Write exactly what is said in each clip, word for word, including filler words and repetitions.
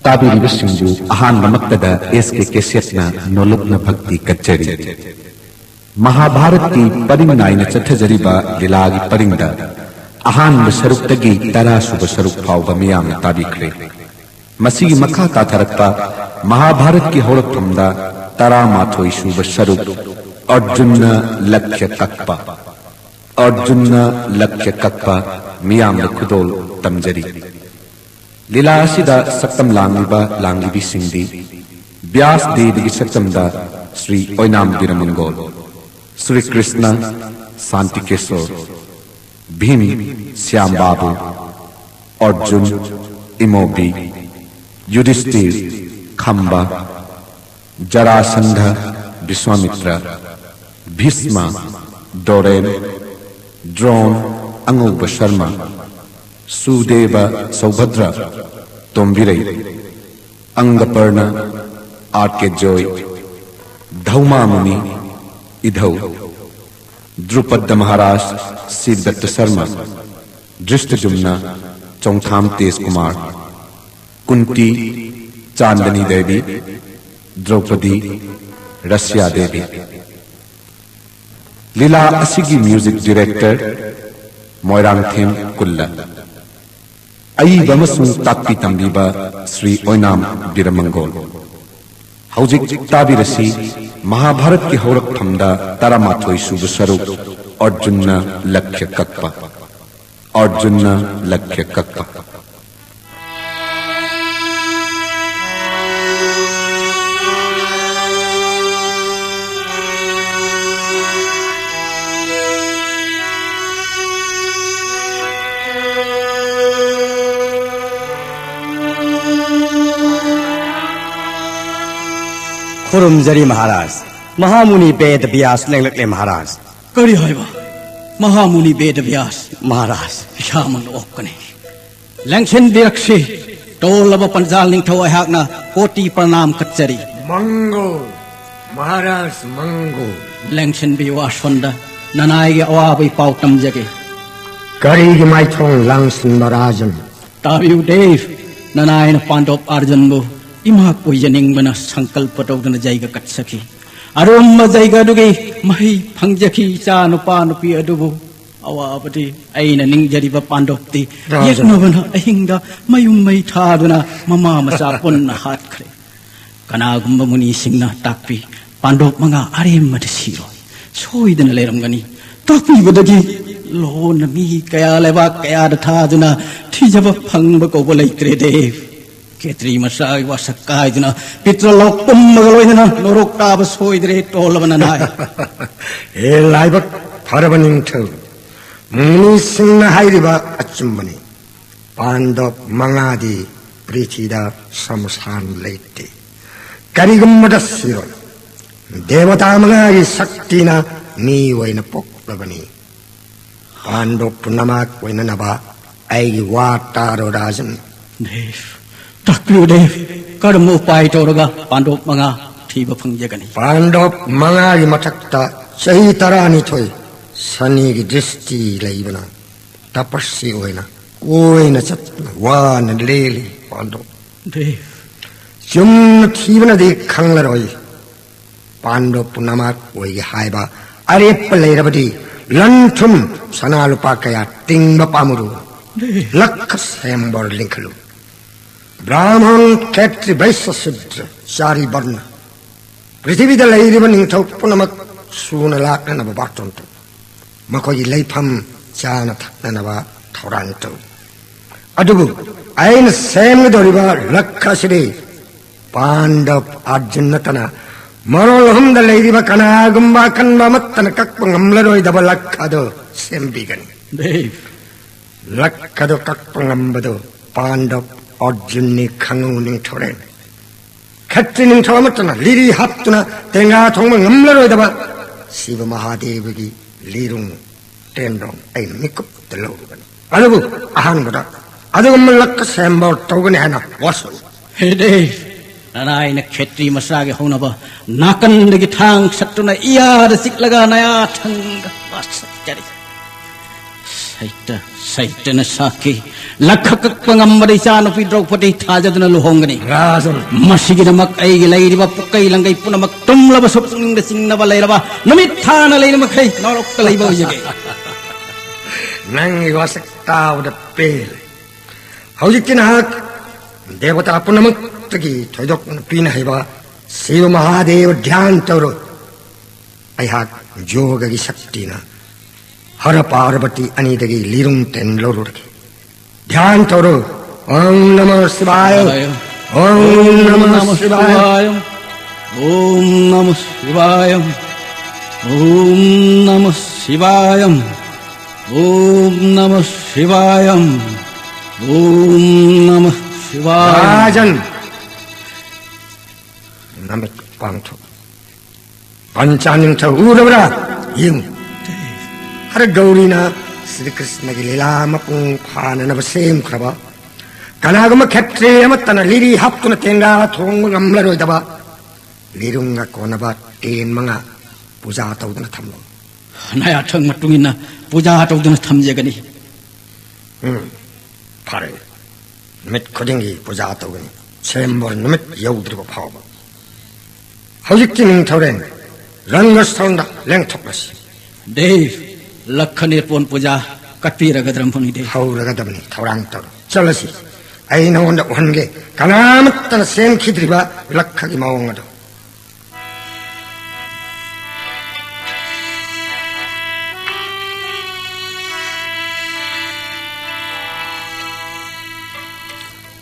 ꯇꯥꯕꯤꯔꯤꯕꯁꯤꯡꯕꯨ ꯑꯍꯥꯟꯕꯃꯛꯇꯗ S K Cassette ꯅ ꯅꯣꯂꯨꯛꯅ ꯚꯛꯇꯤ ꯀꯠꯆꯔꯤ꯫ ꯃꯍꯥꯚꯥꯔꯠꯀꯤ ꯄꯔꯤꯡ ꯅꯥꯏꯅ ꯆꯠꯊꯖꯔꯤꯕ ꯂꯤꯂꯥꯒꯤ ꯄꯔꯤꯡꯗ ꯑꯍꯥꯟꯕ ꯁꯔꯨꯛꯇꯒꯤ ꯇꯔꯥ ꯁꯨꯕ ꯁꯔꯨꯛ ꯐꯥꯎꯕ ꯃꯤꯌꯥꯝꯅ ꯇꯥꯕꯤꯈ꯭ꯔꯦ꯫ ꯃꯁꯤꯒꯤ ꯃꯈꯥ ꯇꯥꯊꯔꯛꯄ ꯃꯍꯥꯚꯥꯔꯠꯀꯤ ꯍꯧꯔꯛꯐꯝꯗ ꯇꯔꯥꯃꯥꯊꯣꯏ ꯁꯨꯕ ꯁꯔꯨꯛ, ꯑꯔꯖꯨꯟꯅ ꯂꯛꯈ꯭ꯌ ꯀꯛꯄ꯫ ꯑꯔꯖꯨꯟꯅ ꯂꯛꯈ꯭ꯌ ꯀꯛꯄ ꯃꯤꯌꯥꯝꯗ ꯈꯨꯗꯣꯜ ꯇꯝꯖꯔꯤ꯫ ꯂꯤꯂꯥ ꯑꯁꯤꯗ ꯁꯛꯇꯝ ꯂꯥꯡꯂꯤꯕ ꯂꯥꯡꯂꯤꯕꯤꯁꯤꯡꯗꯤ ꯕ꯭ꯌꯥꯁ ꯗꯦꯕꯒꯤ ꯁꯛꯇꯝꯗ ꯁ꯭ꯔꯤ ꯑꯣꯏꯅꯥꯝ ꯕꯤꯔꯃꯪꯒꯣꯜ, ꯁ꯭ꯔꯤ ꯀ꯭ꯔꯤꯁꯅ ꯁꯥꯟꯇꯤꯀꯦꯁꯣꯔ, ꯚꯤꯝ ꯁ꯭ꯌꯥꯝ ꯕꯥꯕꯨ, ꯑꯔꯖꯨꯟ ꯏꯃꯣꯕꯤ, ꯌꯨꯙꯤꯁꯇꯤꯔ ꯈꯝꯕ, ꯖꯔꯥꯁꯟꯙ ꯕꯤꯁ꯭ꯋꯥꯃꯤꯇ꯭ꯔ, ꯚꯤꯁꯃ ꯗꯣꯔꯦꯟ, ꯗ꯭ꯔꯣꯟ ꯑꯉꯧꯕ ꯁꯔꯃ, ꯁꯨꯗꯦꯕ ꯁꯧꯚꯗ꯭ꯔ ꯇꯣꯝꯕꯤꯔꯩ, ꯑꯪꯒꯄꯔꯅ ꯑꯥꯔ ꯀꯦ ꯖꯣꯏ, ꯙꯧꯃꯥꯃꯨꯅꯤ ꯏꯙꯧ, ꯗ꯭ꯔꯨꯄꯗ ꯃꯍꯥꯔꯥꯖ ꯁꯤꯔꯗꯠꯇ ꯁꯔꯃ, ꯗ꯭ꯔꯤꯁꯇꯖꯨꯝꯅ ꯆꯣꯡꯊꯥꯝ ꯇꯦꯖ ꯀꯨꯃꯥꯔ, ꯀꯨꯟꯇꯤ ꯆꯥꯟꯗꯅꯤ ꯗꯦꯕꯤ, ꯗ꯭ꯔꯧꯄꯗꯤ ꯔꯁꯤꯌꯥ ꯗꯦꯕꯤ꯫ ꯂꯤꯂꯥ ꯑꯁꯤꯒꯤ ꯃ꯭ꯌꯨꯖꯤꯛ ꯗꯤꯔꯦꯛꯇꯔ ꯃꯣꯏꯔꯥꯡꯊꯦꯝ ꯀꯨꯜꯂ꯫ ꯑꯏꯕ ꯑꯃꯁꯨꯡ ꯇꯥꯛꯄꯤ ꯇꯝꯕꯤꯕ ꯁ꯭ꯔꯤ ꯑꯣꯏꯅꯥꯝ ꯕꯤꯔꯃꯪꯒꯣꯜ꯫ ꯍꯧꯖꯤꯛ ꯇꯥꯕꯤꯔꯁꯤ ꯃꯍꯥꯚꯥꯔꯠꯀꯤ ꯍꯧꯔꯛꯐꯝꯗ ꯇꯔꯥꯃꯥꯊꯣꯏ ꯁꯨꯕ ꯁꯔꯨꯛ, ꯑꯔꯖꯨꯟꯅ ꯂꯛꯈ꯭ꯌ ꯀꯛꯄ꯫ ꯑꯔꯖꯨꯟꯅ ꯂꯛꯈ꯭ꯌ ꯀꯛꯄ꯫ ꯈꯨꯔꯨꯝꯖꯔꯤ ꯃꯍꯥꯔꯥꯖ꯫ ꯃꯍꯥꯃꯨꯅꯤ ꯕꯦꯗ ꯕ꯭ꯌꯥꯁ ꯂꯦꯡꯂꯛꯂꯦ ꯃꯍꯥꯔꯥꯖ꯫ ꯀꯔꯤ ꯍꯥꯏꯕ? ꯃꯍꯥꯃꯨꯅꯤ ꯕꯦꯗ ꯕ꯭ꯌꯥꯁ꯫ ꯃꯍꯥꯔꯥꯖ꯫ ꯏꯁꯥꯃꯛꯅ ꯑꯣꯛꯀꯅꯤ꯫ ꯂꯦꯡꯁꯤꯟꯕꯤꯔꯛꯁꯤ꯫ ꯇꯣꯜꯂꯕ ꯄꯟꯖꯥꯜ ꯅꯤꯡꯊꯧ ꯑꯩꯍꯥꯛꯅ ꯀꯣꯇꯤ ꯄ꯭ꯔꯅꯥꯝ ꯀꯠꯆꯔꯤ꯫ ꯃꯪꯒꯣꯜ, ꯃꯍꯥꯔꯥꯖ ꯃꯪꯒꯣꯜ꯫ ꯂꯦꯡꯁꯤꯟꯕꯤꯌꯨ ꯑꯁꯣꯟꯗ, ꯅꯅꯥꯏꯒꯤ ꯑꯋꯥꯕꯒꯤ ꯄꯥꯎ ꯇꯝꯖꯒꯦ꯫ ꯀꯔꯤꯒꯤ ꯃꯥꯏꯊꯣꯡ ꯂꯥꯡꯁꯤꯟꯕ ꯔꯥꯖꯟ? ꯇꯥꯕꯤꯌꯨ ꯗꯦꯕ, ꯅꯅꯥꯏꯅ ꯄꯥꯟꯗꯣꯞ ꯑꯥꯔꯖꯨꯟꯕꯨ ꯏꯃꯥ ꯀꯣꯏꯖꯅꯤꯡꯕꯅ ꯁꯪꯀꯜꯄ ꯇꯧꯗꯨꯅ ꯖꯩꯒ ꯀꯠꯆꯈꯤ꯫ ꯑꯔꯨꯝꯕ ꯖꯩꯒ ꯑꯗꯨꯒꯤ ꯃꯍꯩ ꯐꯪꯖꯈꯤ ꯏꯆꯥ ꯅꯨꯄꯥ ꯅꯨꯄꯤ ꯑꯗꯨꯕꯨ꯫ ꯑꯋꯥꯕꯗꯤ ꯑꯩꯅ ꯅꯤꯡꯖꯔꯤꯕ ꯄꯥꯟꯗꯣꯞꯇꯤ ꯔꯥꯖꯟ꯫ ꯌꯦꯛꯅꯕꯅ ꯑꯍꯤꯡꯗ ꯃꯌꯨꯝ ꯃꯩ ꯊꯥꯗꯨꯅ ꯃꯃꯥ ꯃꯆꯥ ꯄꯨꯟꯅ ꯍꯥꯠꯈ꯭ꯔꯦ꯫ ꯀꯅꯥꯒꯨꯝꯕ ꯃꯨꯅꯤꯁꯤꯡꯅ ꯇꯥꯛꯄꯤ, ꯄꯥꯟꯗꯣꯞ ꯃꯉꯥ ꯑꯔꯦꯝꯕꯗ ꯁꯤꯔꯣꯏ, ꯁꯣꯏꯗꯅ ꯂꯩꯔꯝꯒꯅꯤ꯫ ꯇꯥꯛꯄꯤꯕꯗꯒꯤ ꯂꯣꯟꯅ ꯃꯤ ꯀꯌꯥ ꯂꯩꯕꯥꯛ ꯀꯌꯥꯗ ꯊꯥꯗꯨꯅ ꯊꯤꯖꯕ ꯐꯪꯕ ꯀꯧꯕ ꯂꯩꯇ꯭ꯔꯦ ꯗꯦꯕ꯫ ꯈꯦꯇ꯭ꯔꯤ ꯃꯆꯥꯒꯤ ꯋꯥꯁꯛ ꯀꯥꯏꯗꯨꯅ ꯄꯤꯇ꯭ꯔ ꯂꯧ ꯄꯨꯝꯃꯒ ꯂꯣꯏꯅꯅ ꯅꯣꯔꯣꯛ ꯇꯥꯕ ꯁꯣꯏꯗ꯭ꯔꯦ ꯇꯣꯜꯂꯕ ꯅꯅꯥꯏ꯫ ꯍꯦ ꯂꯥꯏꯕꯛ ꯐꯔꯕ ꯅꯤꯡꯊꯧ, ꯃꯨꯅꯤꯁꯤꯡꯅ ꯍꯥꯏꯔꯤꯕ ꯑꯆꯨꯝꯕꯅꯤ꯫ ꯄꯥꯟꯗꯣꯞ ꯃꯉꯥꯗꯤ ꯄ꯭ꯔꯤꯊꯤꯗ ꯁꯃꯁꯥꯟ ꯂꯩꯇꯦ꯫ ꯀꯔꯤꯒꯨꯝꯕꯗ ꯁꯤꯔꯣꯏ꯫ ꯗꯦꯕꯇꯥ ꯃꯉꯥꯒꯤ ꯁꯛꯇꯤꯅ ꯃꯤ ꯑꯣꯏꯅ ꯄꯣꯛꯂꯕꯅꯤ꯫ ꯄꯥꯟꯗꯣꯞ ꯄꯨꯝꯅꯃꯛ ꯑꯣꯏꯅꯅꯕ ꯑꯩꯒꯤ ꯋꯥ ꯇꯥꯔꯣ ꯔꯥꯖꯟ꯫ ꯗꯦꯕ, ꯇꯥꯛꯄꯤꯌꯨ ꯗꯦꯕ, ꯀꯔꯝꯕ ꯎꯄꯥꯏ ꯇꯧꯔꯒ ꯄꯥꯟꯗꯣꯞ ꯃꯉꯥ ꯊꯤꯕ ꯐꯪꯖꯒꯅꯤ? ꯄꯥꯟꯗꯣꯞ ꯃꯉꯥꯒꯤ ꯃꯊꯛꯇ ꯆꯍꯤ ꯇꯔꯥꯅꯤꯊꯣꯏ ꯁꯅꯤꯒꯤ ꯗ꯭ꯔꯤꯁꯇꯤ ꯂꯩꯕꯅ ꯇꯄꯁꯤ ꯑꯣꯏꯅ ꯀꯣꯏꯅ ꯆꯠꯇꯨꯅ ꯋꯥꯅ ꯂꯦꯜꯂꯤ ꯄꯥꯟꯗꯣꯞ꯫ ꯗꯦꯕ꯫ ꯆꯨꯝꯅ ꯊꯤꯕꯅꯗꯤ ꯈꯪꯂꯔꯣꯏ꯫ ꯄꯥꯟꯗꯣꯞ ꯄꯨꯝꯅꯃꯛ ꯑꯣꯏꯒꯦ ꯍꯥꯏꯕ ꯑꯔꯦꯞꯄ ꯂꯩꯔꯕꯗꯤ ꯂꯟ ꯊꯨꯝ ꯁꯅꯥ ꯂꯨꯄꯥ ꯀꯌꯥ ꯇꯤꯡꯕ ꯄꯥꯝꯃꯨꯔꯨ꯫ ꯂꯛꯈ ꯁꯦꯝꯕꯣꯔ ꯂꯤꯡꯈꯠꯂꯨ꯫ ꯕ꯭ꯔꯥꯍꯃꯟ, ꯈꯦꯇ꯭ꯔꯤ, ꯕꯩꯁ꯭ꯌ, ꯁꯨꯗ꯭ꯔ, ꯆꯥꯔꯤ ꯕꯔꯅ, ꯄ꯭ꯔꯤꯊꯤꯕꯤꯗ ꯂꯩꯔꯤꯕ ꯅꯤꯡꯊꯧ ꯄꯨꯝꯅꯃꯛ ꯁꯨꯅ ꯂꯥꯛꯅꯅꯕ ꯕꯥꯔꯇꯣꯟ ꯇꯧ꯫ ꯃꯈꯣꯏꯒꯤ ꯂꯩꯐꯝ ꯆꯥꯅ ꯊꯛꯅꯅꯕ ꯊꯧꯔꯥꯡ ꯇꯧ꯫ ꯑꯗꯨꯕꯨ ꯑꯩꯅ ꯁꯦꯝꯒꯗꯧꯔꯤꯕ ꯂꯛꯈ ꯑꯁꯤꯗꯤ ꯄꯥꯟꯗꯕ ꯑꯔꯖꯨꯟ ꯅꯠꯇꯅ ꯃꯔꯣꯜ ꯑꯍꯨꯝꯗ ꯂꯩꯔꯤꯕ ꯀꯅꯥꯒꯨꯝꯕ ꯑꯀꯟꯕ ꯑꯃꯠꯇꯅ ꯀꯛꯄ ꯉꯝꯂꯔꯣꯏꯗꯕ ꯂꯛꯈ ꯑꯗꯨ ꯁꯦꯝꯕꯤꯒꯅꯤ꯫ ꯗꯦꯕ꯫ ꯂꯛꯈ ꯑꯗꯨ ꯀꯛꯄ ꯉꯝꯕꯗꯨ ꯄꯥꯟꯗꯕ ꯑꯔꯖꯨꯟꯅꯤ ꯈꯪꯉꯨ ꯅꯤꯡꯊꯧꯔꯦꯜ꯫ ꯈꯠꯇ꯭ꯔꯤ ꯅꯤꯡꯊꯧ ꯑꯃꯠꯇꯅ ꯂꯤꯔꯤ ꯍꯥꯞꯇꯨꯅ ꯇꯦꯡꯒꯥ ꯊꯣꯡꯕ ꯉꯝꯂꯔꯣꯏꯗꯕ ꯁꯤꯕ ꯃꯍꯥꯗꯦꯕꯒꯤ ꯂꯤꯔꯨꯡ ꯇꯦꯟꯗ꯭ꯔꯣꯡ ꯑꯩꯅ ꯃꯤꯀꯨꯞꯇ ꯂꯧꯔꯨꯕꯅꯤ꯫ ꯑꯗꯨꯕꯨ ꯑꯍꯥꯟꯕꯗ ꯑꯗꯨꯒꯨꯝꯕ ꯂꯛꯈ ꯁꯦꯝꯕ ꯇꯧꯒꯅꯤ ꯍꯥꯏꯅ ꯋꯥꯁꯛꯎ꯫ ꯍꯦ ꯗꯦꯕ, ꯅꯅꯥꯏꯅ ꯈꯦꯇ꯭ꯔꯤ ꯃꯆꯥꯒꯤ ꯍꯧꯅꯕ ꯅꯥꯀꯟꯗꯒꯤ ꯊꯥꯡ ꯁꯠꯇꯨꯅ ꯏꯌꯥꯗ ꯆꯤꯛꯂꯒ ꯅꯌꯥ ꯊꯪꯒ ꯋꯥꯁꯛꯆꯔꯤ꯫ ꯁꯩꯇ ꯁꯩꯇꯅ ꯁꯥꯈꯤ, ꯂꯛꯈ ꯀꯛꯄ ꯉꯝꯕꯗ ꯏꯆꯥꯅꯨꯄꯤ ꯗ꯭ꯔꯧꯄꯗꯤ ꯊꯥꯖꯗꯨꯅ ꯂꯨꯍꯣꯡꯒꯅꯤ꯫ ꯔꯥꯖꯟ꯫ ꯃꯁꯤꯒꯤꯗꯃꯛ ꯑꯩꯒꯤ ꯂꯩꯔꯤꯕ ꯄꯨꯀꯩ ꯂꯪꯒꯩ ꯄꯨꯝꯅꯃꯛ ꯇꯨꯝꯂꯕꯁꯨ ꯄꯨꯛꯅꯤꯡꯗ ꯆꯤꯡꯅꯕ ꯂꯩꯔꯕ ꯅꯨꯃꯤꯠ ꯊꯥꯅ ꯂꯩꯅ ꯃꯈꯩ ꯅꯣꯔꯣꯛꯇ ꯂꯩꯕ ꯑꯣꯏꯖꯒꯦ꯫ ꯅꯪꯒꯤ ꯋꯥꯁꯛ ꯇꯥꯕꯗ ꯄꯦꯜꯂꯦ꯫ ꯍꯧꯖꯤꯛꯇꯤ ꯅꯍꯥꯛ ꯗꯦꯕꯇꯥ ꯄꯨꯝꯅꯃꯛꯇꯒꯤ ꯊꯣꯏꯗꯣꯛꯅ ꯄꯤꯅ ꯍꯩꯕ ꯁꯤꯕ ꯃꯍꯥꯗꯦꯕ ꯙ꯭ꯌꯥꯟ ꯇꯧꯔꯣ꯫ ꯑꯩꯍꯥꯛ ꯌꯣꯒꯒꯤ ꯁꯛꯇꯤꯅ ꯍꯔ ꯄꯥꯔꯕꯇꯤ ꯑꯅꯤꯗꯒꯤ ꯂꯤꯔꯨꯡ ꯇꯦꯟ ꯂꯧꯔꯨꯔꯒꯦ꯫ ꯙ꯭ꯌꯥꯟ ꯇꯧꯔꯣ꯫ ॐ नमः शिवाय। ॐ नमः शिवाय। ॐ नमः शिवाय। ॐ नमः शिवाय। ॐ नमः शिवाय। ॐ नमः शिवाय। राजन, ꯅꯃꯤꯠ ꯄꯥꯡꯊꯣꯛ꯫ ꯄꯟꯆꯥ ꯅꯤꯡꯊꯧ ꯎꯔꯕ꯭ꯔꯥ? ꯌꯦꯡꯉꯨ꯫ ꯍꯔ ꯒꯧꯔꯤꯅ ꯁ꯭ꯔꯤ ꯀ꯭ꯔꯤꯁꯅꯒꯤ ꯂꯤꯂꯥ ꯃꯄꯨꯡ ꯐꯥꯅꯅꯕ ꯁꯦꯝꯈ꯭ꯔꯕ, ꯀꯅꯥꯒꯨꯝꯕ ꯈꯦꯇ꯭ꯔꯤ ꯑꯃꯠꯇꯅ ꯂꯤꯔꯤ ꯍꯥꯞꯇꯨꯅ ꯇꯦꯡꯒꯥ ꯊꯣꯡꯕ ꯉꯝꯂꯔꯣꯏꯗꯕ ꯂꯤꯔꯨꯡꯒ ꯀꯣꯟꯅꯕ ꯇꯦꯟ ꯃꯉꯥ ꯄꯨꯖꯥ ꯇꯧꯗꯨꯅ ꯊꯝꯂꯣ꯫ ꯅꯥꯌꯥꯊꯪ ꯃꯇꯨꯡ ꯏꯟꯅ ꯄꯨꯖꯥ ꯇꯧꯗꯨꯅ ꯊꯝꯖꯒꯅꯤ꯫ ꯎꯝ, ꯐꯔꯦ꯫ ꯅꯨꯃꯤꯠ ꯈꯨꯗꯤꯡꯒꯤ ꯄꯨꯖꯥ ꯇꯧꯒꯅꯤ, ꯁꯦꯝꯕꯣꯔ ꯅꯨꯃꯤꯠ ꯌꯧꯗ꯭ꯔꯤꯕ ꯐꯥꯎꯕ꯫ ꯍꯧꯖꯤꯛꯇꯤ ꯅꯤꯡꯊꯧꯔꯦꯜ ꯔꯪꯒꯁ꯭ꯊꯣꯟꯗ ꯂꯦꯡꯊꯣꯛꯂꯁꯤ꯫ ꯗꯦꯕ, ꯂꯛꯈ ꯅꯤꯔꯄꯣꯟ ꯄꯨꯖꯥ ꯀꯠꯄꯤꯔꯒꯗ꯭ꯔ ꯃꯨꯅꯤꯗꯦꯕ? ꯍꯧꯔꯒꯗꯕꯅꯤ, ꯊꯧꯔꯥꯡ ꯇꯧꯔꯣ꯫ ꯆꯠꯂꯁꯤ꯫ ꯑꯩ ꯅꯉꯣꯟꯗ ꯎꯍꯟꯒꯦ, ꯀꯅꯥꯃꯠꯇꯅ ꯁꯦꯝꯈꯤꯗ꯭ꯔꯤꯕ ꯂꯛꯈꯒꯤ ꯃꯑꯣꯡ ꯑꯗꯨ꯫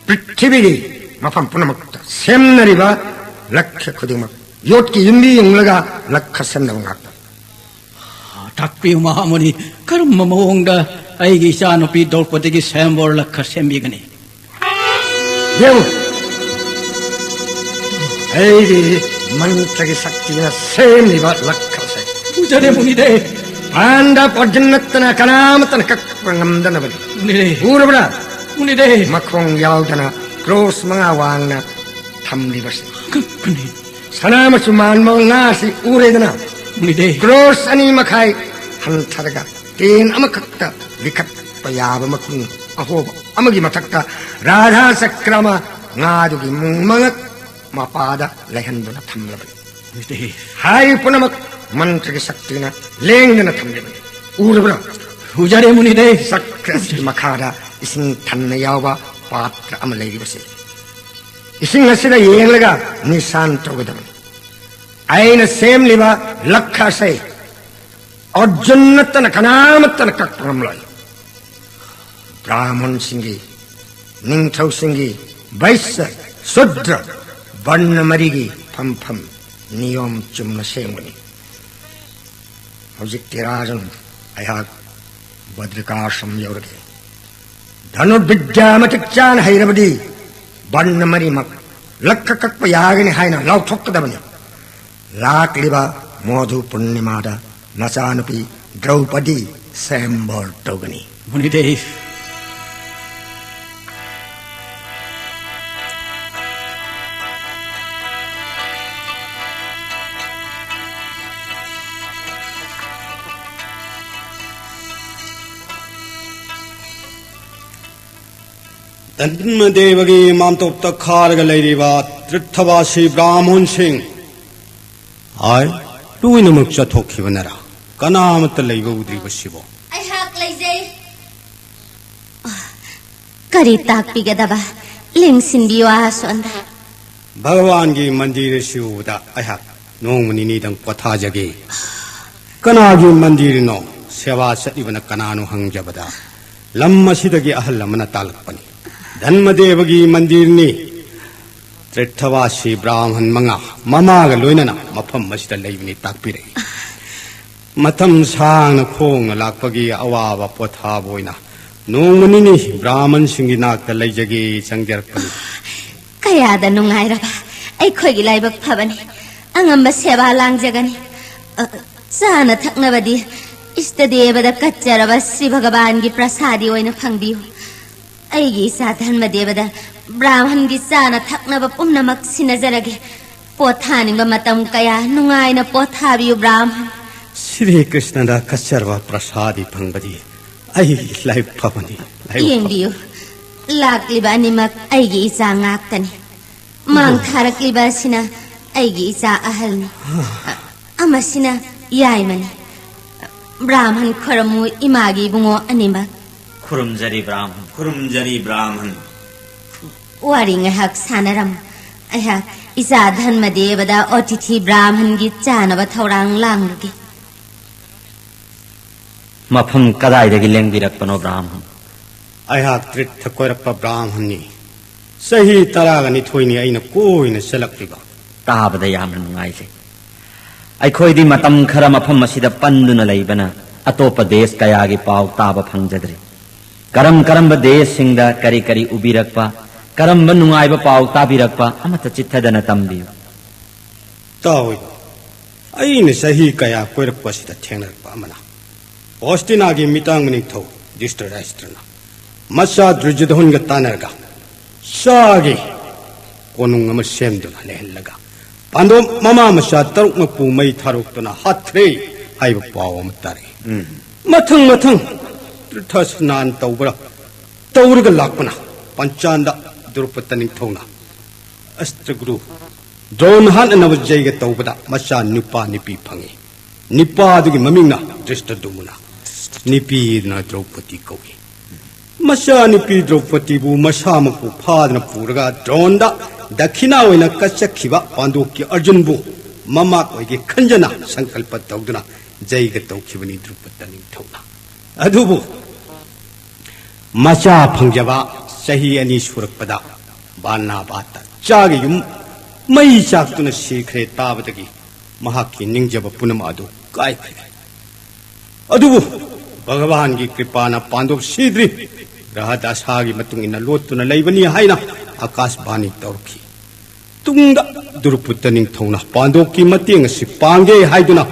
ꯄ꯭ꯔꯤꯊꯤꯕꯤꯒꯤ ꯃꯐꯝ ꯄꯨꯝꯅꯃꯛꯇ ꯁꯦꯝꯅꯔꯤꯕ ꯂꯛꯈ ꯈꯨꯗꯤꯡꯃꯛ ꯌꯣꯠꯀꯤ ꯌꯨꯝꯕꯤ ꯌꯨꯡꯂꯒ ꯂꯛꯈ ꯁꯦꯝꯅꯕ ꯉꯥꯛꯇ꯫ ꯇꯥꯛꯄꯤꯌꯨ ꯃꯍꯥꯃꯨꯅꯤ, ꯀꯔꯝꯕ ꯃꯑꯣꯡꯗ ꯑꯩꯒꯤ ꯏꯆꯥꯅꯨꯄꯤ ꯗ꯭ꯔꯧꯄꯗꯤꯒꯤ ꯁꯦꯝꯕꯣꯔ ꯂꯛꯈ ꯁꯦꯝꯕꯤꯒꯅꯤ? ꯌꯦꯡꯉꯨ, ꯑꯩꯒꯤ ꯃꯟꯇ꯭ꯔꯒꯤ ꯁꯛꯇꯤꯅ ꯁꯦꯝꯂꯤꯕ ꯂꯛꯈꯁꯦ꯫ ꯎꯖꯔꯦ ꯃꯨꯅꯤꯗꯦ꯫ ꯄꯥꯟꯗꯕ ꯑꯔꯖꯨꯟ ꯅꯠꯇꯅ ꯀꯅꯥꯃꯠꯇꯅ ꯀꯛꯄ ꯉꯝꯗꯅꯕꯅꯤ꯫ ꯃꯨꯅꯤꯗꯦ꯫ ꯎꯔꯕ꯭ꯔꯥ? ꯃꯨꯅꯤꯗꯦ꯫ ꯃꯈꯣꯡ ꯌꯥꯎꯗꯅ ꯀ꯭ꯔꯣꯁ ꯃꯉꯥ ꯋꯥꯡꯅ ꯊꯝꯂꯤꯕꯁꯦ꯫ ꯀꯛꯄꯅꯤ꯫ ꯁꯅꯥ ꯃꯆꯨ ꯃꯥꯟꯕ ꯉꯥꯁꯤ ꯎꯔꯦꯗꯅ? ꯃꯨꯅꯤꯗꯦ꯫ ꯀ꯭ꯔꯣꯁ ꯑꯅꯤ ꯃꯈꯥꯏ ꯍꯟꯊꯔꯒ ꯇꯦꯟ ꯑꯃꯈꯛꯇ ꯂꯤꯈꯠꯄ ꯌꯥꯕ ꯃꯈꯨꯟ ꯑꯍꯣꯕ ꯑꯃꯒꯤ ꯃꯊꯛꯇ ꯔꯥꯙꯥ ꯆꯀ꯭ꯔ ꯑꯃ ꯉꯥꯗꯨꯒꯤ ꯃꯨꯡ ꯃꯉꯛ ꯃꯄꯥꯗ ꯂꯩꯍꯟꯗꯨꯅ ꯊꯝꯂꯕꯅꯤ꯫ ꯍꯥꯏꯔꯤꯕ ꯄꯨꯝꯅꯃꯛ ꯃꯟꯇ꯭ꯔꯒꯤ ꯁꯛꯇꯤꯅ ꯂꯦꯡꯗꯅ ꯊꯝꯂꯤꯕꯅꯤ꯫ ꯎꯔꯕ꯭ꯔꯥ? ꯎꯖꯔꯦ ꯃꯨꯅꯤꯗꯦ꯫ ꯆꯀ꯭ꯔ ꯑꯁꯤꯒꯤ ꯃꯈꯥꯗ ꯏꯁꯤꯡ ꯊꯟꯅ ꯌꯥꯎꯕ ꯄꯥꯇ꯭ꯔ ꯑꯃ ꯂꯩꯔꯤꯕꯁꯤ, ꯏꯁꯤꯡ ꯑꯁꯤꯗ ꯌꯦꯡꯂꯒ ꯅꯤꯁꯥꯟ ꯇꯧꯒꯗꯕꯅꯤ꯫ ꯑꯩꯅ ꯁꯦꯝꯂꯤꯕ ꯂꯛꯈ ꯑꯁꯤ ꯑꯔꯖꯨꯟ ꯅꯠꯇꯅ ꯀꯅꯥꯃꯠꯇꯅ ꯀꯛꯄ ꯉꯝꯂꯣꯏ꯫ ꯕ꯭ꯔꯥꯍꯃꯟꯁꯤꯡꯒꯤ, ꯅꯤꯡꯊꯧꯁꯤꯡꯒꯤ, ꯕꯩꯁ꯭ꯌ, ꯁꯨꯗ꯭ꯔ, ꯕꯔꯅ ꯃꯔꯤꯒꯤ ꯐꯝꯐꯝ ꯅꯤꯌꯣꯝ ꯆꯨꯝꯅ ꯁꯦꯝꯒꯅꯤ꯫ ꯍꯧꯖꯤꯛꯇꯤ ꯔꯥꯖꯟ, ꯑꯩꯍꯥꯛ ꯕꯗ꯭ꯔꯤꯀꯥꯁ꯭ꯔꯝ ꯌꯧꯔꯒꯦ꯫ ꯙꯅꯨꯔꯕꯤꯗ꯭ꯌꯥ ꯃꯇꯤꯛ ꯆꯥꯅ ꯍꯩꯔꯕꯗꯤ ꯕꯔꯅ ꯃꯔꯤꯃꯛ ꯂꯛꯈ ꯀꯛꯄ ꯌꯥꯒꯅꯤ ꯍꯥꯏꯅ ꯂꯥꯎꯊꯣꯛꯀꯗꯕꯅꯤ꯫ ꯂꯥꯛꯂꯤꯕ ꯃꯣꯙꯨ ꯄꯨꯔꯅꯤꯃꯥꯗ ꯅꯆꯥꯅꯨꯄꯤ ꯗ꯭ꯔꯧꯄꯗꯤ ꯁꯦꯝꯕꯣꯔ ꯇꯧꯒꯅꯤ꯫ ꯃꯨꯅꯤꯗꯦ꯫ ꯙꯟꯃꯗꯦꯕꯒꯤ ꯃꯥꯝꯇꯣꯞꯇ ꯈꯥꯔꯒ ꯂꯩꯔꯤꯕ ꯇ꯭ꯔꯤꯊꯕꯥꯁꯤ ꯕ꯭ꯔꯥꯍꯃꯟꯁꯤꯡ꯫ ꯍꯥꯏ, ꯂꯣꯏꯅꯃꯛ ꯆꯠꯊꯣꯛꯈꯤꯕꯅꯔꯥ? ꯀꯅꯥꯃꯠꯇ ꯂꯩꯕ ꯎꯗ꯭ꯔꯤꯕꯁꯤꯕꯣ? ꯑꯩꯍꯥꯛ ꯂꯩꯖꯩ꯫ ꯀꯔꯤ ꯇꯥꯛꯄꯤꯒꯗꯕ? ꯂꯦꯡꯁꯤꯟꯕꯤꯌꯨ ꯑꯁꯣꯟꯗ꯫ ꯚꯒꯋꯥꯟꯒꯤ ꯃꯟꯗꯤꯔ ꯑꯁꯤ ꯎꯕꯗ ꯑꯩꯍꯥꯛ ꯅꯣꯡꯃ ꯅꯤꯅꯤꯗꯪ ꯄꯣꯊꯥꯖꯒꯦ꯫ ꯀꯅꯥꯒꯤ ꯃꯟꯗꯤꯔꯅꯣ? ꯁꯦꯕꯥ ꯆꯠꯂꯤꯕꯅ ꯀꯅꯥꯅꯣ ꯍꯪꯖꯕꯗ, ꯂꯝ ꯑꯁꯤꯗꯒꯤ ꯑꯍꯜ ꯑꯃꯅ ꯇꯥꯛꯂꯛꯄꯅꯤ꯫ ꯙꯟꯃꯗꯦꯕꯒꯤ ꯃꯟꯗꯤꯔꯅꯤ꯫ ꯇ꯭ꯔꯤꯊꯕꯥꯁꯤ ꯕ꯭ꯔꯥꯍꯃꯟ ꯃꯉꯥ ꯃꯃꯥꯒ ꯂꯣꯏꯅꯅ ꯃꯐꯝ ꯑꯁꯤꯗ ꯂꯩꯕꯅꯤ ꯇꯥꯛꯄꯤꯔꯛꯏ꯫ ꯃꯇꯝ ꯁꯥꯡꯅ ꯈꯣꯡꯅ ꯂꯥꯛꯄꯒꯤ ꯑꯋꯥꯕ ꯄꯣꯊꯥꯕ ꯑꯣꯏꯅ ꯅꯣꯡꯃ ꯅꯤꯅꯤ ꯕ꯭ꯔꯥꯍꯃꯟꯁꯤꯡꯒꯤ ꯅꯥꯛꯇ ꯂꯩꯖꯒꯦ ꯆꯪꯖꯔꯛꯄꯅꯤ꯫ ꯀꯌꯥꯗ ꯅꯨꯡꯉꯥꯏꯔꯕ ꯑꯩꯈꯣꯏꯒꯤ ꯂꯥꯏꯕꯛ ꯐꯕꯅꯤ꯫ ꯑꯉꯝꯕ ꯁꯦꯕꯥ ꯂꯥꯡꯖꯒꯅꯤ꯫ ꯑ, ꯆꯥꯅ ꯊꯛꯅꯕꯗꯤ ꯏꯁꯇ ꯗꯦꯕꯗ ꯀꯠꯆꯔꯕ ꯁ꯭ꯔꯤ ꯚꯒꯋꯥꯟꯒꯤ ꯄ꯭ꯔꯁꯥꯗꯤ ꯑꯣꯏꯅ ꯐꯪꯕꯤꯌꯨ꯫ ꯑꯩꯒꯤ ꯏꯆꯥ ꯙꯔꯃꯗꯦꯕꯗ ꯕ꯭ꯔꯥꯍꯃꯟꯒꯤ ꯆꯥꯅ ꯊꯛꯅꯕ ꯄꯨꯝꯅꯃꯛ ꯁꯤꯟꯅꯖꯔꯒꯦ꯫ ꯄꯣꯊꯥꯅꯤꯡꯕ ꯃꯇꯝ ꯀꯌꯥ ꯅꯨꯡꯉꯥꯏꯅ ꯄꯣꯊꯥꯕꯤꯌꯨ ꯕ꯭ꯔꯥꯍꯃꯟ꯫ ꯁ꯭ꯔꯤ ꯀ꯭ꯔꯤꯁꯅꯗ ꯀꯠꯆꯔꯕ ꯄ꯭ꯔꯁꯥꯗꯤ ꯐꯪꯕꯗꯤ ꯑꯩꯒꯤ ꯂꯥꯏꯕꯛ ꯐꯕꯅꯤ꯫ ꯌꯦꯡꯕꯤꯌꯨ, ꯂꯥꯛꯂꯤꯕ ꯑꯅꯤꯃꯛ ꯑꯩꯒꯤ ꯏꯆꯥ ꯉꯥꯛꯇꯅꯤ꯫ ꯃꯥꯡ ꯊꯥꯔꯛꯂꯤꯕ ꯑꯁꯤꯅ ꯑꯩꯒꯤ ꯏꯆꯥ ꯑꯍꯜꯅꯤ꯫ ꯑ-, ꯑꯃꯁꯤꯅ ꯌꯥꯏꯃꯅꯤ꯫ ꯕ꯭ꯔꯥꯍꯃꯟ ꯈꯣꯏꯔꯝꯃꯨ, ꯏꯃꯥꯒꯤ ꯏꯕꯨꯡꯉꯣ ꯑꯅꯤꯃꯛ꯫ ꯈꯨꯔꯨꯝꯖꯔꯤ ꯕ꯭ꯔꯥꯍꯃꯟ, ꯈꯨꯔꯨꯝꯖꯔꯤ ꯕ꯭ꯔꯥꯍꯃꯟ꯫ ꯋꯥꯔꯤ ꯉꯥꯏꯍꯥꯛ ꯁꯥꯟꯅꯔꯝꯃꯨ꯫ ꯑꯩꯍꯥꯛ ꯏꯆꯥ ꯙꯔꯃꯗꯦꯕꯗ ꯑꯣꯇꯤꯊꯤ ꯕ꯭ꯔꯥꯍꯃꯟꯒꯤ ꯆꯥꯅꯕ ꯊꯧꯔꯥꯡ ꯂꯥꯡꯂꯨꯒꯦ꯫ ꯃꯐꯝ ꯀꯗꯥꯏꯗꯒꯤ ꯂꯦꯡꯕꯤꯔꯛꯄꯅꯣ ꯕ꯭ꯔꯥꯍꯃꯟ? ꯑꯩꯍꯥꯛ ꯇꯤꯔꯊ ꯀꯣꯏꯔꯛꯄ ꯕ꯭ꯔꯥꯍꯃꯟꯅꯤ꯫ ꯆꯍꯤ ꯇꯔꯥꯒ ꯅꯤꯊꯣꯏꯅꯤ ꯑꯩꯅ ꯀꯣꯏꯅ ꯆꯠꯂꯛꯂꯤꯕ꯫ ꯇꯥꯕꯗ ꯌꯥꯝꯅ ꯅꯨꯡꯉꯥꯏꯖꯩ꯫ ꯑꯩꯈꯣꯏꯗꯤ ꯃꯇꯝ ꯈꯔ ꯃꯐꯝ ꯑꯁꯤꯗ ꯄꯟꯗꯨꯅ ꯂꯩꯕꯅ ꯑꯇꯣꯞꯄ ꯗꯦꯁ ꯀꯌꯥꯒꯤ ꯄꯥꯎ ꯇꯥꯕ ꯐꯪꯖꯗ꯭ꯔꯤ꯫ ꯀꯔꯝ ꯀꯔꯝꯕ ꯗꯦꯁꯁꯤꯡꯗ ꯀꯔꯤ ꯀꯔꯤ ꯎꯕꯤꯔꯛꯄ, ꯀꯔꯝꯕ ꯅꯨꯡꯉꯥꯏꯕ ꯄꯥꯎ ꯇꯥꯕꯤꯔꯛꯄ ꯑꯃꯠꯇ ꯆꯤꯠꯊꯗꯅ ꯇꯝꯕꯤꯌꯨ꯫ ꯇꯥꯎꯏ, ꯑꯩꯅ ꯆꯍꯤ ꯀꯌꯥ ꯀꯣꯏꯔꯛꯄ ꯑꯁꯤꯗ ꯊꯦꯡꯅꯔꯛꯄ ꯑꯃꯅ, ꯑꯣꯁꯇꯤꯅꯥꯒꯤ ꯃꯤꯇꯥꯡ ꯃꯅꯤꯡꯊꯧ ꯙ꯭ꯔꯤꯇꯔꯥꯁꯇ꯭ꯔꯅ ꯃꯆꯥ ꯗꯨꯔꯖꯣꯙꯟꯒ ꯇꯥꯟꯅꯔꯒ ꯆꯥꯒꯤ ꯀꯣꯅꯨꯡ ꯑꯃ ꯁꯦꯝꯗꯨꯅ ꯂꯩꯍꯜꯂꯒ, ꯄꯥꯟꯗꯣꯞ ꯃꯃꯥ ꯃꯆꯥ ꯇꯔꯨꯛꯃꯛꯄꯨ ꯃꯩ ꯊꯥꯔꯣꯛꯇꯨꯅ ꯍꯥꯠꯈ꯭ꯔꯦ ꯍꯥꯏꯕ ꯄꯥꯎ ꯑꯃ ꯇꯥꯔꯛꯏ꯫ ꯎꯝ꯫ ꯃꯊꯪ ꯃꯊꯪ ꯇꯤꯔꯊ ꯁ꯭ꯅꯥꯟ ꯇꯧꯕ꯭ꯔꯥ ꯇꯧꯔꯒ ꯂꯥꯛꯄꯅ ꯄꯟꯆꯥꯟꯗ ꯗ꯭ꯔꯧꯄꯗ ꯅꯤꯡꯊꯧꯅ ꯑꯁꯇ꯭ꯔꯒꯨꯔꯨ ꯗ꯭ꯔꯣꯟ ꯍꯥꯠꯅꯅꯕ ꯖꯩꯒ ꯇꯧꯕꯗ ꯃꯆꯥ ꯅꯨꯄꯥ ꯅꯨꯄꯤ ꯐꯪꯉꯤ꯫ ꯅꯨꯄꯥꯗꯨꯒꯤ ꯃꯃꯤꯡꯅ ꯙ꯭ꯔꯤꯁꯇꯗꯨꯃꯅ, ꯅꯨꯄꯤꯗꯨꯅ ꯗ꯭ꯔꯧꯄꯗꯤ ꯀꯧꯏ꯫ ꯃꯆꯥꯅꯨꯄꯤ ꯗ꯭ꯔꯧꯄꯗꯤꯕꯨ ꯃꯁꯥꯃꯛꯄꯨ ꯐꯥꯗꯨꯅ ꯄꯨꯔꯒ ꯗ꯭ꯔꯣꯟꯗ ꯗꯈꯤꯅꯥ ꯑꯣꯏꯅ ꯀꯠꯆꯈꯤꯕ ꯄꯥꯟꯗꯣꯞꯀꯤ ꯑꯔꯖꯨꯟꯕꯨ ꯃꯃꯥꯛ ꯑꯣꯏꯒꯦ ꯈꯟꯖꯅ ꯁꯪꯀꯜꯄ ꯇꯧꯗꯨꯅ ꯖꯩꯒ ꯇꯧꯈꯤꯕꯅꯤ ꯗ꯭ꯔꯧꯄꯗ ꯅꯤꯡꯊꯧꯅ꯫ ꯑꯗꯨꯕꯨ ꯃꯆꯥ ꯐꯪꯖꯕ ꯆꯍꯤ ꯑꯅꯤ ꯁꯨꯔꯛꯄꯗ ꯕꯥꯅꯥꯕꯥꯇ ꯆꯥꯒꯤ ꯌꯨꯝ ꯃꯩ ꯆꯥꯛꯇꯨꯅ ꯁꯤꯈ꯭ꯔꯦ ꯇꯥꯕꯗꯒꯤ ꯃꯍꯥꯛꯀꯤ ꯅꯤꯡꯖꯕ ꯄꯨꯝꯅꯃꯛ ꯑꯗꯨ ꯀꯥꯏꯈ꯭ꯔꯦ꯫ ꯑꯗꯨꯕꯨ ꯚꯒꯕꯥꯟꯒꯤ ꯀ꯭ꯔꯤꯄꯥꯅ ꯄꯥꯟꯗꯣꯞ ꯁꯤꯗ꯭ꯔꯤ꯫ ꯒ꯭ꯔꯍ ꯗꯁꯥꯒꯤ ꯃꯇꯨꯡ ꯏꯟꯅ ꯂꯣꯠꯇꯨꯅ ꯂꯩꯕꯅꯤ ꯍꯥꯏꯅ ꯑꯀꯥꯁꯕꯥꯅꯤ ꯇꯧꯔꯛꯈꯤ꯫ ꯇꯨꯡꯗ ꯗ꯭ꯔꯧꯄꯗ ꯅꯤꯡꯊꯧꯅ ꯄꯥꯟꯗꯣꯞꯀꯤ ꯃꯇꯦꯡ ꯑꯁꯤ ꯄꯥꯡꯒꯦ ꯍꯥꯏꯗꯨꯅ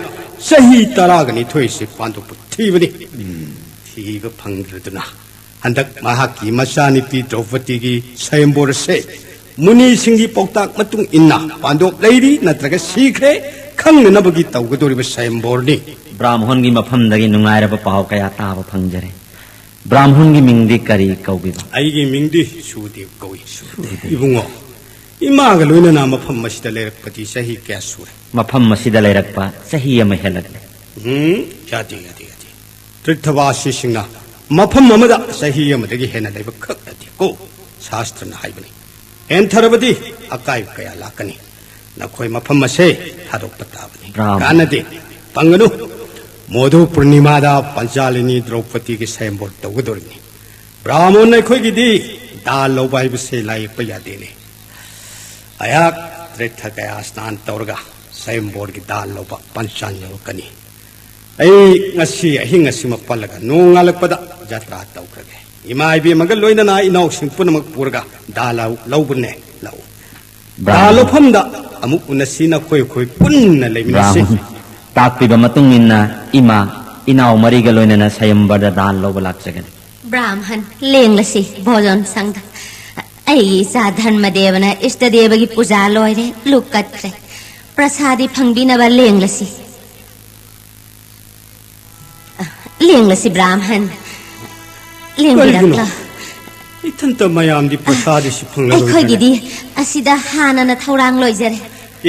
ꯆꯍꯤ ꯇꯔꯥꯒ ꯅꯤꯊꯣꯏꯁꯤ ꯄꯥꯟꯗꯣꯞꯄꯨ ꯊꯤꯕꯅꯤ꯫ ꯊꯤꯕ ꯐꯪꯗ꯭ꯔꯗꯨꯅ ꯍꯟꯗꯛ ꯃꯍꯥꯛꯀꯤ ꯃꯆꯥꯅꯨꯄꯤ ꯗ꯭ꯔꯧꯄꯗꯤꯒꯤ ꯁ꯭ꯋꯌꯝꯕꯣꯔ ꯑꯁꯦ ꯃꯨꯅꯤꯁꯤꯡꯒꯤ ꯄꯥꯎꯇꯥꯛ ꯃꯇꯨꯡ ꯏꯟꯅ ꯄꯥꯟꯗꯣꯞ ꯂꯩꯔꯤ ꯅꯠꯇ꯭ꯔꯒ ꯁꯤꯈ꯭ꯔꯦ ꯈꯪꯅꯅꯕꯒꯤ ꯇꯧꯒꯗꯧꯔꯤꯕ ꯁ꯭ꯋꯌꯝꯕꯣꯔꯅꯤ꯫ ꯕ꯭ꯔꯥꯝꯍꯣꯟꯒꯤ ꯃꯐꯝꯗꯒꯤ ꯅꯨꯡꯉꯥꯏꯔꯕ ꯄꯥꯎ ꯀꯌꯥ ꯇꯥꯕ ꯐꯪꯖꯔꯦ꯫ ꯕ꯭ꯔꯥꯍꯃꯟꯒꯤ ꯃꯤꯡꯗꯤ ꯀꯔꯤ ꯀꯧꯕꯤꯕ? ꯑꯩꯒꯤ ꯃꯤꯡꯗꯤ ꯁꯨꯗꯦꯕ ꯀꯧꯏ꯫ ꯁꯨꯗꯦꯕ꯫ ꯏꯕꯨꯡꯉꯣ, ꯏꯃꯥꯒ ꯂꯣꯏꯅꯅ ꯃꯐꯝ ꯑꯁꯤꯗ ꯂꯩꯔꯛꯄꯗꯤ ꯆꯍꯤ ꯀꯌꯥ ꯁꯨꯔꯦ? ꯃꯐꯝ ꯑꯁꯤꯗ ꯂꯩꯔꯛꯄ ꯆꯍꯤ ꯑꯃ ꯍꯦꯜꯂꯛꯂꯦ꯫ ꯎꯝ, ꯌꯥꯗꯦ, ꯌꯥꯗꯦ, ꯌꯥꯗꯦ꯫ ꯇꯤꯔꯊꯕꯥꯁꯤꯁꯤꯡꯅ ꯃꯐꯝ ꯑꯃꯗ ꯆꯍꯤ ꯑꯃꯗꯒꯤ ꯍꯦꯟꯅ ꯂꯩꯕ ꯈꯛ ꯅꯠꯇꯦꯀꯣ꯫ ꯁꯥꯁꯇ꯭ꯔꯅ ꯍꯥꯏꯕꯅꯤ꯫ ꯍꯦꯟꯊꯔꯕꯗꯤ ꯑꯀꯥꯏꯕ ꯀꯌꯥ ꯂꯥꯛꯀꯅꯤ꯫ ꯅꯈꯣꯏ ꯃꯐꯝ ꯑꯁꯦ ꯊꯥꯗꯣꯛꯄ ꯇꯥꯕꯅꯤ꯫ ꯕ꯭ꯔꯥꯍꯃꯟ꯫ ꯀꯥꯟꯅꯗꯦ, ꯐꯪꯒꯅꯨ꯫ ꯃꯣꯙꯨ ꯄꯨꯔꯅꯤꯃꯥꯗ ꯄꯟꯆꯥꯂꯤꯅꯤ ꯗ꯭ꯔꯧꯄꯗꯤꯒꯤ ꯁ꯭ꯋꯌꯝꯕꯣꯔ ꯇꯧꯒꯗꯧꯔꯤꯕꯅꯤ꯫ ꯕ꯭ꯔꯥꯍꯃꯟ ꯑꯩꯈꯣꯏꯒꯤꯗꯤ ꯗꯥ ꯂꯧꯕ ꯍꯥꯏꯕꯁꯦ ꯂꯥꯏꯌꯦꯛꯄ ꯌꯥꯗꯦꯅꯦ꯫ ꯑꯩꯍꯥꯛ ꯇꯤꯔꯊ ꯀꯌꯥ ꯁ꯭ꯅꯥꯟ ꯇꯧꯔꯒ ꯁ꯭ꯋꯌꯝꯕꯣꯔꯒꯤ ꯗꯥ ꯂꯧꯕ ꯄꯟꯆꯥꯟ ꯌꯧꯔꯛꯀꯅꯤ꯫ ꯑꯩ ꯉꯁꯤ ꯑꯍꯤꯡ ꯑꯁꯤꯃ ꯄꯜꯂꯒ ꯅꯣꯡꯉꯥꯜꯂꯛꯄꯗ ꯖꯇ꯭ꯔꯥ ꯇꯧꯈ꯭ꯔꯒꯦ꯫ ꯏꯃꯥ ꯏꯕꯦꯝꯃꯒ ꯂꯣꯏꯅꯅ ꯏꯅꯥꯎꯁꯤꯡ ꯄꯨꯝꯅꯃꯛ ꯄꯨꯔꯒ ꯗꯥ ꯂꯧ-, ꯂꯧꯕꯅꯦ, ꯂꯥꯛꯎ꯫ ꯗꯥ ꯕ꯭ꯔꯥꯍꯃꯟ꯫ ꯂꯧꯐꯝꯗ ꯑꯃꯨꯛ ꯎꯅꯁꯤ, ꯅꯈꯣꯏ ꯑꯩꯈꯣꯏ ꯄꯨꯟꯅ ꯂꯩꯃꯤꯟꯅꯁꯤ꯫ ꯕ꯭ꯔꯥꯍꯃꯟ꯫ ꯇꯥꯛꯄꯤꯕ ꯃꯇꯨꯡ ꯏꯟꯅ ꯏꯃꯥ, ꯏꯅꯥꯎ ꯃꯔꯤꯒ ꯂꯣꯏꯅꯅ ꯁ꯭ꯋꯌꯝꯕꯔꯗ ꯗꯥ ꯂꯧꯕ ꯂꯥꯛꯆꯒꯅꯤ꯫ ꯕ꯭ꯔꯥꯍꯃꯟ, ꯂꯦꯡꯂꯁꯤ ꯚꯣꯖꯟ ꯁꯪꯗ꯫ ꯑꯩꯒꯤ ꯏꯆꯥ ꯙꯔꯃꯗꯦꯕꯅ ꯏꯁꯇꯗꯦꯕꯒꯤ ꯄꯨꯖꯥ ꯂꯣꯏꯔꯦ, ꯂꯨꯛ ꯀꯠꯈ꯭ꯔꯦ꯫ ꯄ꯭ꯔꯁꯥꯗꯤ ꯐꯪꯕꯤꯅꯕ ꯂꯦꯡꯂꯁꯤ꯫ ꯂꯦꯡꯂꯁꯤ ꯕ꯭ꯔꯥꯍꯃꯟ꯫ ꯂꯦꯡꯕꯤꯔꯛꯂꯣ꯫ ꯀꯔꯤꯒꯤꯅꯣ? ꯏꯊꯟꯇ ꯃꯌꯥꯝꯗꯤ ꯄ꯭ꯔꯁꯥꯗꯤ ꯁꯤ ꯐꯪꯂꯔꯣꯏꯗ꯭ꯔꯅꯦ? ꯑꯩꯈꯣꯏꯒꯤꯗꯤ ꯑꯁꯤꯗ ꯍꯥꯟꯅꯅ ꯊꯧꯔꯥꯡ ꯂꯣꯏꯖꯔꯦ꯫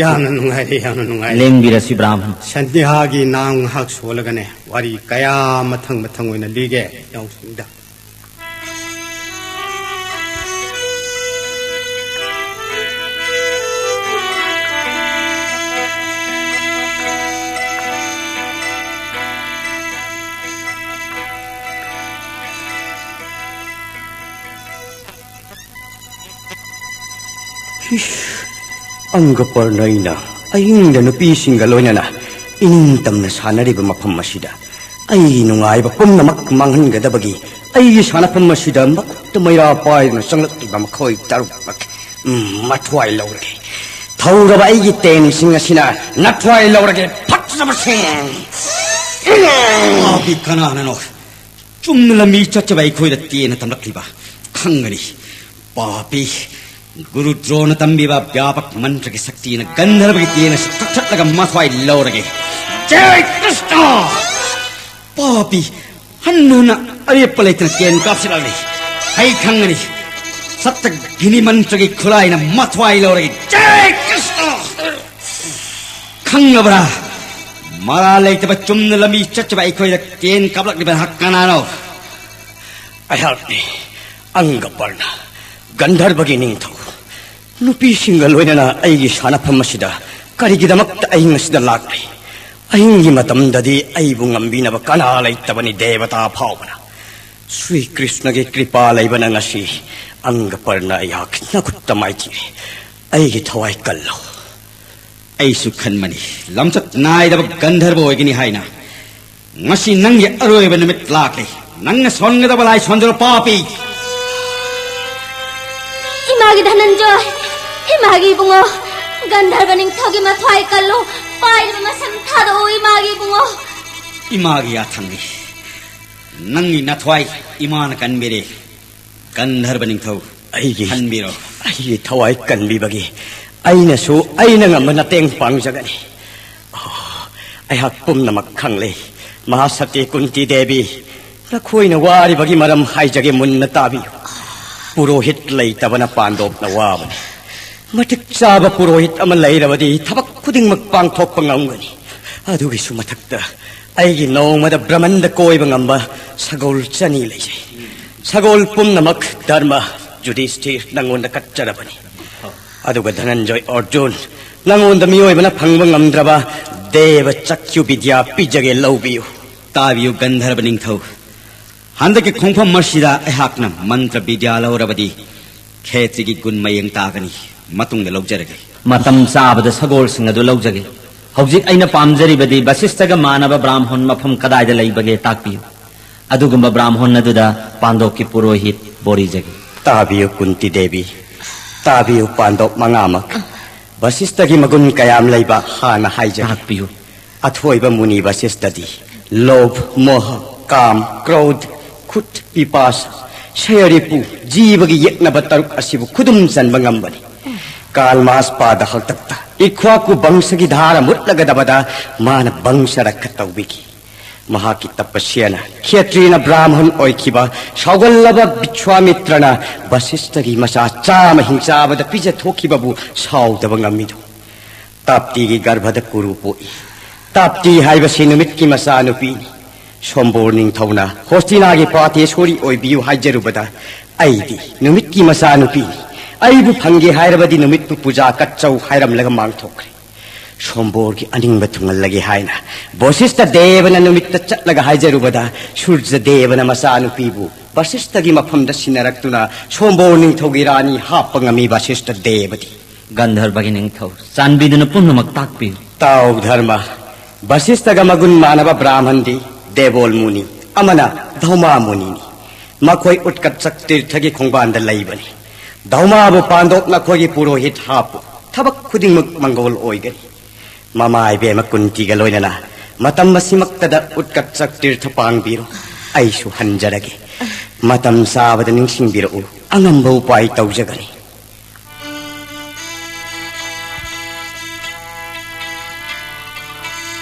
ꯌꯥꯝꯅ ꯅꯨꯡꯉꯥꯏꯔꯦ, ꯌꯥꯝꯅ ꯅꯨꯡꯉꯥꯏꯔꯦ꯫ ꯂꯦꯡꯕꯤꯔꯁꯤ ꯕ꯭ꯔꯥꯍꯃꯟ꯫ ꯁꯟꯗꯦꯍꯥꯒꯤ ꯅꯥꯡ ꯉꯥꯏꯍꯥꯛ ꯁꯣꯜꯂꯒꯅꯦ, ꯋꯥꯔꯤ ꯀꯌꯥ ꯃꯊꯪ ꯃꯊꯪ ꯑꯣꯏꯅ ꯂꯤꯒꯦ ꯏꯅꯥꯎꯁꯤꯡꯗ꯫ ꯏꯁ, ꯑꯪꯒ ꯄꯔꯅꯩꯅ ꯑꯍꯤꯡꯗ ꯅꯨꯄꯤꯁꯤꯡꯒ ꯂꯣꯏꯅꯅ ꯏꯅꯤꯡ ꯇꯝꯅ ꯁꯥꯟꯅꯔꯤꯕ ꯃꯐꯝ ꯑꯁꯤꯗ ꯑꯩꯒꯤ ꯅꯨꯡꯉꯥꯏꯕ ꯄꯨꯝꯅꯃꯛ ꯃꯥꯡꯍꯟꯒꯗꯕꯒꯤ ꯑꯩꯒꯤ ꯁꯥꯟꯅꯐꯝ ꯑꯁꯤꯗ ꯃꯈꯨꯠꯇ ꯃꯩꯔꯥ ꯄꯥꯏꯗꯨꯅ ꯆꯪꯂꯛꯂꯤꯕ ꯃꯈꯣꯏ ꯇꯔꯨꯛꯃꯛ, ꯎꯝ, ꯃꯊ꯭ꯋꯥꯏ ꯂꯧꯔꯒꯦ꯫ ꯊꯧꯔꯕ ꯑꯩꯒꯤ ꯇꯦꯡꯁꯤꯡ ꯑꯁꯤꯅ ꯅꯊ꯭ꯋꯥꯏ ꯂꯧꯔꯒꯦ, ꯐꯠꯇ꯭ꯔꯕꯁꯤꯡ! ꯄꯥꯄꯤ ꯀꯅꯥꯅꯅꯣ ꯆꯨꯝꯅ ꯂꯝꯕꯤ ꯆꯠꯆꯕ ꯑꯩꯈꯣꯏꯗ ꯇꯦꯟꯅ ꯇꯝꯂꯛꯂꯤꯕ? ꯈꯪꯒꯅꯤ꯫ ꯄꯥꯄꯤ, ꯒꯨꯔꯨ ꯗ꯭ꯔꯣꯅ ꯇꯝꯕꯤꯕ ꯕ꯭ꯌꯥꯄꯛ ꯃꯟꯇ꯭ꯔꯒꯤ ꯁꯛꯇꯤꯅ ꯒꯟꯙꯔꯕꯒꯤ ꯇꯦꯟ ꯑꯁꯤ ꯀꯛꯊꯠꯂꯒ ꯃꯊ꯭ꯋꯥꯏ ꯂꯧꯔꯒꯦ꯫ ꯖꯩ ꯀ꯭ꯔꯤꯁꯅ! ꯄꯥꯄꯤ, ꯍꯟꯅ ꯍꯟꯅ ꯑꯔꯦꯞꯄ ꯂꯩꯇꯅ ꯀꯦꯟ ꯀꯥꯞꯁꯤꯜꯂꯛꯂꯤ꯫ ꯑꯩ ꯈꯪꯒꯅꯤ꯫ ꯁꯠꯇꯒꯤꯅꯤ ꯃꯟꯇ꯭ꯔꯒꯤ ꯈꯨꯠꯂꯥꯏꯅ ꯃꯊ꯭ꯋꯥꯏ ꯂꯧꯔꯒꯦ꯫ ꯖꯥꯏ ꯀ꯭ꯔꯤꯁꯅ! ꯈꯪꯂꯕ꯭ꯔꯥ? ꯃꯔꯥ ꯂꯩꯇꯕ ꯆꯨꯝꯅ ꯂꯝꯕꯤ ꯆꯠꯆꯕ ꯑꯩꯈꯣꯏꯗ ꯀꯦꯟ ꯀꯥꯞꯂꯛꯂꯤꯕ ꯅꯍꯥꯛ ꯀꯅꯥꯅꯣ? ꯑꯩꯍꯥꯛꯅꯤ, ꯑꯪꯒꯄꯔꯅ, ꯒꯟꯙꯔꯕꯒꯤ ꯅꯤꯡꯊꯧ꯫ ꯅꯨꯄꯤꯁꯤꯡꯒ ꯂꯣꯏꯅꯅ ꯑꯩꯒꯤ ꯁꯥꯟꯅꯐꯝ ꯑꯁꯤꯗ ꯀꯔꯤꯒꯤꯗꯃꯛꯇ ꯑꯍꯤꯡ ꯑꯁꯤꯗ ꯂꯥꯛꯂꯤ? ꯑꯍꯤꯡꯒꯤ ꯃꯇꯝꯗꯗꯤ ꯑꯩꯕꯨ ꯉꯝꯕꯤꯅꯕ ꯀꯅꯥ ꯂꯩꯇꯕꯅꯤ, ꯗꯦꯕꯇꯥ ꯐꯥꯎꯕꯅ꯫ ꯁ꯭ꯔꯤ ꯀ꯭ꯔꯤꯁꯅꯒꯤ ꯀ꯭ꯔꯤꯄꯥ ꯂꯩꯕꯅ ꯉꯁꯤ ꯑꯪꯒꯄꯔꯅ ꯑꯩꯍꯥꯛ ꯅꯈꯨꯠꯇ ꯃꯥꯏꯊꯤꯔꯦ꯫ ꯑꯩꯒꯤ ꯊꯋꯥꯏ ꯀꯜꯂꯣ꯫ ꯑꯩꯁꯨ ꯈꯟꯕꯅꯤ, ꯂꯝꯆꯠ ꯅꯥꯏꯗꯕ ꯒꯟꯙꯔꯕ ꯑꯣꯏꯒꯅꯤ ꯍꯥꯏꯅ꯫ ꯉꯁꯤ ꯅꯪꯒꯤ ꯑꯔꯣꯏꯕ ꯅꯨꯃꯤꯠ ꯂꯥꯛꯂꯦ꯫ ꯅꯪꯅ ꯁꯣꯟꯒꯗꯕ ꯂꯥꯏ ꯁꯣꯟꯖꯔꯣ, ꯄꯥꯄꯤ꯫ ꯏꯃꯥꯒꯤ ꯙꯅꯟꯖꯣꯏ, ꯏꯃꯥꯒꯤ ꯏꯕꯨꯡꯉꯣ, ꯒꯟꯙꯔꯕ ꯅꯤꯡꯊꯧꯒꯤ ꯃꯊ꯭ꯋꯥꯏ ꯀꯜꯂꯨ, ꯄꯥꯏꯔꯤꯕ ꯃꯁꯝ ꯊꯥꯗꯣꯛꯎ, ꯏꯃꯥꯒꯤ ꯏꯕꯨꯡꯉꯣ꯫ ꯏꯃꯥꯒꯤ ꯌꯥꯊꯪꯅꯤ꯫ ꯅꯪꯒꯤ ꯅꯊ꯭ꯋꯥꯏ ꯏꯃꯥꯅ ꯀꯟꯕꯤꯔꯦ꯫ ꯒꯟꯙꯔꯕ ꯅꯤꯡꯊꯧ, ꯑꯩꯒꯤ, ꯈꯟꯕꯤꯔꯣ꯫ ꯑꯩꯒꯤ ꯊꯋꯥꯏ ꯀꯟꯕꯤꯕꯒꯤ ꯑꯩꯅꯁꯨ ꯑꯩꯅ ꯉꯝꯕ ꯃꯇꯦꯡ ꯄꯥꯡꯖꯒꯅꯤ꯫ ꯑꯣ, ꯑꯩꯍꯥꯛ ꯄꯨꯝꯅꯃꯛ ꯈꯪꯂꯦ꯫ ꯃꯍꯥꯁꯇꯤ ꯀꯨꯟꯇꯤ ꯗꯦꯕꯤ, ꯅꯈꯣꯏꯅ ꯋꯥꯔꯤꯕꯒꯤ ꯃꯔꯝ ꯍꯥꯏꯖꯒꯦ, ꯃꯨꯟꯅ ꯇꯥꯕꯤꯌꯨ꯫ ꯄꯨꯔꯣꯍꯤꯠ ꯂꯩꯇꯕꯅ ꯄꯥꯟꯗꯣꯞꯅ ꯋꯥꯕꯅꯤ꯫ ꯃꯇꯤꯛ ꯆꯥꯕ ꯄꯨꯔꯣꯍꯤꯠ ꯑꯃ ꯂꯩꯔꯕꯗꯤ ꯊꯕꯛ ꯈꯨꯗꯤꯡꯃꯛ ꯄꯥꯡꯊꯣꯛꯄ ꯉꯝꯒꯅꯤ꯫ ꯑꯗꯨꯒꯤꯁꯨ ꯃꯊꯛꯇ ꯑꯩꯒꯤ ꯅꯣꯡꯃꯗ ꯕ꯭ꯔꯍꯃꯟꯗ ꯀꯣꯏꯕ ꯉꯝꯕ ꯁꯒꯣꯜ ꯆꯅꯤ ꯂꯩꯖꯩ꯫ ꯁꯒꯣꯜ ꯄꯨꯝꯅꯃꯛ ꯙꯔꯃ ꯌꯨꯙꯤꯁꯊꯤꯔ ꯅꯪꯉꯣꯟꯗ ꯀꯠꯆꯔꯕꯅꯤ꯫ ꯑꯗꯨꯒ ꯙꯅꯟꯖꯣꯏ ꯑꯔꯖꯨꯟ, ꯅꯪꯉꯣꯟꯗ ꯃꯤꯑꯣꯏꯕꯅ ꯐꯪꯕ ꯉꯝꯗ꯭ꯔꯕ ꯗꯦꯕ ꯆꯛꯈ꯭ꯌꯨ ꯕꯤꯗ꯭ꯌꯥ ꯄꯤꯖꯒꯦ, ꯂꯧꯕꯤꯌꯨ꯫ ꯇꯥꯕꯤꯌꯨ ꯒꯟꯙꯔꯕ ꯅꯤꯡꯊꯧ, ꯍꯟꯗꯛꯀꯤ ꯈꯣꯡꯐꯝ ꯑꯁꯤꯗ ꯑꯩꯍꯥꯛꯅ ꯃꯟꯇ꯭ꯔ ꯕꯤꯗ꯭ꯌꯥ ꯂꯧꯔꯕꯗꯤ ꯈꯦꯇ꯭ꯔꯤꯒꯤ ꯒꯨꯟ ꯃꯌꯦꯡ ꯇꯥꯒꯅꯤ꯫ ꯃꯇꯨꯡꯗ ꯂꯧꯖꯔꯒꯦ꯫ ꯃꯇꯝ ꯆꯥꯕꯗ ꯁꯒꯣꯜꯁꯤꯡ ꯑꯗꯨ ꯂꯧꯖꯒꯦ꯫ ꯍꯧꯖꯤꯛ ꯑꯩꯅ ꯄꯥꯝꯖꯔꯤꯕꯗꯤ ꯕꯁꯤꯁꯇꯒ ꯃꯥꯟꯅꯕ ꯕ꯭ꯔꯥꯝꯍꯣꯟ ꯃꯐꯝ ꯀꯗꯥꯏꯗ ꯂꯩꯕꯒꯦ ꯇꯥꯛꯄꯤꯌꯨ꯫ ꯑꯗꯨꯒꯨꯝꯕ ꯕ꯭ꯔꯥꯝꯍꯣꯟ ꯑꯗꯨꯗ ꯄꯥꯟꯗꯣꯞꯀꯤ ꯄꯨꯔꯣꯍꯤꯠ ꯕꯣꯔꯤꯖꯒꯦ꯫ ꯇꯥꯕꯤꯌꯨ ꯀꯨꯟꯇꯤ ꯗꯦꯕꯤ, ꯇꯥꯕꯤꯌꯨ ꯄꯥꯟꯗꯣꯞ ꯃꯉꯥꯃꯛ꯫ ꯕꯁꯤꯁꯇꯒꯤ ꯃꯒꯨꯟ ꯀꯌꯥꯝ ꯂꯩꯕ ꯍꯥꯟꯅ ꯍꯥꯏꯖꯒꯦ꯫ ꯇꯥꯛꯄꯤꯌꯨ꯫ ꯑꯊꯣꯏꯕ ꯃꯨꯅꯤ ꯕꯁꯤꯁꯇꯗꯤ ꯂꯣꯚ, ꯃꯣꯍ, ꯀꯥꯝ, ꯀ꯭ꯔꯣꯙ, ꯈꯨꯠ, ꯄꯤꯄꯥꯁ, ꯁꯌꯔꯤꯄꯨ, ꯖꯤꯕꯒꯤ ꯌꯦꯛꯅꯕ ꯇꯔꯨꯛ ꯑꯁꯤꯕꯨ ꯈꯨꯗꯨꯝ ꯆꯟꯕ ꯉꯝꯕꯅꯤ꯫ ꯀꯥꯜꯃꯥꯁ ꯄꯥꯗ ꯍꯥꯛꯇꯛꯇ ꯏꯈ꯭ꯋꯥꯀꯨ ꯕꯪꯁꯒꯤ ꯙꯥꯔ ꯃꯨꯠꯂꯒꯗꯕꯗ ꯃꯥꯅ ꯕꯪꯁ ꯔꯛꯈ ꯇꯧꯕꯤꯈꯤ꯫ ꯃꯍꯥꯛꯀꯤ ꯇꯄꯁ꯭ꯌꯥꯅ ꯈꯦꯇ꯭ꯔꯤꯅ ꯕ꯭ꯔꯥꯍꯃꯟ ꯑꯣꯏꯈꯤꯕ ꯁꯥꯎꯒꯜꯂꯕ ꯕꯤꯁ꯭ꯋꯥꯃꯤꯇ꯭ꯔꯅ ꯕꯁꯤꯁ꯭ꯊꯒꯤ ꯃꯆꯥ ꯆꯥꯝꯃ ꯍꯤꯡꯆꯥꯕꯗ ꯄꯤꯖꯊꯣꯛꯈꯤꯕꯕꯨ ꯁꯥꯎꯗꯕ ꯉꯝꯃꯤꯗꯣ꯫ ꯇꯥꯞꯇꯤꯒꯤ ꯒꯔꯚꯗ ꯀꯨꯔꯨ ꯄꯣꯛꯏ꯫ ꯇꯥꯞꯇꯤ ꯍꯥꯏꯕꯁꯤ ꯅꯨꯃꯤꯠꯀꯤ ꯃꯆꯥꯅꯨꯄꯤꯅꯤ꯫ ꯁꯣꯝꯕꯣꯔ ꯅꯤꯡꯊꯧꯅ ꯍꯣꯁꯇꯤꯅꯥꯒꯤ ꯄꯥꯇꯦꯁꯣꯔꯤ ꯑꯣꯏꯕꯤꯌꯨ ꯍꯥꯏꯖꯔꯨꯕꯗ, "ꯑꯩꯗꯤ ꯅꯨꯃꯤꯠꯀꯤ ꯃꯆꯥꯅꯨꯄꯤꯅꯤ, ꯑꯩꯕꯨ ꯐꯪꯒꯦ ꯍꯥꯏꯔꯕꯗꯤ ꯅꯨꯃꯤꯠꯄꯨ ꯄꯨꯖꯥ ꯀꯠꯆꯧ" ꯍꯥꯏꯔꯝꯂꯒ ꯃꯥꯡꯊꯣꯛꯈ꯭ꯔꯦ꯫ ꯁꯣꯝꯕꯣꯔꯒꯤ ꯑꯅꯤꯡꯕ ꯊꯨꯡꯍꯜꯂꯒꯦ ꯍꯥꯏꯅ ꯕꯣꯁꯤꯁꯇ ꯗꯦꯕꯅ ꯅꯨꯃꯤꯠꯇ ꯆꯠꯂꯒ ꯍꯥꯏꯖꯔꯨꯕꯗ, ꯁꯨꯔꯖ ꯗꯦꯕꯅ ꯃꯆꯥꯅꯨꯄꯤꯕꯨ ꯕꯁꯤꯁꯇꯒꯤ ꯃꯐꯝꯗ ꯁꯤꯟꯅꯔꯛꯇꯨꯅ ꯁꯣꯝꯕꯣꯔ ꯅꯤꯡꯊꯧꯒꯤ ꯔꯥꯅꯤ ꯍꯥꯞꯄ ꯉꯝꯃꯤ ꯕꯁꯤꯁꯇ ꯗꯦꯕꯗꯤ꯫ ꯒꯟꯙꯔꯕꯒꯤ ꯅꯤꯡꯊꯧ, ꯆꯥꯟꯕꯤꯗꯨꯅ ꯄꯨꯝꯅꯃꯛ ꯇꯥꯛꯄꯤꯌꯨ꯫ ꯇꯥꯎ ꯙꯔꯃ, ꯕꯁꯤꯁꯇꯒ ꯃꯒꯨꯟ ꯃꯥꯟꯅꯕ ꯕ꯭ꯔꯥꯍꯃꯟꯗꯤ ꯗꯦꯕꯣꯜ ꯃꯨꯅꯤ ꯑꯃꯅ ꯙꯧꯃꯥ ꯃꯨꯅꯤꯅꯤ꯫ ꯃꯈꯣꯏ ꯎꯠꯀꯠꯆꯛ ꯇꯤꯔꯊꯒꯤ ꯈꯣꯡꯕꯥꯟꯗ ꯂꯩꯕꯅꯤ꯫ ꯙꯧꯃꯥꯕꯨ ꯄꯥꯟꯗꯣꯞ ꯅꯈꯣꯏꯒꯤ ꯄꯨꯔꯣꯍꯤꯠ ꯍꯥꯞꯄꯨ꯫ ꯊꯕꯛ ꯈꯨꯗꯤꯡꯃꯛ ꯃꯪꯒꯣꯜ ꯑꯣꯏꯒꯅꯤ꯫ ꯃꯃꯥ ꯏꯕꯦꯝꯃ ꯀꯨꯟꯇꯤꯒ ꯂꯣꯏꯅꯅ ꯃꯇꯝ ꯑꯁꯤꯃꯛꯇꯗ ꯎꯠꯀꯠꯆꯛ ꯇꯤꯔꯊ ꯄꯥꯡꯕꯤꯔꯣ꯫ ꯑꯩꯁꯨ ꯍꯟꯖꯔꯒꯦ꯫ ꯃꯇꯝ ꯆꯥꯕꯗ ꯅꯤꯡꯁꯤꯡꯕꯤꯔꯛꯎ꯫ ꯑꯉꯝꯕ ꯎꯄꯥꯏ ꯇꯧꯖꯒꯅꯤ꯫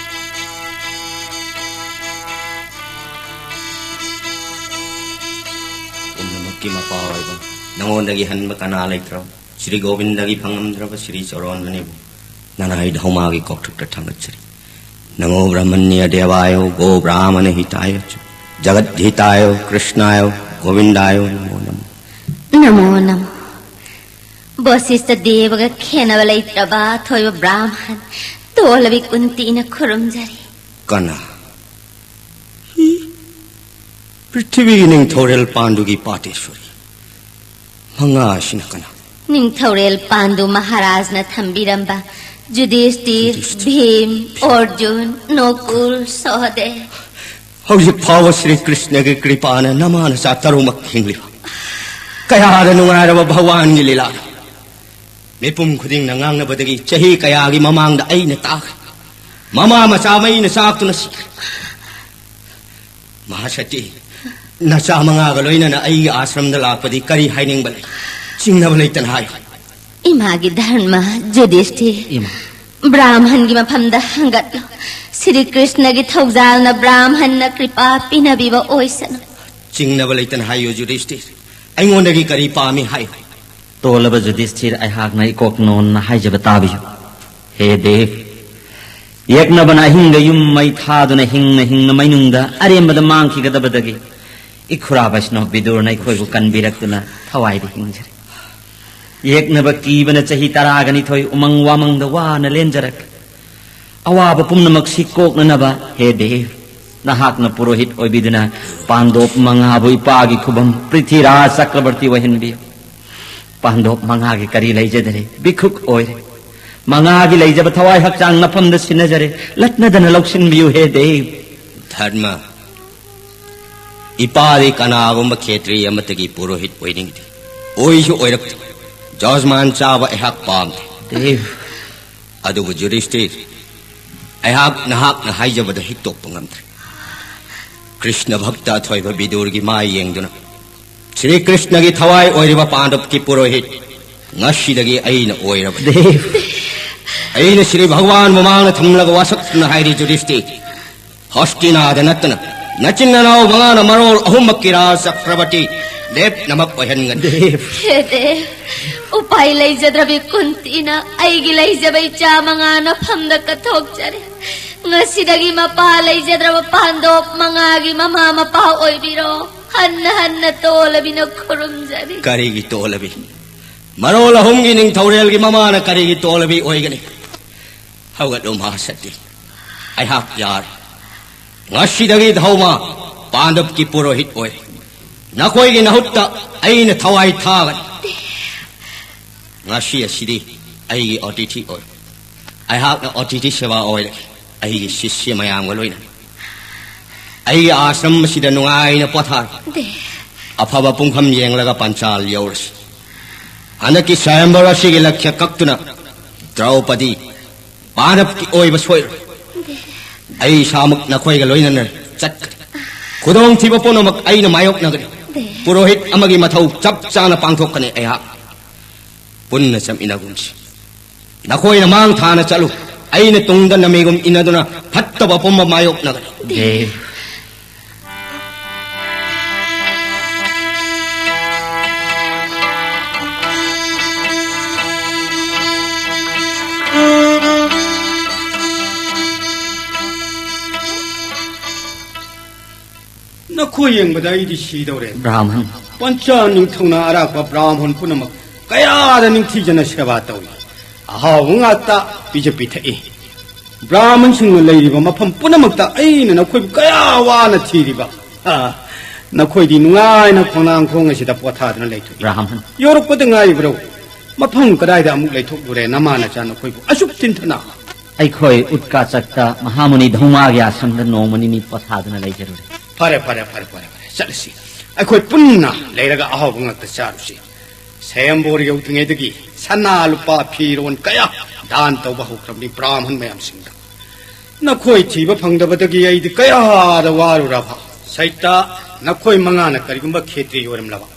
ꯄꯨꯝꯅꯃꯛꯀꯤ ꯃꯄꯥ ꯑꯣꯏꯕ, ꯅꯉꯣꯟꯗꯒꯤ ꯍꯟꯕ ꯀꯅꯥ ꯂꯩꯇ꯭ꯔꯕ, ꯁ꯭ꯔꯤ ꯒꯣꯕꯤꯟꯗꯒꯤ ꯐꯪꯉꯝꯗ꯭ꯔꯕ ꯁ꯭ꯔꯤ ꯆꯔꯣꯟꯃꯅꯤꯕꯨ ꯅꯅꯥꯏ ꯙꯧꯃꯥꯒꯤ ꯀꯣꯛꯊꯛꯇ ꯊꯥꯡꯒꯠꯆꯔꯤ꯫ ꯅꯃꯣ ꯕ꯭ꯔꯍ꯭ꯃꯅ꯭ꯌ ꯗꯦꯕꯥꯌꯣ ꯒꯣ ꯕ꯭ꯔꯥꯍꯃꯅ ꯍꯤꯇꯥꯌ ꯆ ꯖꯒꯠ ꯍꯤꯇꯥꯌꯣ ꯀ꯭ꯔꯤꯁ꯭ꯅꯥꯌꯣ ꯒꯣꯕꯤꯟꯗꯥꯌꯣ ꯅꯃꯣ ꯅꯃꯣ꯫ ꯅꯃꯣ ꯅꯃꯣ꯫ ꯕꯣꯁꯤꯁꯇ ꯗꯦꯕꯒ ꯈꯦꯟꯅꯕ ꯂꯩꯇ꯭ꯔꯕ ꯑꯊꯣꯏꯕ ꯕ꯭ꯔꯥꯍꯃꯟ ꯇꯣꯜꯂꯕꯤ ꯀꯨꯟꯇꯤꯅ ꯈꯨꯔꯨꯝꯖꯔꯤ꯫ ꯀꯅꯥ? ꯍꯤ? ꯄ꯭ꯔꯤꯊꯤꯕꯤꯒꯤ ꯅꯤꯡꯊꯧꯔꯦꯜ ꯄꯥꯟꯗꯨꯒꯤ ꯄꯥꯇꯦꯁꯣꯔꯤ꯫ ꯃꯉꯥ ꯑꯁꯤꯅ ꯀꯅꯥ? ꯅꯤꯡꯊꯧꯔꯦꯜ ꯄꯥꯟꯗꯨ ꯃꯍꯥꯔꯥꯖꯅ ꯊꯝꯕꯤꯔꯝꯕ ꯖꯨꯗꯤꯁꯇꯤꯔ, ꯖꯨꯗꯤꯁꯇꯤꯔ, ꯚꯤꯝ, ꯚꯤꯝ, ꯑꯔꯖꯨꯟ, ꯅꯣꯀꯨꯜ, ꯁꯍꯗꯦꯕ꯫ ꯍꯧꯖꯤꯛ ꯐꯥꯎꯕ ꯁ꯭ꯔꯤ ꯀ꯭ꯔꯤꯁ꯭ꯅꯒꯤ ꯀ꯭ꯔꯤꯄꯥꯅ ꯅꯃꯥ ꯅꯆꯥ ꯇꯔꯨꯛꯃꯛ ꯍꯤꯡꯂꯤꯕ꯫ ꯀꯌꯥꯗ ꯅꯨꯡꯉꯥꯏꯔꯕ ꯚꯒꯋꯥꯟꯒꯤ ꯂꯤꯂꯥꯅꯣ! ꯃꯤꯄꯨꯝ ꯈꯨꯗꯤꯡꯅ ꯉꯥꯡꯅꯕꯗꯒꯤ ꯆꯍꯤ ꯀꯌꯥꯒꯤ ꯃꯃꯥꯡꯗ ꯑꯩꯅ ꯇꯥꯈ꯭ꯔꯦ꯫ ꯃꯃꯥ ꯃꯆꯥ ꯃꯩꯅ ꯆꯥꯛꯇꯨꯅ ꯁꯤꯈ꯭ꯔꯦ꯫ ꯃꯍꯥꯁꯇꯤ, ꯅꯆꯥ ꯃꯉꯥꯒ ꯂꯣꯏꯅꯅ ꯑꯩꯒꯤ ꯑꯥꯁ꯭ꯔꯝꯗ ꯂꯥꯛꯄꯗꯤ ꯀꯔꯤ ꯍꯥꯏꯅꯤꯡꯕ ꯂꯩ? ꯆꯤꯡꯅꯕ ꯂꯩꯇꯅ ꯍꯥꯏꯌꯨ꯫ ꯏꯃꯥꯒꯤ ꯙꯔꯃ, ꯖꯨꯗꯤꯁꯇꯤꯔ꯫ ꯏꯃꯥ꯫ ꯕ꯭ꯔꯥꯍꯃꯟꯒꯤ ꯃꯐꯝꯗ ꯍꯪꯒꯠꯂꯣ꯫ ꯁ꯭ꯔꯤ ꯀ꯭ꯔꯤꯁꯅꯒꯤ ꯊꯧꯖꯥꯜꯅ ꯕ꯭ꯔꯥꯍꯃꯟꯅ ꯀ꯭ꯔꯤꯄꯥ ꯄꯤꯅꯕꯤꯕ ꯑꯣꯏꯁꯅꯨ꯫ ꯆꯤꯡꯅꯕ ꯂꯩꯇꯅ ꯍꯥꯏꯌꯨ, ꯌꯨꯙꯤꯁꯇꯤꯔ꯫ ꯑꯩꯉꯣꯟꯗꯒꯤ ꯀꯔꯤ ꯄꯥꯝꯃꯤ ꯍꯥꯏꯌꯨ꯫ ꯇꯣꯜꯂꯕ ꯌꯨꯙꯤꯁꯇꯤꯔ, ꯑꯩꯍꯥꯛꯅ ꯏꯀꯣꯛ ꯅꯣꯟꯅ ꯍꯥꯏꯖꯕ ꯇꯥꯕꯤꯌꯨ꯫ ꯍꯦ ꯗꯦꯕ, ꯌꯦꯛꯅꯕꯅ ꯑꯍꯤꯡꯗ ꯌꯨꯝ ꯃꯩ ꯊꯥꯗꯨꯅ ꯍꯤꯡꯅ ꯍꯤꯡꯅ ꯃꯩꯅꯨꯡꯗ ꯑꯔꯦꯝꯕꯗ ꯃꯥꯡꯈꯤꯒꯗꯕꯗꯒꯤ ꯏꯈꯨꯔꯥ ꯕꯩꯁꯅꯣ ꯕꯤꯗꯨꯔꯅ ꯑꯩꯈꯣꯏꯕꯨ ꯀꯟꯕꯤꯔꯛꯇꯨꯅ ꯊꯋꯥꯏꯗ ꯍꯤꯡꯖꯔꯦ꯫ ꯌꯦꯛꯅꯕ ꯀꯤꯕꯅ ꯆꯍꯤ ꯇꯔꯥꯒ ꯅꯤꯊꯣꯏ ꯎꯃꯪ ꯋꯥꯃꯪꯗ ꯋꯥꯅ ꯂꯦꯟꯖꯔꯛꯂꯦ꯫ ꯑꯋꯥꯕ ꯄꯨꯝꯅꯃꯛꯁꯤ ꯀꯣꯛꯅꯅꯕ, ꯍꯦ ꯗꯦꯕ, ꯅꯍꯥꯛꯅ ꯄꯨꯔꯣꯍꯤꯠ ꯑꯣꯏꯕꯤꯗꯨꯅ ꯄꯥꯟꯗꯣꯞ ꯃꯉꯥꯕꯨ ꯏꯄꯥꯒꯤ ꯈꯨꯕꯝ ꯄ꯭ꯔꯤꯊꯤꯔꯥꯖ ꯆꯀ꯭ꯔꯕꯔꯇꯤ ꯑꯣꯏꯍꯟꯕꯤꯌꯨ꯫ ꯄꯥꯟꯗꯣꯞ ꯃꯉꯥꯒꯤ ꯀꯔꯤ ꯂꯩꯖꯗꯔꯦ, ꯚꯤꯈꯨꯛ ꯑꯣꯏꯔꯦ꯫ ꯃꯉꯥꯒꯤ ꯂꯩꯖꯕ ꯊꯋꯥꯏ ꯍꯛꯆꯥꯡ ꯅꯐꯝꯗ ꯁꯤꯟꯅꯖꯔꯦ, ꯂꯠꯅꯗꯅ ꯂꯧꯁꯤꯟꯕꯤꯌꯨ, ꯍꯦ ꯗꯦꯕ꯫ ꯙꯔꯃ, ꯏꯄꯥꯗꯤ ꯀꯅꯥꯒꯨꯝꯕ ꯈꯦꯇ꯭ꯔꯤ ꯑꯃꯠꯇꯒꯤ ꯄꯨꯔꯣꯍꯤꯠ ꯑꯣꯏꯅꯤꯡꯗꯦ, ꯑꯣꯏꯁꯨ ꯑꯣꯏꯔꯛꯇꯦ꯫ ꯖꯖꯃꯥꯟ ꯆꯥꯕ ꯑꯩꯍꯥꯛ ꯄꯥꯝꯗꯦ꯫ ꯗꯦꯕ꯫ ꯑꯗꯨꯕꯨ ꯌꯨꯙꯤꯁꯇꯤꯔ, ꯑꯩꯍꯥꯛ ꯅꯍꯥꯛꯅ ꯍꯥꯏꯖꯕꯗ ꯍꯤꯛꯇꯣꯛꯄ ꯉꯝꯗ꯭ꯔꯦ꯫ ꯀ꯭ꯔꯤꯁꯅ ꯚꯛꯇ ꯑꯊꯣꯏꯕ ꯕꯤꯗꯨꯔꯒꯤ ꯃꯥꯏ ꯌꯦꯡꯗꯨꯅ, ꯁ꯭ꯔꯤ ꯀ꯭ꯔꯤꯁꯅꯒꯤ ꯊꯋꯥꯏ ꯑꯣꯏꯔꯤꯕ ꯄꯥꯟꯗꯕꯀꯤ ꯄꯨꯔꯣꯍꯤꯠ ꯉꯁꯤꯗꯒꯤ ꯑꯩꯅ ꯑꯣꯏꯔꯕꯅꯤ꯫ ꯗꯦꯕ꯫ ꯑꯩꯅ ꯁ꯭ꯔꯤ ꯚꯒꯋꯥꯟ ꯃꯃꯥꯡꯗ ꯊꯝꯂꯒ ꯋꯥꯁꯛꯇꯨꯅ ꯍꯥꯏꯔꯤ, ꯌꯨꯙꯤꯁꯇꯤꯔ, ꯍꯁꯇꯤꯅꯥꯗ ꯅꯠꯇꯅ ꯅꯆꯤꯟ ꯅꯅꯥꯎ ꯃꯉꯥꯅ ꯃꯔꯣꯜ ꯑꯍꯨꯝꯃꯛꯀꯤ ꯔꯥꯖ ꯆꯀ꯭ꯔꯕꯔꯇꯤ ꯂꯦꯞꯅꯃꯛ ꯑꯣꯏꯍꯟꯒꯅꯤ꯫ ꯗꯦꯕ꯫ ꯍꯦ ꯗꯦꯕ, ꯎꯄꯥꯏ ꯂꯩꯖꯗ꯭ꯔꯕꯤ ꯀꯨꯟꯇꯤꯅ ꯑꯩꯒꯤ ꯂꯩꯖꯕ ꯏꯆꯥ ꯃꯉꯥ ꯅꯐꯝꯗ ꯀꯠꯊꯣꯛꯆꯔꯦ꯫ ꯉꯁꯤꯗꯒꯤ ꯃꯄꯥ ꯂꯩꯖꯗ꯭ꯔꯕ ꯄꯥꯟꯗꯣꯞ ꯃꯉꯥꯒꯤ ꯃꯃꯥ ꯃꯄꯥ ꯑꯣꯏꯕꯤꯔꯣ꯫ ꯍꯟꯅ ꯍꯟꯅ ꯇꯣꯜꯂꯕꯤꯅ ꯈꯨꯔꯨꯝꯖꯔꯤ꯫ ꯀꯔꯤꯒꯤ ꯇꯣꯜꯂꯕꯤ? ꯃꯔꯣꯜ ꯑꯍꯨꯝꯒꯤ ꯅꯤꯡꯊꯧꯔꯦꯜꯒꯤ ꯃꯃꯥꯅ ꯀꯔꯤꯒꯤ ꯇꯣꯜꯂꯕꯤ ꯑꯣꯏꯒꯅꯤ? ꯍꯧꯒꯠꯂꯨ, ꯃꯍꯥꯁꯛꯇꯤ꯫ ꯑꯩꯍꯥꯛ ꯌꯥꯔꯦ꯫ ꯉꯁꯤꯗꯒꯤ ꯙꯧꯃ ꯄꯥꯟꯗꯕꯀꯤ ꯄꯨꯔꯣꯍꯤꯠ ꯑꯣꯏꯔꯦ꯫ ꯅꯈꯣꯏꯒꯤ ꯅꯍꯨꯠꯇ ꯑꯩꯅ ꯊꯋꯥꯏ ꯊꯥꯒꯅꯤ꯫ ꯉꯁꯤ ꯑꯁꯤꯗꯤ ꯑꯩꯒꯤ ꯑꯣꯇꯤꯊꯤ ꯑꯣꯏ꯫ ꯑꯩꯍꯥꯛꯅ ꯑꯣꯇꯤꯊꯤ ꯁꯦꯕꯥ ꯑꯣꯏꯔꯒꯦ, ꯑꯩꯒꯤ ꯁꯤꯁ꯭ꯌ ꯃꯌꯥꯝꯒ ꯂꯣꯏꯅ꯫ ꯑꯩꯒꯤ ꯑꯥꯁ꯭ꯔꯝ ꯑꯁꯤꯗ ꯅꯨꯡꯉꯥꯏꯅ ꯄꯣꯊꯥꯔꯣ꯫ ꯗꯦꯕ꯫ ꯑꯐꯕ ꯄꯨꯡꯐꯝ ꯌꯦꯡꯂꯒ ꯄꯟꯆꯥꯜ ꯌꯧꯔꯁꯤ꯫ ꯍꯟꯗꯛꯀꯤ ꯁ꯭ꯋꯥꯌꯝꯚꯔ ꯑꯁꯤꯒꯤ ꯂꯛꯈ꯭ꯌ ꯀꯛꯇꯨꯅ ꯗ꯭ꯔꯧꯄꯗꯤ ꯄꯥꯟꯗꯕꯀꯤ ꯑꯣꯏꯕ ꯁꯣꯏꯔꯣꯏ꯫ ꯑꯩ ꯏꯁꯥꯃꯛ ꯅꯈꯣꯏꯒ ꯂꯣꯏꯅꯅ ꯆꯠꯀꯅꯤ꯫ ꯈꯨꯗꯣꯡꯊꯤꯕ ꯄꯨꯝꯅꯃꯛ ꯑꯩꯅ ꯃꯥꯌꯣꯛꯅꯒꯅꯤ꯫ ꯄꯨꯔꯣꯍꯤꯠ ꯑꯃꯒꯤ ꯃꯊꯧ ꯆꯞ ꯆꯥꯅ ꯄꯥꯡꯊꯣꯛꯀꯅꯤ ꯑꯩꯍꯥꯛ꯫ ꯄꯨꯟꯅ ꯆꯠꯃꯤꯟꯅꯒꯨꯝꯁꯤ꯫ ꯅꯈꯣꯏꯅ ꯃꯥꯡ ꯊꯥꯅ ꯆꯠꯂꯨ꯫ ꯑꯩꯅ ꯇꯨꯡꯗ ꯅꯃꯤꯒꯨꯝ ꯏꯟꯅꯗꯨꯅ ꯐꯠꯇꯕ ꯄꯨꯝꯕ ꯃꯥꯌꯣꯛꯅꯒꯅꯤ꯫ ꯗꯦ꯫ ꯅꯈꯣꯏ ꯌꯦꯡꯕꯗ ꯑꯩꯗꯤ ꯁꯤꯗꯧꯔꯦ꯫ ꯕ꯭ꯔꯥꯍꯃꯟ꯫ ꯄꯟꯆꯥ ꯅꯤꯡꯊꯧꯅ ꯑꯔꯥꯛꯄ ꯕ꯭ꯔꯥꯍꯃꯟ ꯄꯨꯝꯅꯃꯛ ꯀꯌꯥꯗ ꯅꯤꯡꯊꯤꯖꯅ ꯁꯦꯕꯥ ꯇꯧꯏ꯫ ꯑꯍꯥꯎꯕ ꯉꯥꯛꯇ ꯄꯤꯖ ꯄꯤꯊꯛꯏ꯫ ꯕ꯭ꯔꯥꯍꯃꯟꯁꯤꯡꯅ ꯂꯩꯔꯤꯕ ꯃꯐꯝ ꯄꯨꯝꯅꯃꯛꯇ ꯑꯩꯅ ꯅꯈꯣꯏꯕꯨ ꯀꯌꯥ ꯋꯥꯅ ꯊꯤꯔꯤꯕ꯫ ꯑꯥ, ꯅꯈꯣꯏꯗꯤ ꯅꯨꯡꯉꯥꯏꯅ ꯈꯣꯡꯅꯥꯡ ꯈꯣꯡ ꯑꯁꯤꯗ ꯄꯣꯊꯥꯗꯨꯅ ꯂꯩꯊꯣꯛꯏ꯫ ꯕ꯭ꯔꯥꯍꯃꯟ꯫ ꯌꯧꯔꯛꯄꯗ ꯉꯥꯏꯔꯤꯕ꯭ꯔꯣ? ꯃꯐꯝ ꯀꯗꯥꯏꯗ ꯑꯃꯨꯛ ꯂꯩꯊꯣꯛꯂꯨꯔꯦ ꯅꯃꯥ ꯅꯆꯥ ꯅꯈꯣꯏꯕꯨ ꯑꯁꯨꯛ ꯊꯤꯟꯊꯅ? ꯑꯩꯈꯣꯏ ꯎꯠꯀꯥ ꯆꯛꯇ ꯃꯍꯥꯃꯨꯅꯤ ꯙꯧꯃꯥꯒꯤ ꯑꯥꯁ꯭ꯔꯝꯗ ꯅꯣꯡꯃ ꯅꯤꯅꯤ ꯄꯣꯊꯥꯗꯨꯅ ꯂꯩꯖꯔꯨꯔꯦ꯫ ꯐꯔꯦ, ꯐꯔꯦ, ꯐꯔꯦ, ꯐꯔꯦ, ꯐꯔꯦ꯫ ꯆꯠꯂꯁꯤ꯫ ꯑꯩꯈꯣꯏ ꯄꯨꯟꯅ ꯂꯩꯔꯒ ꯑꯍꯥꯎꯕ ꯉꯥꯛꯇ ꯆꯥꯔꯨꯁꯤ꯫ ꯁꯌꯝꯕꯣꯔ ꯌꯧꯗ꯭ꯔꯤꯉꯩꯗꯒꯤ ꯁꯅꯥ ꯂꯨꯄꯥ ꯐꯤꯔꯣꯟ ꯀꯌꯥ ꯗꯥꯟ ꯇꯧꯕ ꯍꯧꯈ꯭ꯔꯕꯅꯤ ꯕ꯭ꯔꯥꯍꯃꯟ ꯃꯌꯥꯝꯁꯤꯡꯗ꯫ ꯅꯈꯣꯏ ꯊꯤꯕ ꯐꯪꯗꯕꯗꯒꯤ ꯑꯩꯗꯤ ꯀꯌꯥꯗ ꯋꯥꯔꯨꯔꯕ꯫ ꯁꯩꯇ, ꯅꯈꯣꯏ ꯃꯉꯥꯅ ꯀꯔꯤꯒꯨꯝꯕ ꯈꯦꯇ꯭ꯔꯤ ꯑꯣꯏꯔꯝꯂꯕ,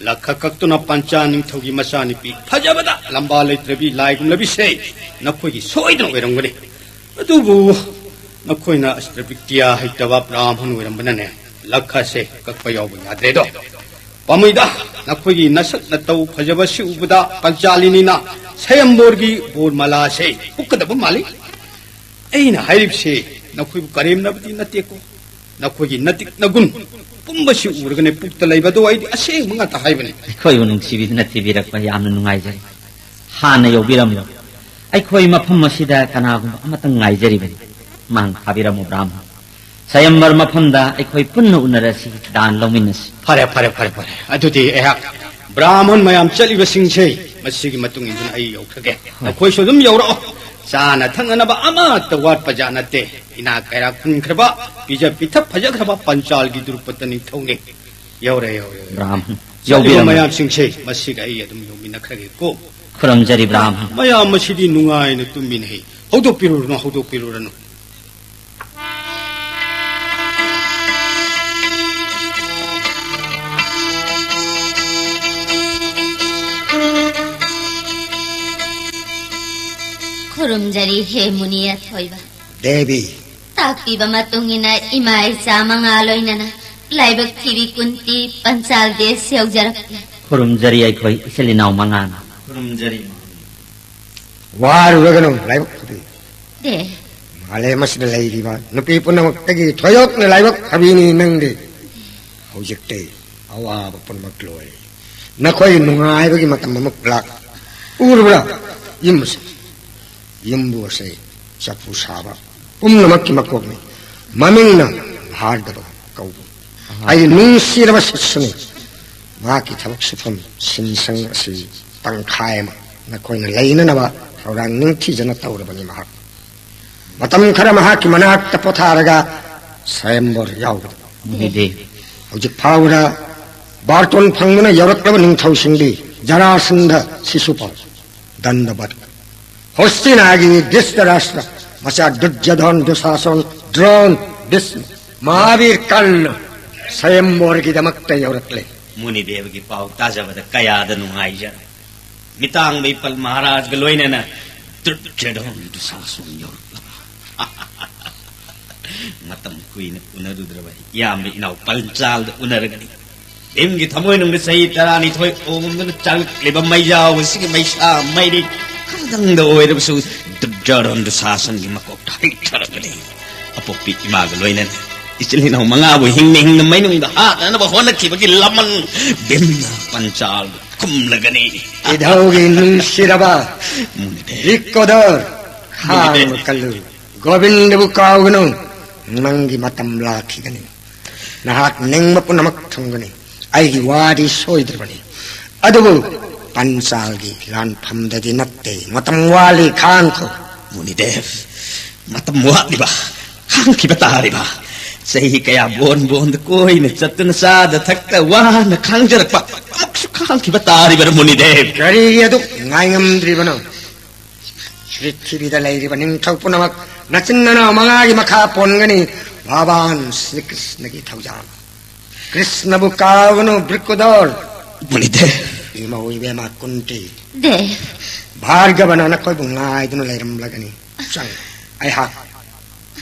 ꯂꯛꯈ ꯀꯛꯇꯨꯅ ꯄꯟꯆꯥ ꯅꯤꯡꯊꯧꯒꯤ ꯃꯆꯥꯅꯨꯄꯤ ꯐꯖꯕꯗ ꯂꯝꯕꯥ ꯂꯩꯇ꯭ꯔꯕꯤ ꯂꯥꯏꯒꯨꯝꯂꯕꯤꯁꯦ ꯅꯈꯣꯏꯒꯤ ꯁꯣꯏꯗꯅ ꯑꯣꯏꯔꯝꯒꯅꯤ꯫ ꯑꯗꯨꯕꯨ ꯅꯈꯣꯏꯅ ꯑꯁꯇ꯭ꯔꯕꯤꯇ꯭ꯌꯥ ꯍꯩꯇꯕ ꯕ꯭ꯔꯥꯍꯃꯟ ꯑꯣꯏꯔꯝꯕꯅꯅꯦ, ꯂꯛꯈꯁꯦ ꯀꯛꯄ ꯌꯥꯎꯕ ꯌꯥꯗ꯭ꯔꯦꯗꯣ꯫ ꯄꯥꯝꯃꯨꯏꯗ, ꯅꯈꯣꯏꯒꯤ ꯅꯁꯛ ꯅꯇꯧ ꯐꯖꯕꯁꯤ ꯎꯕꯗ ꯄꯟꯆꯥꯂꯤꯅꯤꯅ ꯁꯌꯝꯕꯣꯔꯒꯤ ꯕꯣꯔꯃꯥꯂꯥꯁꯦ ꯎꯞꯀꯗꯕ ꯃꯥꯜꯂꯤ꯫ ꯑꯩꯅ ꯍꯥꯏꯔꯤꯕꯁꯦ ꯅꯈꯣꯏꯕꯨ ꯀꯔꯦꯝꯅꯕꯗꯤ ꯅꯠꯇꯦꯀꯣ꯫ ꯅꯈꯣꯏꯒꯤ ꯅꯇꯤꯛ ꯅꯒꯨꯟ ꯄꯨꯝꯕꯁꯤ ꯎꯔꯒꯅꯦ ꯄꯨꯛꯇ ꯂꯩꯕꯗꯣ ꯑꯩꯗꯤ ꯑꯁꯦꯡꯕ ꯉꯥꯛꯇ ꯍꯥꯏꯕꯅꯤ꯫ ꯑꯩꯈꯣꯏꯕꯨ ꯅꯨꯡꯁꯤꯕꯤꯗꯨꯅ ꯊꯤꯕꯤꯔꯛꯄ ꯌꯥꯝꯅ ꯅꯨꯡꯉꯥꯏꯖꯔꯦ꯫ ꯍꯥꯟꯅ ꯌꯧꯕꯤꯔꯝꯂꯣ꯫ ꯑꯩꯈꯣꯏ ꯃꯐꯝ ꯑꯁꯤꯗ ꯀꯅꯥꯒꯨꯝꯕ ꯑꯃꯇꯪ ꯉꯥꯏꯖꯔꯤꯕꯅꯤ꯫ ꯃꯥꯡ ꯊꯥꯕꯤꯔꯝꯃꯨ, ꯕ꯭ꯔꯥꯍꯃꯟ꯫ ꯁꯌꯝꯕꯔ ꯃꯐꯝꯗ ꯑꯩꯈꯣꯏ ꯄꯨꯟꯅ ꯎꯅꯔꯁꯤ, ꯗꯥꯟ ꯂꯧꯃꯤꯟꯅꯁꯤ꯫ ꯐꯔꯦ, ꯐꯔꯦ, ꯐꯔꯦ, ꯐꯔꯦ꯫ ꯑꯗꯨꯗꯤ ꯑꯩꯍꯥꯛ ꯕ꯭ꯔꯥꯍꯃꯟ ꯃꯌꯥꯝ ꯆꯠꯂꯤꯕꯁꯤꯡꯁꯦ ꯃꯁꯤꯒꯤ ꯃꯇꯨꯡ ꯏꯟꯗꯨꯅ ꯑꯩ ꯌꯧꯈ꯭ꯔꯒꯦ꯫ ꯍꯣꯏ꯫ ꯅꯈꯣꯏꯁꯨ ꯑꯗꯨꯝ ꯌꯧꯔꯛꯑꯣ꯫ ꯆꯥꯅ ꯊꯛꯅꯅꯕ ꯑꯃꯠꯇ ꯋꯥꯠꯄ ꯖꯥꯠ ꯅꯠꯇꯦ꯫ ꯏꯅꯥꯛ ꯀꯩꯔꯥꯛ ꯈꯨꯟꯈ꯭ꯔꯕ, ꯄꯤꯖ ꯄꯤꯊꯛ ꯐꯖꯈ꯭ꯔꯕ ꯄꯟꯆꯥꯜꯒꯤ ꯗ꯭ꯔꯨꯄꯗ ꯅꯤꯡꯊꯧꯅꯤ꯫ ꯌꯧꯔꯦ, ꯌꯧꯔꯦ, ꯌꯧꯔꯦ꯫ ꯕ꯭ꯔꯥꯍꯃꯟ, ꯆꯠꯂꯤꯕ ꯌꯧꯕꯤꯔꯝꯂꯣ꯫ ꯃꯌꯥꯝꯁꯤꯡꯁꯦ ꯃꯁꯤꯒ ꯑꯩ ꯑꯗꯨꯝ ꯌꯧꯃꯤꯟꯅꯈ꯭ꯔꯒꯦꯀꯣ꯫ ꯈꯨꯔꯨꯝꯖꯔꯤ, ꯕ꯭ꯔꯥꯍꯃꯟ꯫ ꯃꯌꯥꯝ ꯃꯁꯤꯗꯤ ꯅꯨꯡꯉꯥꯏꯅ ꯇꯨꯝꯃꯤꯅꯦ꯫ ꯍꯧꯗꯣꯛꯄꯤꯔꯨꯔꯅꯨ, ꯍꯧꯗꯣꯛꯄꯤꯔꯨꯔꯅꯨ꯫ ꯈꯨꯔꯨꯝꯖꯔꯤ ꯍꯦ ꯃꯨꯅꯤ ꯑꯊꯣꯏꯕ꯫ ꯗꯦꯕꯤ꯫ ꯇꯥꯛꯄꯤꯕ ꯃꯇꯨꯡ ꯏꯟꯅ ꯏꯃꯥ ꯏꯆꯥ ꯃꯉꯥ ꯂꯣꯏꯅꯅ ꯂꯥꯏꯕꯛ ꯊꯤꯕꯤ ꯀꯨꯟꯇꯤ ꯄꯟꯆꯥꯜ ꯗꯦꯁ ꯌꯧꯖꯔꯛꯂꯦ꯫ ꯈꯨꯔꯨꯝꯖꯔꯤ ꯑꯩꯈꯣꯏ ꯏꯆꯤꯜ ꯏꯅꯥꯎ ꯃꯉꯥꯅ꯫ ꯈꯨꯔꯨꯝꯖꯔꯤ꯫ ꯋꯥꯔꯨꯔꯒꯅꯨ ꯂꯥꯏꯕꯛ ꯊꯤꯕꯤ꯫ ꯗꯦ꯫ ꯃꯥꯂꯦꯝ ꯑꯁꯤꯗ ꯂꯩꯔꯤꯕ ꯅꯨꯄꯤ ꯄꯨꯝꯅꯃꯛꯇꯒꯤ ꯊꯣꯏꯗꯣꯛꯅ ꯂꯥꯏꯕꯛ ꯐꯕꯤꯅꯤ ꯅꯪꯗꯤ꯫ ꯍꯧꯖꯤꯛꯇꯤ ꯑꯋꯥꯕ ꯄꯨꯝꯅꯃꯛ ꯂꯣꯏꯔꯦ꯫ ꯅꯈꯣꯏ ꯅꯨꯡꯉꯥꯏꯕꯒꯤ ꯃꯇꯝ ꯑꯃꯨꯛ ꯂꯥꯛ꯫ ꯎꯔꯕ꯭ꯔꯥ? ꯌꯨꯝ ꯑꯁꯤ, ꯌꯨꯝꯕꯨ ꯑꯁꯤ ꯆꯐꯨ ꯁꯥꯕ ꯄꯨꯝꯅꯃꯛꯀꯤ ꯃꯀꯣꯛꯅꯤ꯫ ꯃꯃꯤꯡꯅ ꯍꯥꯔꯗꯕ ꯀꯧꯕ꯫ ꯑꯩ ꯅꯨꯡꯁꯤꯔꯕ ꯁꯤꯁꯨꯅꯤ꯫ ꯃꯍꯥꯛꯀꯤ ꯊꯕꯛ ꯁꯨꯐꯝ ꯁꯤꯟꯁꯪ ꯑꯁꯤ ꯇꯪꯈꯥꯏ ꯑꯃ ꯅꯈꯣꯏꯅ ꯂꯩꯅꯅꯕ ꯊꯧꯔꯥꯡ ꯅꯤꯡꯊꯤꯖꯅ ꯇꯧꯔꯕꯅꯤ ꯃꯍꯥꯛ꯫ ꯃꯇꯝ ꯈꯔ ꯃꯍꯥꯛꯀꯤ ꯃꯅꯥꯛꯇ ꯄꯣꯊꯥꯔꯒ ꯁ꯭ꯋꯥꯌꯝꯕꯔ ꯌꯥꯎꯕꯗ ꯃꯨꯅꯤꯗꯦ꯫ ꯍꯧꯖꯤꯛ ꯐꯥꯎꯕꯗ ꯕꯥꯔꯇꯣꯟ ꯐꯪꯗꯨꯅ ꯌꯧꯔꯛꯂꯕ ꯅꯤꯡꯊꯧꯁꯤꯡꯗꯤ ꯖꯔꯥꯁꯟꯙ ꯁꯤꯁꯨꯄꯥꯜ, ꯗꯟꯗꯕꯠ, ꯍꯣꯁꯇꯤꯅꯥꯒꯤ ꯙ꯭ꯔꯤꯇꯔꯥꯁꯇ꯭ꯔ, ꯃꯆꯥ ꯗꯨꯔꯖꯣꯙꯟ, ꯗꯨꯁꯥꯁꯟ, ꯗ꯭ꯔꯣꯟ, ꯚꯤꯁꯃ, ꯃꯍꯥꯕꯤꯔ ꯀꯔꯅ ꯁ꯭ꯋꯥꯌꯝꯕꯔꯒꯤꯗꯃꯛꯇ ꯌꯧꯔꯛꯂꯦ꯫ ꯃꯨꯅꯤꯗꯦꯕꯒꯤ ꯄꯥꯎ ꯇꯥꯖꯕꯗ ꯀꯌꯥꯗ ꯅꯨꯡꯉꯥꯏꯖꯔꯦ꯫ ꯃꯤꯇꯥꯡꯕ ꯏꯄꯜ ꯃꯍꯥꯔꯥꯖꯒ ꯂꯣꯏꯅꯅ ꯗꯨꯔꯖꯣꯙꯟ ꯗꯨꯁꯥꯁꯟ ꯌꯧꯔꯛꯂꯕ꯫ ꯃꯇꯝ ꯀꯨꯏꯅ ꯎꯅꯔꯨꯗ꯭ꯔꯕ ꯏꯌꯥꯝꯕ ꯏꯅꯥꯎ ꯄꯟꯆꯥꯜꯗ ꯎꯅꯔꯒꯅꯤ꯫ ꯚꯤꯝꯒꯤ ꯊꯃꯣꯏꯅꯨꯡꯗ ꯆꯍꯤ ꯇꯔꯥꯅꯤꯊꯣꯏ ꯑꯣꯝꯗꯨꯅ ꯆꯥꯛꯂꯛꯂꯤꯕ ꯃꯩꯖꯥꯎ ꯑꯁꯤꯒꯤ ꯃꯩꯁꯥ ꯃꯩꯔꯤ ꯈꯔꯗꯪꯗ ꯑꯣꯏꯔꯕꯁꯨ ꯗꯨꯔꯖꯣꯙꯟ ꯗꯨꯁꯥꯁꯟꯒꯤ ꯃꯀꯣꯛꯇ ꯍꯩꯊꯔꯛꯀꯅꯤ꯫ ꯑꯄꯣꯛꯄꯤ ꯏꯃꯥꯒ ꯂꯣꯏꯅꯅ ꯏꯆꯤꯜ ꯏꯅꯥꯎ ꯃꯉꯥꯕꯨ ꯍꯤꯡꯅ ꯍꯤꯡꯅ ꯃꯩꯅꯨꯡꯗ ꯍꯥꯠꯅꯅꯕ ꯍꯣꯠꯅꯈꯤꯕꯒꯤ ꯂꯃꯟ ꯚꯤꯝꯅ ꯄꯟꯆꯥꯜꯕꯨ ꯈꯨꯝꯂꯒꯅꯤ꯫ ꯏꯙꯧꯒꯤ ꯅꯨꯡꯁꯤꯔꯕ ꯃꯨꯅꯤꯗꯦ꯫ ꯔꯤꯛꯀꯣꯗꯔ, ꯈꯥꯡꯕ ꯀꯜꯂꯨ꯫ ꯒꯣꯕꯤꯟꯗꯕꯨ ꯀꯥꯎꯒꯅꯨ꯫ ꯅꯪꯒꯤ ꯃꯇꯝ ꯂꯥꯛꯈꯤꯒꯅꯤ꯫ ꯅꯍꯥꯛ ꯅꯤꯡꯕ ꯄꯨꯝꯅꯃꯛ ꯊꯨꯡꯒꯅꯤ꯫ ꯑꯩꯒꯤ ꯋꯥꯗꯤ ꯁꯣꯏꯗ꯭ꯔꯕꯅꯤ꯫ ꯑꯗꯨꯕꯨ ꯄꯟꯆꯥꯜꯒꯤ ꯂꯥꯟꯐꯝꯗꯗꯤ ꯅꯠꯇꯦ꯫ ꯃꯇꯝ ꯋꯥꯠꯂꯤ, ꯈꯥꯡꯈꯣ꯫ ꯃꯨꯅꯤꯗꯦꯕ, ꯃꯇꯝ ꯋꯥꯠꯂꯤꯕ, ꯈꯥꯡꯈꯤꯕ ꯇꯥꯔꯤꯕ꯫ ꯆꯍꯤ ꯀꯌꯥ ꯕꯣꯟ ꯕꯣꯟꯗ ꯀꯣꯏꯅ ꯆꯠꯇꯨꯅ ꯆꯥꯗ ꯊꯛꯇ ꯋꯥꯅ ꯈꯥꯡꯖꯔꯛꯄ ꯑꯃꯨꯛꯁꯨ ꯈꯥꯡꯈꯤꯕ ꯇꯥꯔꯤꯕꯔ ꯃꯨꯅꯤꯗꯦꯕ? ꯀꯔꯤꯒꯤ ꯑꯗꯨꯛ ꯉꯥꯏꯉꯝꯗ꯭ꯔꯤꯕꯅꯣ? ꯄ꯭ꯔꯤꯊꯤꯕꯤꯗ ꯂꯩꯔꯤꯕ ꯅꯤꯡꯊꯧ ꯄꯨꯝꯅꯃꯛ ꯅꯆꯤꯟ ꯅꯅꯥꯎ ꯃꯉꯥꯒꯤ ꯃꯈꯥ ꯄꯣꯟꯒꯅꯤ꯫ ꯚꯒꯋꯥꯟ ꯁ꯭ꯔꯤ ꯀ꯭ꯔꯤꯁꯅꯒꯤ ꯊꯧꯖꯥꯜ꯫ ꯀ꯭ꯔꯤꯁꯅꯕꯨ ꯀꯥꯎꯒꯅꯨ, ꯕ꯭ꯔꯤꯀꯨꯗꯣꯔ꯫ ꯃꯨꯅꯤꯗꯦꯕ꯫ ꯏꯃꯧ ꯏꯕꯦꯝꯃ ꯀꯨꯟꯇꯤ꯫ ꯗꯦ꯫ ꯚꯥꯔꯒꯕꯅ ꯅꯈꯣꯏꯕꯨ ꯉꯥꯏꯗꯨꯅ ꯂꯩꯔꯝꯂꯒꯅꯤ꯫ ꯆꯪ, ꯑꯩꯍꯥꯛ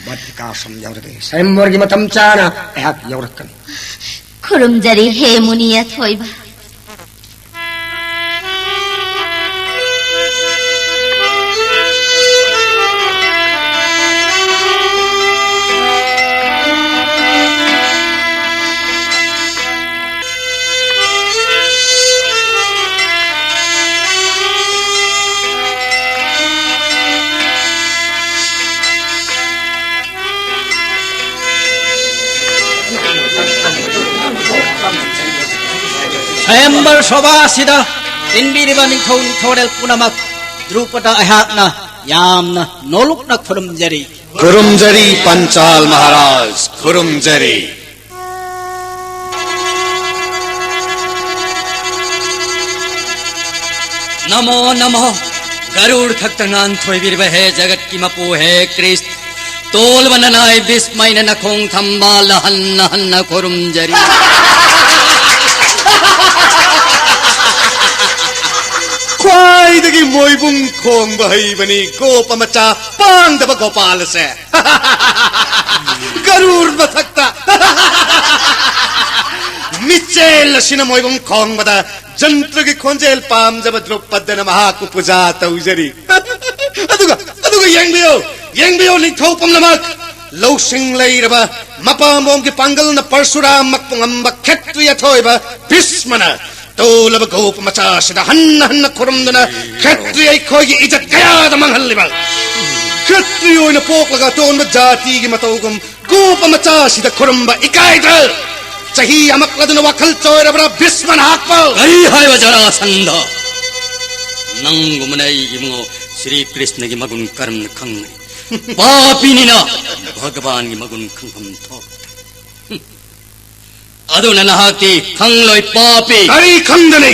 ꯚꯠꯇꯤꯀꯥ ꯁꯣꯝ ꯌꯧꯔꯒꯦ꯫ ꯁ꯭ꯋꯌꯝꯕꯔꯒꯤ ꯃꯇꯝ ꯆꯥꯅ ꯑꯩꯍꯥꯛ ꯌꯧꯔꯛꯀꯅꯤ꯫ ꯈꯨꯔꯨꯝꯖꯔꯤ ꯍꯦ ꯃꯨꯅꯤ ꯑꯊꯣꯏꯕ꯫ ꯁ꯭ꯋꯌꯝꯕꯔ ꯁꯣꯚꯥꯁꯤꯗ ꯇꯤꯟꯕꯤꯔꯤꯕ ꯅꯤꯡꯊꯧ ꯅꯤꯡꯊꯧꯔꯦꯜ ꯄꯨꯝꯅꯃꯛ, ꯗ꯭ꯔꯨꯄꯗ ꯑꯩꯍꯥꯛꯅ ꯌꯥꯝꯅ ꯅꯣꯂꯨꯛꯅ ꯈꯨꯔꯨꯝꯖꯔꯤ꯫ ꯈꯨꯔꯨꯝꯖꯔꯤ ꯄꯟꯆꯥꯜ ꯃꯍꯥꯔꯥꯖ, ꯈꯨꯔꯨꯝꯖꯔꯤ꯫ ꯅꯃꯣ ꯅꯃꯣ꯫ ꯒꯔꯨꯔ ꯊꯛꯇ ꯉꯥꯟꯊꯣꯏꯕꯤꯔꯤꯕ ꯍꯦ ꯖꯒꯠꯀꯤ ꯃꯄꯨ ꯍꯦ ꯀ꯭ꯔꯤꯁ, ꯇꯣꯜꯕ ꯅꯅꯥꯏ ꯕꯤꯁꯃꯩꯅ ꯅꯈꯣꯡ ꯊꯝꯕꯥꯜ ꯍꯟꯅ ꯍꯟꯅ ꯈꯨꯔꯨꯝꯖꯔꯤ꯫ ꯈ꯭ꯋꯥꯏꯗꯒꯤ ꯃꯣꯏꯕꯨꯡ ꯈꯣꯡꯕ ꯍꯩꯕꯅꯤ ꯒꯣꯄ ꯃꯆꯥ ꯄꯥꯡꯗꯕ ꯒꯣꯄꯥꯜ ꯑꯁꯦ꯫ ꯒꯔꯨꯔ ꯃꯊꯛꯇ ꯃꯤꯆꯦꯜ ꯑꯁꯤꯅ ꯃꯣꯏꯕꯨꯡ ꯈꯣꯡꯕꯗ ꯖꯟꯇ꯭ꯔꯒꯤ ꯈꯣꯟꯖꯦꯜ ꯄꯥꯝꯖꯕ ꯗ꯭ꯔꯨꯄꯗꯅ ꯃꯍꯥꯛꯄꯨ ꯄꯨꯖꯥ ꯇꯧꯖꯔꯤ꯫ ꯑꯗꯨꯒ, ꯑꯗꯨꯒ ꯌꯦꯡꯕꯤꯌꯨ, ꯌꯦꯡꯕꯤꯌꯨ ꯅꯤꯡꯊꯧ ꯄꯨꯝꯅꯃꯛ, ꯂꯧꯁꯤꯡ ꯂꯩꯔꯕ ꯃꯄꯥꯝꯕꯣꯝꯒꯤ ꯄꯥꯡꯒꯜꯅ ꯄꯔꯁꯨꯔꯥꯝꯃꯛꯄꯨ ꯉꯝꯕ ꯈꯦꯇ꯭ꯔꯤ ꯑꯊꯣꯏꯕ ꯚꯤꯁꯃꯅ ꯇꯣꯜꯂꯕ ꯒꯣꯄ ꯃꯆꯥꯁꯤꯗ ꯍꯟꯅ ꯍꯟꯅ ꯈꯨꯔꯨꯝꯗꯨꯅ ꯈꯦꯇ꯭ꯔꯤ ꯑꯩꯈꯣꯏꯒꯤ ꯏꯖꯠ ꯀꯌꯥꯗ ꯃꯥꯡꯍꯜꯂꯤꯕ, ꯈꯦꯇ꯭ꯔꯤ ꯑꯣꯏꯅ ꯄꯣꯛꯂꯒ ꯑꯇꯣꯟꯕ ꯖꯥꯇꯤꯒꯤ ꯃꯇꯧꯒꯨꯝ ꯒꯣꯄ ꯃꯆꯥꯁꯤꯗ ꯈꯨꯔꯨꯝꯕ ꯏꯀꯥꯏꯗ꯭ꯔ? ꯆꯍꯤ ꯌꯥꯝꯂꯛꯂꯗꯨꯅ ꯋꯥꯈꯜ ꯆꯣꯏꯔꯕ꯭ꯔꯥ ꯚꯤꯁꯃ ꯅꯍꯥꯛꯄꯨ? ꯀꯔꯤ ꯍꯥꯏꯕ ꯖꯔꯥꯁꯟꯙ? ꯅꯪꯒꯨꯝꯕꯅ ꯑꯩꯒꯤ ꯏꯕꯨꯡꯉꯣ ꯁ꯭ꯔꯤ ꯀ꯭ꯔꯤꯁꯅꯒꯤ ꯃꯒꯨꯟ ꯀꯔꯝꯅ ꯈꯪꯒꯅꯤ? ꯄꯥꯄꯤꯅꯤꯅ ꯚꯒꯕꯥꯟꯒꯤ ꯃꯒꯨꯟ ꯈꯪꯐꯝ ꯊꯣꯛꯇꯦ꯫ ꯑꯗꯨꯅ ꯅꯍꯥꯛꯇꯤ ꯈꯪꯂꯣꯏ, ꯄꯥꯄꯤ꯫ ꯀꯔꯤ ꯈꯪꯒꯅꯤ?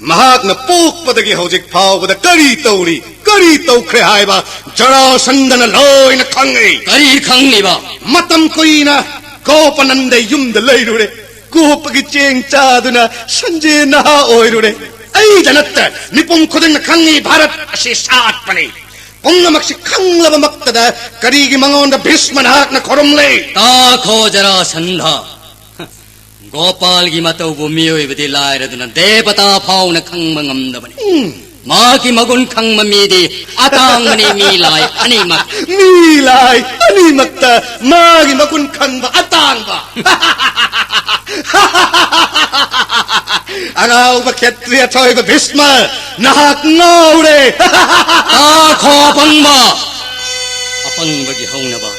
ꯃꯍꯥꯛꯅ ꯄꯣꯛꯄꯗꯒꯤ ꯍꯧꯖꯤꯛ ꯐꯥꯎꯕꯗ ꯀꯔꯤ ꯇꯧꯔꯤ, ꯀꯔꯤ ꯇꯧꯈ꯭ꯔꯦ ꯍꯥꯏꯕ ꯖꯔꯥꯁꯟꯙꯅ ꯂꯣꯏꯅ ꯈꯪꯏ꯫ ꯀꯔꯤ ꯈꯪꯂꯤꯕ? ꯃꯇꯝ ꯀꯨꯏꯅ ꯒꯣꯄꯅꯟꯗ ꯌꯨꯝꯗ ꯂꯩꯔꯨꯔꯦ꯫ ꯒꯣꯄꯒꯤ ꯆꯦꯡ ꯆꯥꯗꯨꯅ ꯁꯟꯖꯦ ꯅꯍꯥ ꯑꯣꯏꯔꯨꯔꯦ꯫ ꯑꯩꯗ ꯅꯠꯇꯦ, ꯃꯤꯄꯨꯝ ꯈꯨꯗꯤꯡꯅ ꯈꯪꯉꯤ, ꯚꯥꯔꯠ ꯑꯁꯤ ꯁꯥꯠꯄꯅꯤ꯫ ꯄꯨꯝꯅꯃꯛꯁꯤ ꯈꯪꯂꯕꯃꯛꯇꯗ ꯀꯔꯤꯒꯤ ꯃꯉꯣꯟꯗ ꯚꯤꯁꯃ ꯅꯍꯥꯛꯅ ꯈꯨꯔꯨꯝꯂꯤ? ꯇꯥꯈꯣ ꯖꯔꯥꯁꯟꯙ, ꯒꯣꯄꯥꯜꯒꯤ ꯃꯇꯧꯕꯨ ꯃꯤꯑꯣꯏꯕꯗꯤ ꯂꯥꯏꯔꯗꯨꯅ ꯗꯦꯕꯇꯥ ꯐꯥꯎꯅ ꯈꯪꯕ ꯉꯝꯗꯕꯅꯤ꯫ ꯎꯝ꯫ ꯃꯍꯥꯛꯀꯤ ꯃꯒꯨꯟ ꯈꯪꯕ ꯃꯤꯗꯤ ꯑꯇꯥꯡꯕꯅꯤ, ꯃꯤ ꯂꯥꯏ ꯑꯅꯤꯃꯛ꯫ ꯃꯤ ꯂꯥꯏ ꯑꯅꯤꯃꯛꯇ ꯃꯥꯒꯤ ꯃꯒꯨꯟ ꯈꯪꯕ ꯑꯇꯥꯡꯕ꯫ ꯑꯉꯥꯎꯕ ꯈꯦꯇ꯭ꯔꯤꯌ ꯊꯣꯏꯕ ꯚꯤꯁꯃ, ꯅꯍꯥꯛ ꯉꯥꯎꯔꯦ꯫ ꯇꯥꯈꯣ ꯑꯄꯪꯕ! ꯑꯄꯪꯕꯒꯤ ꯍꯧꯅꯕ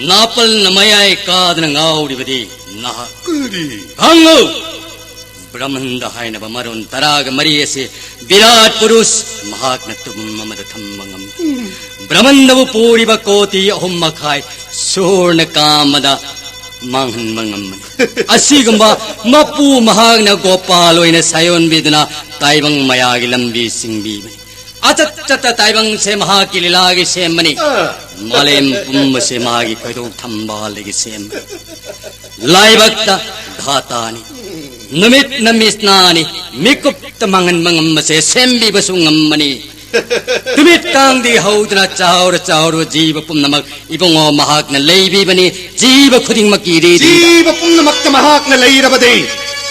ꯅꯥꯄꯜꯅ ꯃꯌꯥꯏ ꯀꯥꯗꯅ ꯉꯥꯎꯔꯤꯕꯗꯤ ꯅꯍꯥꯛ꯫ ꯀꯔꯤ? ꯈꯪꯉꯨ! ꯕ꯭ꯔꯍꯃꯟꯗ ꯍꯥꯏꯅꯕ ꯃꯔꯣꯟ ꯇꯔꯥꯒ ꯃꯔꯤ ꯑꯁꯤ ꯕꯤꯔꯥꯠ ꯄꯨꯔꯨꯁ ꯃꯍꯥꯛꯅ ꯇꯨꯝ ꯑꯃꯗ ꯊꯝꯕ ꯉꯝꯃꯤ꯫ ꯕ꯭ꯔꯍꯃꯟꯗꯕꯨ ꯄꯨꯔꯤꯕ ꯀꯣꯇꯤ ꯑꯍꯨꯝ ꯃꯈꯥꯏ ꯁꯨꯔꯅ ꯀꯥ ꯑꯃꯗ ꯃꯥꯡꯍꯟꯕ ꯉꯝꯕꯅꯤ꯫ ꯑꯁꯤꯒꯨꯝꯕ ꯃꯄꯨ ꯃꯍꯥꯛꯅ ꯒꯣꯄꯥꯜ ꯑꯣꯏꯅ ꯁꯥꯌꯣꯟꯕꯤꯗꯨꯅ ꯇꯥꯏꯕꯪ ꯃꯌꯥꯒꯤ ꯂꯝꯕꯤ ꯆꯤꯡꯕꯤꯕꯅꯤ꯫ ꯑꯆꯠ ꯆꯠꯇ ꯇꯥꯏꯕꯪꯁꯦ ꯃꯍꯥꯛꯀꯤ ꯂꯤꯂꯥꯒꯤ ꯁꯦꯝꯕꯅꯤ꯫ ꯑꯥ꯫ ꯃꯥꯂꯦꯝ ꯄꯨꯝꯕꯁꯦ ꯃꯥꯒꯤ ꯈꯣꯏꯗꯧ ꯊꯝꯕꯥꯜꯗꯒꯤ ꯁꯦꯝꯕꯅꯤ꯫ ꯂꯥꯏꯕꯛꯇ ꯙꯥꯇꯥꯅꯤ, ꯅꯨꯃꯤꯠꯅ ꯃꯤꯁꯅꯥꯅꯤ, ꯃꯤꯀꯨꯞꯇ ꯃꯥꯡꯍꯟꯕ ꯉꯝꯕꯁꯦ ꯁꯦꯝꯕꯤꯕꯁꯨ ꯉꯝꯕꯅꯤ꯫ ꯇꯨꯃꯤꯠ ꯀꯥꯡꯗꯒꯤ ꯍꯧꯗꯨꯅ ꯆꯥꯎꯔ ꯆꯥꯎꯔꯕ ꯖꯤꯕ ꯄꯨꯝꯅꯃꯛ ꯏꯕꯨꯡꯉꯣ ꯃꯍꯥꯛꯅ ꯂꯩꯕꯤꯕꯅꯤ꯫ ꯖꯤꯕ ꯈꯨꯗꯤꯡꯃꯛꯀꯤ ꯏꯔꯤꯗꯤ ꯖꯤꯕ ꯄꯨꯝꯅꯃꯛꯇ ꯃꯍꯥꯛꯅ ꯂꯩꯔꯕꯗꯤ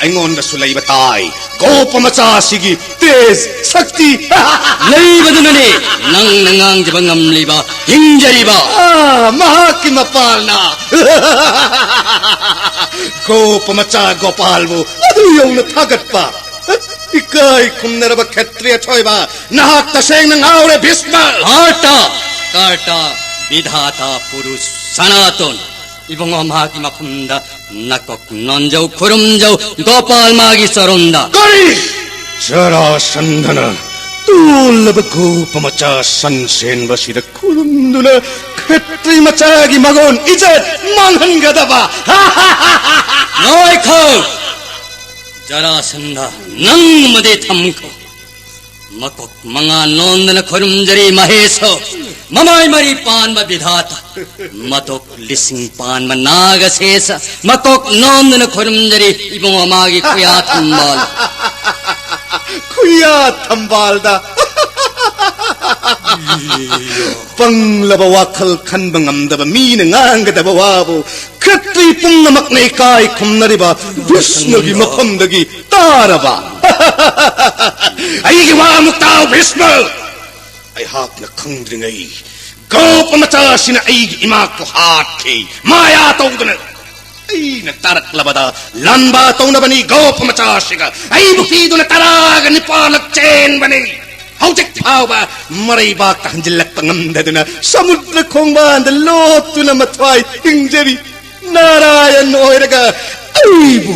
ꯑꯩꯉꯣꯟꯗꯁꯨ ꯂꯩꯕ ꯇꯥꯏ꯫ ꯒꯣꯄ ꯃꯆꯥ ꯑꯁꯤꯒꯤ ꯇꯦꯖ, ꯁꯛꯇꯤ꯫ ꯂꯩꯕꯗꯨꯅꯅꯦ ꯅꯪꯅ ꯉꯥꯡꯖꯕ ꯉꯝꯂꯤꯕ, ꯍꯤꯡꯖꯔꯤꯕ꯫ ꯑꯥ, ꯃꯍꯥꯛꯀꯤ ꯃꯄꯥꯜꯅ ꯒꯣꯄ ꯃꯆꯥ ꯒꯣꯄꯥꯜꯕꯨ ꯑꯗꯨ ꯌꯧꯅ ꯊꯥꯒꯠꯄ꯫ ꯏꯀꯥꯏ ꯈꯨꯝꯅꯔꯕ ꯈꯦꯇ꯭ꯔꯤꯌ ꯊꯣꯏꯕ, ꯅꯍꯥꯛ ꯇꯁꯦꯡꯅ ꯉꯥꯎꯔꯦ, ꯚꯤꯁꯃ꯫ ꯀꯥꯔꯇꯥ, ꯀꯥꯔꯇꯥ, ꯕꯤꯙꯥꯇꯥ, ꯄꯨꯔꯨꯁ, ꯁꯅꯥꯇꯣꯟ, ꯏꯕꯨꯡꯉꯣ ꯃꯍꯥꯛꯀꯤ ꯃꯐꯝꯗ ꯅꯀꯣꯛ ꯅꯣꯟꯖꯧ, ꯈꯨꯔꯨꯝꯖꯧ, ꯒꯣꯄꯥꯜ ꯃꯥꯒꯤ ꯆꯔꯣꯟꯗ꯫ ꯀꯔꯤ? ꯖꯔꯥꯁꯟꯙꯅ ꯇꯣꯜꯂꯕ ꯒꯣꯄ ꯃꯆꯥ ꯁꯟ ꯁꯦꯟꯕꯁꯤꯗ ꯈꯨꯔꯨꯝꯗꯨꯅ ꯈꯦꯇ꯭ꯔꯤ ꯃꯆꯥꯒꯤ ꯃꯒꯨꯟ ꯏꯖꯠ ꯃꯥꯡꯍꯟꯒꯗꯕ? ꯉꯥꯏꯈꯣ! ꯖꯔꯥꯁꯟꯙ, ꯅꯪ ꯑꯃꯗꯤ ꯊꯝꯈꯣ꯫ ꯃꯀꯣꯛ ꯃꯉꯥ ꯅꯣꯟꯗꯅ ꯈꯨꯔꯨꯝꯖꯔꯤ ꯃꯍꯦꯁꯣ, ꯃꯃꯥꯏ ꯃꯔꯤ ꯄꯥꯟꯕ ꯕꯤꯙꯥꯇ, ꯃꯇꯣꯛ ꯂꯤꯁꯤꯡ ꯄꯥꯟꯕ ꯅꯥꯒꯁꯦꯁ, ꯃꯀꯣꯛ ꯅꯣꯟꯗꯨꯅ ꯈꯨꯔꯨꯝꯖꯔꯤ ꯏꯕꯨꯡꯉꯣ ꯃꯥꯒꯤ ꯈꯨꯌꯥ ꯊꯝꯕꯥꯜ꯫ ꯌꯥ ꯊꯝꯕꯥꯜꯗ꯫ ꯄꯪꯂꯕ ꯋꯥꯈꯜ ꯈꯟꯕ ꯉꯝꯗꯕ ꯃꯤꯅ ꯉꯥꯡꯒꯗꯕ ꯋꯥꯕꯨ ꯈꯦꯇ꯭ꯔꯤ ꯄꯨꯝꯅꯃꯛꯅ ꯏꯀꯥꯏ ꯈꯨꯝꯅꯔꯤꯕ ꯚꯤꯁꯅꯨꯒꯤ ꯃꯐꯝꯗꯒꯤ ꯇꯥꯔꯕ꯫ ꯑꯩꯒꯤ ꯋꯥ ꯑꯃꯨꯛ ꯇꯥꯎ, ꯚꯤꯁꯃ꯫ ꯑꯩꯍꯥꯛꯅ ꯈꯪꯗ꯭ꯔꯤꯉꯩ ꯒꯣꯄ ꯃꯆꯥꯁꯤꯅ ꯑꯩꯒꯤ ꯏꯃꯥꯛꯄꯨ ꯍꯥꯠꯈꯤ, ꯃꯥꯌꯥ ꯇꯧꯗꯨꯅ꯫ ꯑꯩꯅ ꯇꯥꯔꯛꯂꯕꯗ ꯂꯥꯟꯕ ꯇꯧꯅꯕꯅꯤ ꯒꯣꯄ ꯃꯆꯥꯁꯤꯒ꯫ ꯑꯩꯕꯨ ꯀꯤꯗꯨꯅ ꯇꯔꯥꯒ ꯅꯤꯄꯥꯜꯂꯛ ꯆꯦꯟꯕꯅꯤ꯫ ꯍꯧꯖꯤꯛ ꯐꯥꯎꯕ ꯃꯔꯩꯕꯥꯛꯇ ꯍꯟꯖꯤꯜꯂꯛꯄ ꯉꯝꯗꯗꯨꯅ ꯁꯃꯨꯗ꯭ꯔ ꯈꯣꯡꯕꯥꯟꯗ ꯂꯣꯠꯇꯨꯅ ꯃꯊ꯭ꯋꯥꯏ ꯍꯤꯡꯖꯔꯤ꯫ ꯅꯥꯔꯥꯌꯟ ꯑꯣꯏꯔꯒ ꯑꯩꯕꯨ,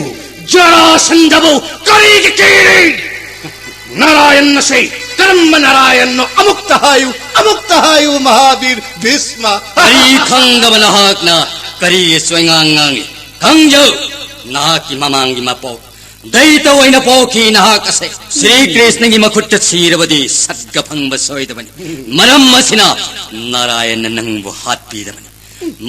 ꯖꯔꯥꯁꯟꯙꯕꯨ ꯀꯔꯤꯒꯤ ꯀꯤꯔꯤ? ꯅꯥꯔꯥꯌꯟ ꯑꯁꯤ ꯀꯔꯝꯕ ꯅꯥꯔꯥꯌꯟꯅꯣ? ꯑꯃꯨꯛꯇ ꯍꯥꯏꯌꯨ, ꯑꯃꯨꯛꯇ ꯍꯥꯏꯌꯨ, ꯃꯍꯥꯕꯤꯔ ꯚꯤꯁꯃ꯫ ꯀꯔꯤ ꯈꯪꯗꯕ ꯅꯍꯥꯛꯅ ꯀꯔꯤꯒꯤ ꯁꯣꯏꯉꯥꯡ ꯉꯥꯡꯉꯤ? ꯈꯪꯖꯧ, ꯅꯍꯥꯛꯀꯤ ꯃꯃꯥꯡꯒꯤ ꯃꯄꯣꯛ ꯗꯩꯇ ꯑꯣꯏꯅ ꯄꯣꯛꯈꯤ ꯅꯍꯥꯛ ꯑꯁꯦ꯫ ꯁ꯭ꯔꯤ ꯀ꯭ꯔꯤꯁꯅꯒꯤ ꯃꯈꯨꯠꯇ ꯁꯤꯔꯕꯗꯤ ꯁꯠꯒ ꯐꯪꯕ ꯁꯣꯏꯗꯕꯅꯤ꯫ ꯃꯔꯝ ꯑꯁꯤꯅ ꯅꯥꯔꯥꯌꯟꯅ ꯅꯪꯕꯨ ꯍꯥꯠꯄꯤꯗꯕꯅꯤ꯫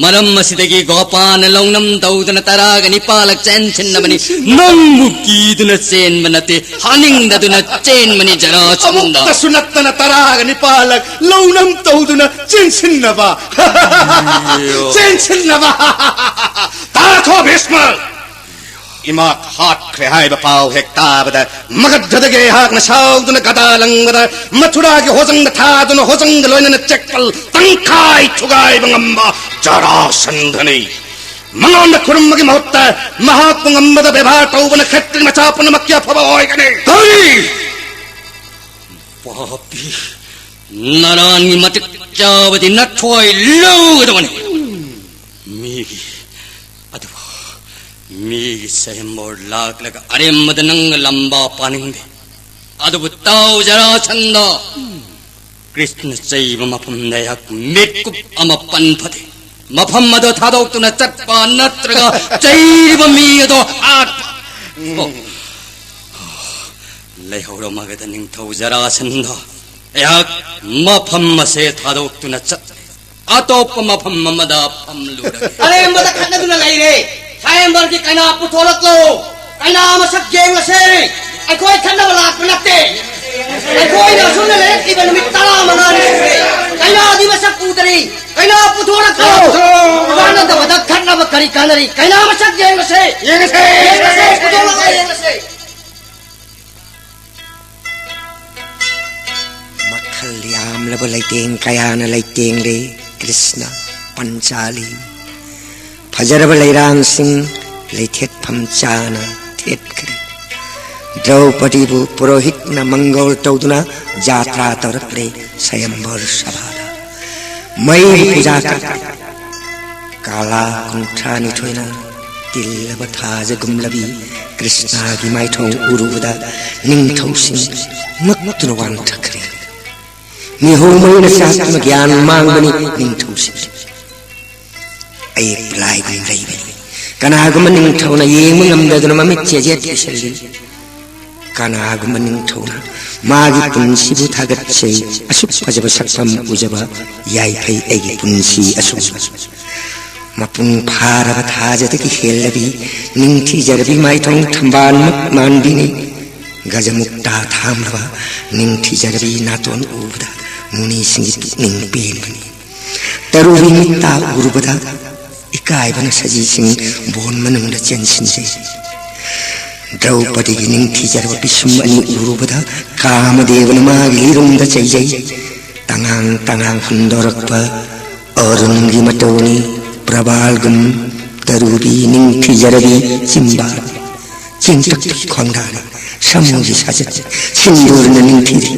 ꯃꯔꯝ ꯑꯁꯤꯗꯒꯤ ꯒꯣꯄꯥꯅ ꯂꯧꯅꯝ ꯇꯧꯗꯨꯅ ꯇꯔꯥꯒ ꯅꯤꯄꯥꯜꯂꯛ ꯆꯦꯟꯁꯤꯟꯅꯕꯅꯤ꯫ ꯅꯪꯕꯨ ꯀꯤꯗꯨꯅ ꯆꯦꯟꯕ ꯅꯠꯇꯦ, ꯍꯥꯅꯤꯡꯗꯗꯨꯅ ꯆꯦꯟꯕꯅꯤ, ꯖꯔꯥꯁꯟꯙ꯫ ꯑꯃꯨꯛꯇꯁꯨ ꯅꯠꯇꯅ ꯇꯔꯥꯒ ꯅꯤꯄꯥꯜꯂꯛ ꯂꯧꯅꯝ ꯇꯧꯗꯨꯅ ꯆꯦꯟꯁꯤꯟꯅꯕ꯫ ꯆꯦꯟꯁꯤꯟꯅꯕ꯫ ꯇꯥꯈꯣ, ꯚꯤꯁꯃ! ꯏꯃꯥ ꯍꯥꯠꯈ꯭ꯔꯦ ꯍꯥꯏꯕ ꯄꯥꯎ ꯍꯦꯛ ꯇꯥꯕꯗ, ꯃꯒꯙꯗꯒꯤ ꯑꯩꯍꯥꯛꯅ ꯁꯥꯎꯗꯨꯅ ꯒꯗꯥ ꯂꯪꯕꯗ, ꯃꯊꯨꯔꯥꯒꯤ ꯍꯣꯖꯪꯗ ꯊꯥꯗꯨꯅ, ꯍꯣꯖꯪꯒ ꯂꯣꯏꯅꯅ ꯆꯦꯛꯄꯜ ꯇꯪꯈꯥꯏ ꯊꯨꯒꯥꯏꯕ ꯉꯝꯕ ꯖꯔꯥꯁꯟꯙꯅꯤ꯫ ꯃꯉꯣꯟꯗ ꯈꯨꯔꯨꯝꯕꯒꯤ ꯃꯍꯨꯠꯇ ꯃꯍꯥꯛꯄꯨ ꯉꯝꯕꯗ ꯕꯦꯕꯥꯔ ꯇꯧꯕꯅ ꯈꯦꯇ꯭ꯔꯤ ꯃꯆꯥ ꯄꯨꯝꯅꯃꯛꯀꯤ ꯑꯐꯕ ꯑꯣꯏꯒꯅꯤ꯫ ꯀꯔꯤ? ꯄꯥꯄꯤ, ꯅꯥꯔꯥꯌꯟꯒꯤ ꯃꯇꯤꯛ ꯆꯥꯕꯗꯤ ꯅꯊ꯭ꯋꯥꯏ ꯂꯧꯒꯗꯕꯅꯤ꯫ ꯃꯤꯒꯤ, ꯑꯗꯨꯕꯨ ꯃꯤꯒꯤ ꯁ꯭ꯋꯌꯝꯕꯔ ꯂꯥꯛꯂꯒ ꯑꯔꯦꯝꯕꯗ ꯅꯪꯅ ꯂꯥꯟꯕ ꯄꯥꯅꯤꯡꯗꯦ꯫ ꯑꯗꯨꯕꯨ ꯇꯥꯎ, ꯖꯔꯥꯁꯟꯙ, ꯀ꯭ꯔꯤꯁꯅ ꯆꯩꯕ ꯃꯐꯝꯗ ꯑꯩꯍꯥꯛ ꯃꯤꯠꯀꯨꯞ ꯑꯃ ꯄꯟ ꯐꯗꯦ꯫ ꯃꯐꯝ ꯑꯗꯨ ꯊꯥꯗꯣꯛꯇꯨꯅ ꯆꯠꯄ ꯅꯠꯇ꯭ꯔꯒ ꯆꯩꯔꯤꯕ ꯃꯤ ꯑꯗꯨ ꯍꯥꯠꯄ꯫ ꯑꯣ, ꯂꯩꯍꯧꯔꯣ ꯃꯒꯙ ꯅꯤꯡꯊꯧ ꯖꯔꯥꯁꯟꯙ꯫ ꯑꯩꯍꯥꯛ ꯃꯐꯝ ꯑꯁꯦ ꯊꯥꯗꯣꯛꯇꯨꯅ ꯆꯠꯂꯦ꯫ ꯑꯇꯣꯞꯄ ꯃꯐꯝ ꯑꯃꯗ ꯐꯝꯂꯨꯔꯒꯦ꯫ ꯑꯔꯦꯝꯕꯗ ꯈꯠꯅꯗꯨꯅ ꯂꯩꯔꯦ꯫ ꯁ꯭ꯋꯌꯝꯕꯔꯒꯤ ꯀꯩꯅꯥ ꯄꯨꯊꯣꯔꯛꯂꯣ꯫ ꯀꯩꯅꯥ ꯃꯁꯛ ꯌꯦꯡꯂꯁꯦ꯫ ꯑꯩꯈꯣꯏ ꯈꯠꯅꯕ ꯂꯥꯛꯄ ꯅꯠꯇꯦ꯫ ꯑꯩꯈꯣꯏꯅ ꯑꯁꯨꯝꯅ ꯂꯩꯔꯛꯂꯤꯕ ꯅꯨꯃꯤꯠ ꯇꯔꯥꯃꯉꯥꯅꯤ ꯁꯨꯔꯦ꯫ ꯀꯩꯅꯥꯗꯤ ꯃꯁꯛ ꯎꯗꯔꯤ꯫ ꯀꯩꯅꯥ ꯄꯨꯊꯣꯔꯛꯈ꯭ꯔꯣ꯫ ꯀꯥꯟꯅꯗꯕꯗ ꯈꯠꯅꯕ ꯀꯔꯤ ꯀꯥꯟꯅꯔꯤ? ꯀꯩꯅꯥ ꯃꯁꯛ ꯌꯦꯡꯉꯁꯦ꯫ ꯌꯦꯡꯉꯁꯦ꯫ ꯌꯦꯡꯉꯁꯦ꯫ ꯄꯨꯊꯣꯛꯂꯛꯑꯣ, ꯌꯦꯡꯉꯁꯦ꯫ ꯃꯈꯜ ꯌꯥꯝꯂꯕ ꯂꯩꯇꯦꯡ ꯀꯌꯥꯅ ꯂꯩꯇꯦꯡꯂꯦ ꯀ꯭ꯔꯤꯁꯅ ꯄꯟꯆꯥꯂꯤ꯫ ꯐꯖꯔꯕ ꯂꯩꯔꯥꯡꯁꯤꯡ ꯂꯩꯊꯦꯠꯐꯝ ꯆꯥꯅ ꯊꯦꯠꯈ꯭ꯔꯦ꯫ ꯗ꯭ꯔꯧꯄꯗꯤꯕꯨ ꯄꯨꯔꯣꯍꯤꯠꯅ ꯃꯪꯒꯣꯜ ꯇꯧꯗꯨꯅ ꯖꯥꯇ꯭ꯔꯥ ꯇꯧꯔꯛꯂꯦ ꯁꯌꯝꯕꯔ ꯁꯚꯥꯗ꯫ ꯃꯩ ꯄꯨꯖꯥ ꯀꯠꯈ꯭ꯔꯦ꯫ ꯀꯥꯂꯥ ꯀꯨꯟꯊ꯭ꯔꯥꯅꯤꯊꯣꯏꯅ ꯇꯤꯜꯂꯕ ꯊꯥꯖꯒꯨꯝꯂꯕꯤ ꯀ꯭ꯔꯤꯁꯅꯥꯒꯤ ꯃꯥꯏꯊꯣꯡ ꯎꯔꯨꯕꯗ ꯅꯤꯡꯊꯧꯁꯤꯡ ꯉꯛꯇꯨꯅ ꯋꯥꯟꯊꯈ꯭ꯔꯦ꯫ ꯃꯤꯍꯧ ꯃꯩꯅ ꯆꯥꯛꯇꯨꯅ ꯒ꯭ꯌꯥꯟ ꯃꯥꯡꯕꯅꯤ ꯅꯤꯡꯊꯧꯁꯤꯡ꯫ ꯑꯌꯦꯛꯄ ꯂꯥꯏꯒꯨꯝ ꯂꯩꯕꯅꯤ꯫ ꯀꯅꯥꯒꯨꯝꯕ ꯅꯤꯡꯊꯧꯅ ꯌꯦꯡꯕ ꯉꯝꯗꯗꯨꯅ ꯃꯃꯤꯠ ꯆꯦꯖꯦꯠ ꯎꯏꯁꯤꯜꯂꯤ꯫ ꯀꯅꯥꯒꯨꯝꯕ ꯅꯤꯡꯊꯧꯅ ꯃꯥꯒꯤ ꯄꯨꯟꯁꯤꯕꯨ ꯊꯥꯒꯠꯆꯩ꯫ ꯑꯁꯨꯛ ꯐꯖꯕ ꯁꯛꯐꯝ ꯎꯖꯕ ꯌꯥꯏꯐꯩ ꯑꯩꯒꯤ ꯄꯨꯟꯁꯤ ꯑꯁꯨꯝ꯫ ꯃꯄꯨꯡ ꯐꯥꯔꯕ ꯊꯥꯖꯗꯒꯤ ꯍꯦꯜꯂꯕꯤ ꯅꯤꯡꯊꯤꯖꯔꯕꯤ ꯃꯥꯏꯊꯣꯡ ꯊꯝꯕꯥꯜꯃꯛ ꯃꯥꯟꯕꯤꯅꯤ꯫ ꯒꯖꯃꯨꯛꯇꯥ ꯊꯥꯝꯂꯕ ꯅꯤꯡꯊꯤꯖꯔꯕꯤ ꯅꯥꯇꯣꯟ ꯎꯕꯗ ꯃꯨꯅꯤꯁꯤꯡꯒꯤ ꯄꯨꯛꯅꯤꯡ ꯄꯦꯟꯕꯅꯤ꯫ ꯇꯔꯨꯕꯤ ꯃꯤꯠꯇ ꯎꯔꯨꯕꯗ ꯏꯀꯥꯏꯕꯅ ꯁꯖꯤꯁꯤꯡ ꯕꯣꯟ ꯃꯅꯨꯡꯗ ꯆꯦꯟꯁꯤꯟꯖꯩ꯫ ꯗ꯭ꯔꯧꯄꯗꯤꯒꯤ ꯅꯤꯡꯊꯤꯖꯔꯕ ꯄꯤꯁꯨꯝ ꯑꯅꯤ ꯎꯔꯨꯕꯗ ꯀꯥꯃꯗꯦꯕꯅ ꯃꯥꯒꯤ ꯂꯤꯔꯨꯝꯗ ꯆꯩꯖꯩ꯫ ꯇꯉꯥꯡ ꯇꯉꯥꯡ ꯍꯨꯟꯗꯣꯔꯛꯄ ꯑꯔꯨꯟꯒꯤ ꯃꯇꯧꯅꯤ꯫ ꯄ꯭ꯔꯕꯥꯜꯒꯨꯝ ꯇꯔꯨꯕꯤ ꯅꯤꯡꯊꯤꯖꯔꯕꯤ ꯆꯤꯝꯕꯥꯜ ꯆꯦꯡꯇꯛꯇꯨꯒꯤ ꯈꯣꯡꯗꯥꯅꯤ꯫ ꯁꯃꯨꯒꯤ ꯁꯥꯖꯠ ꯁꯤꯟꯗꯨꯔꯅ ꯅꯤꯡꯊꯤꯔꯤ꯫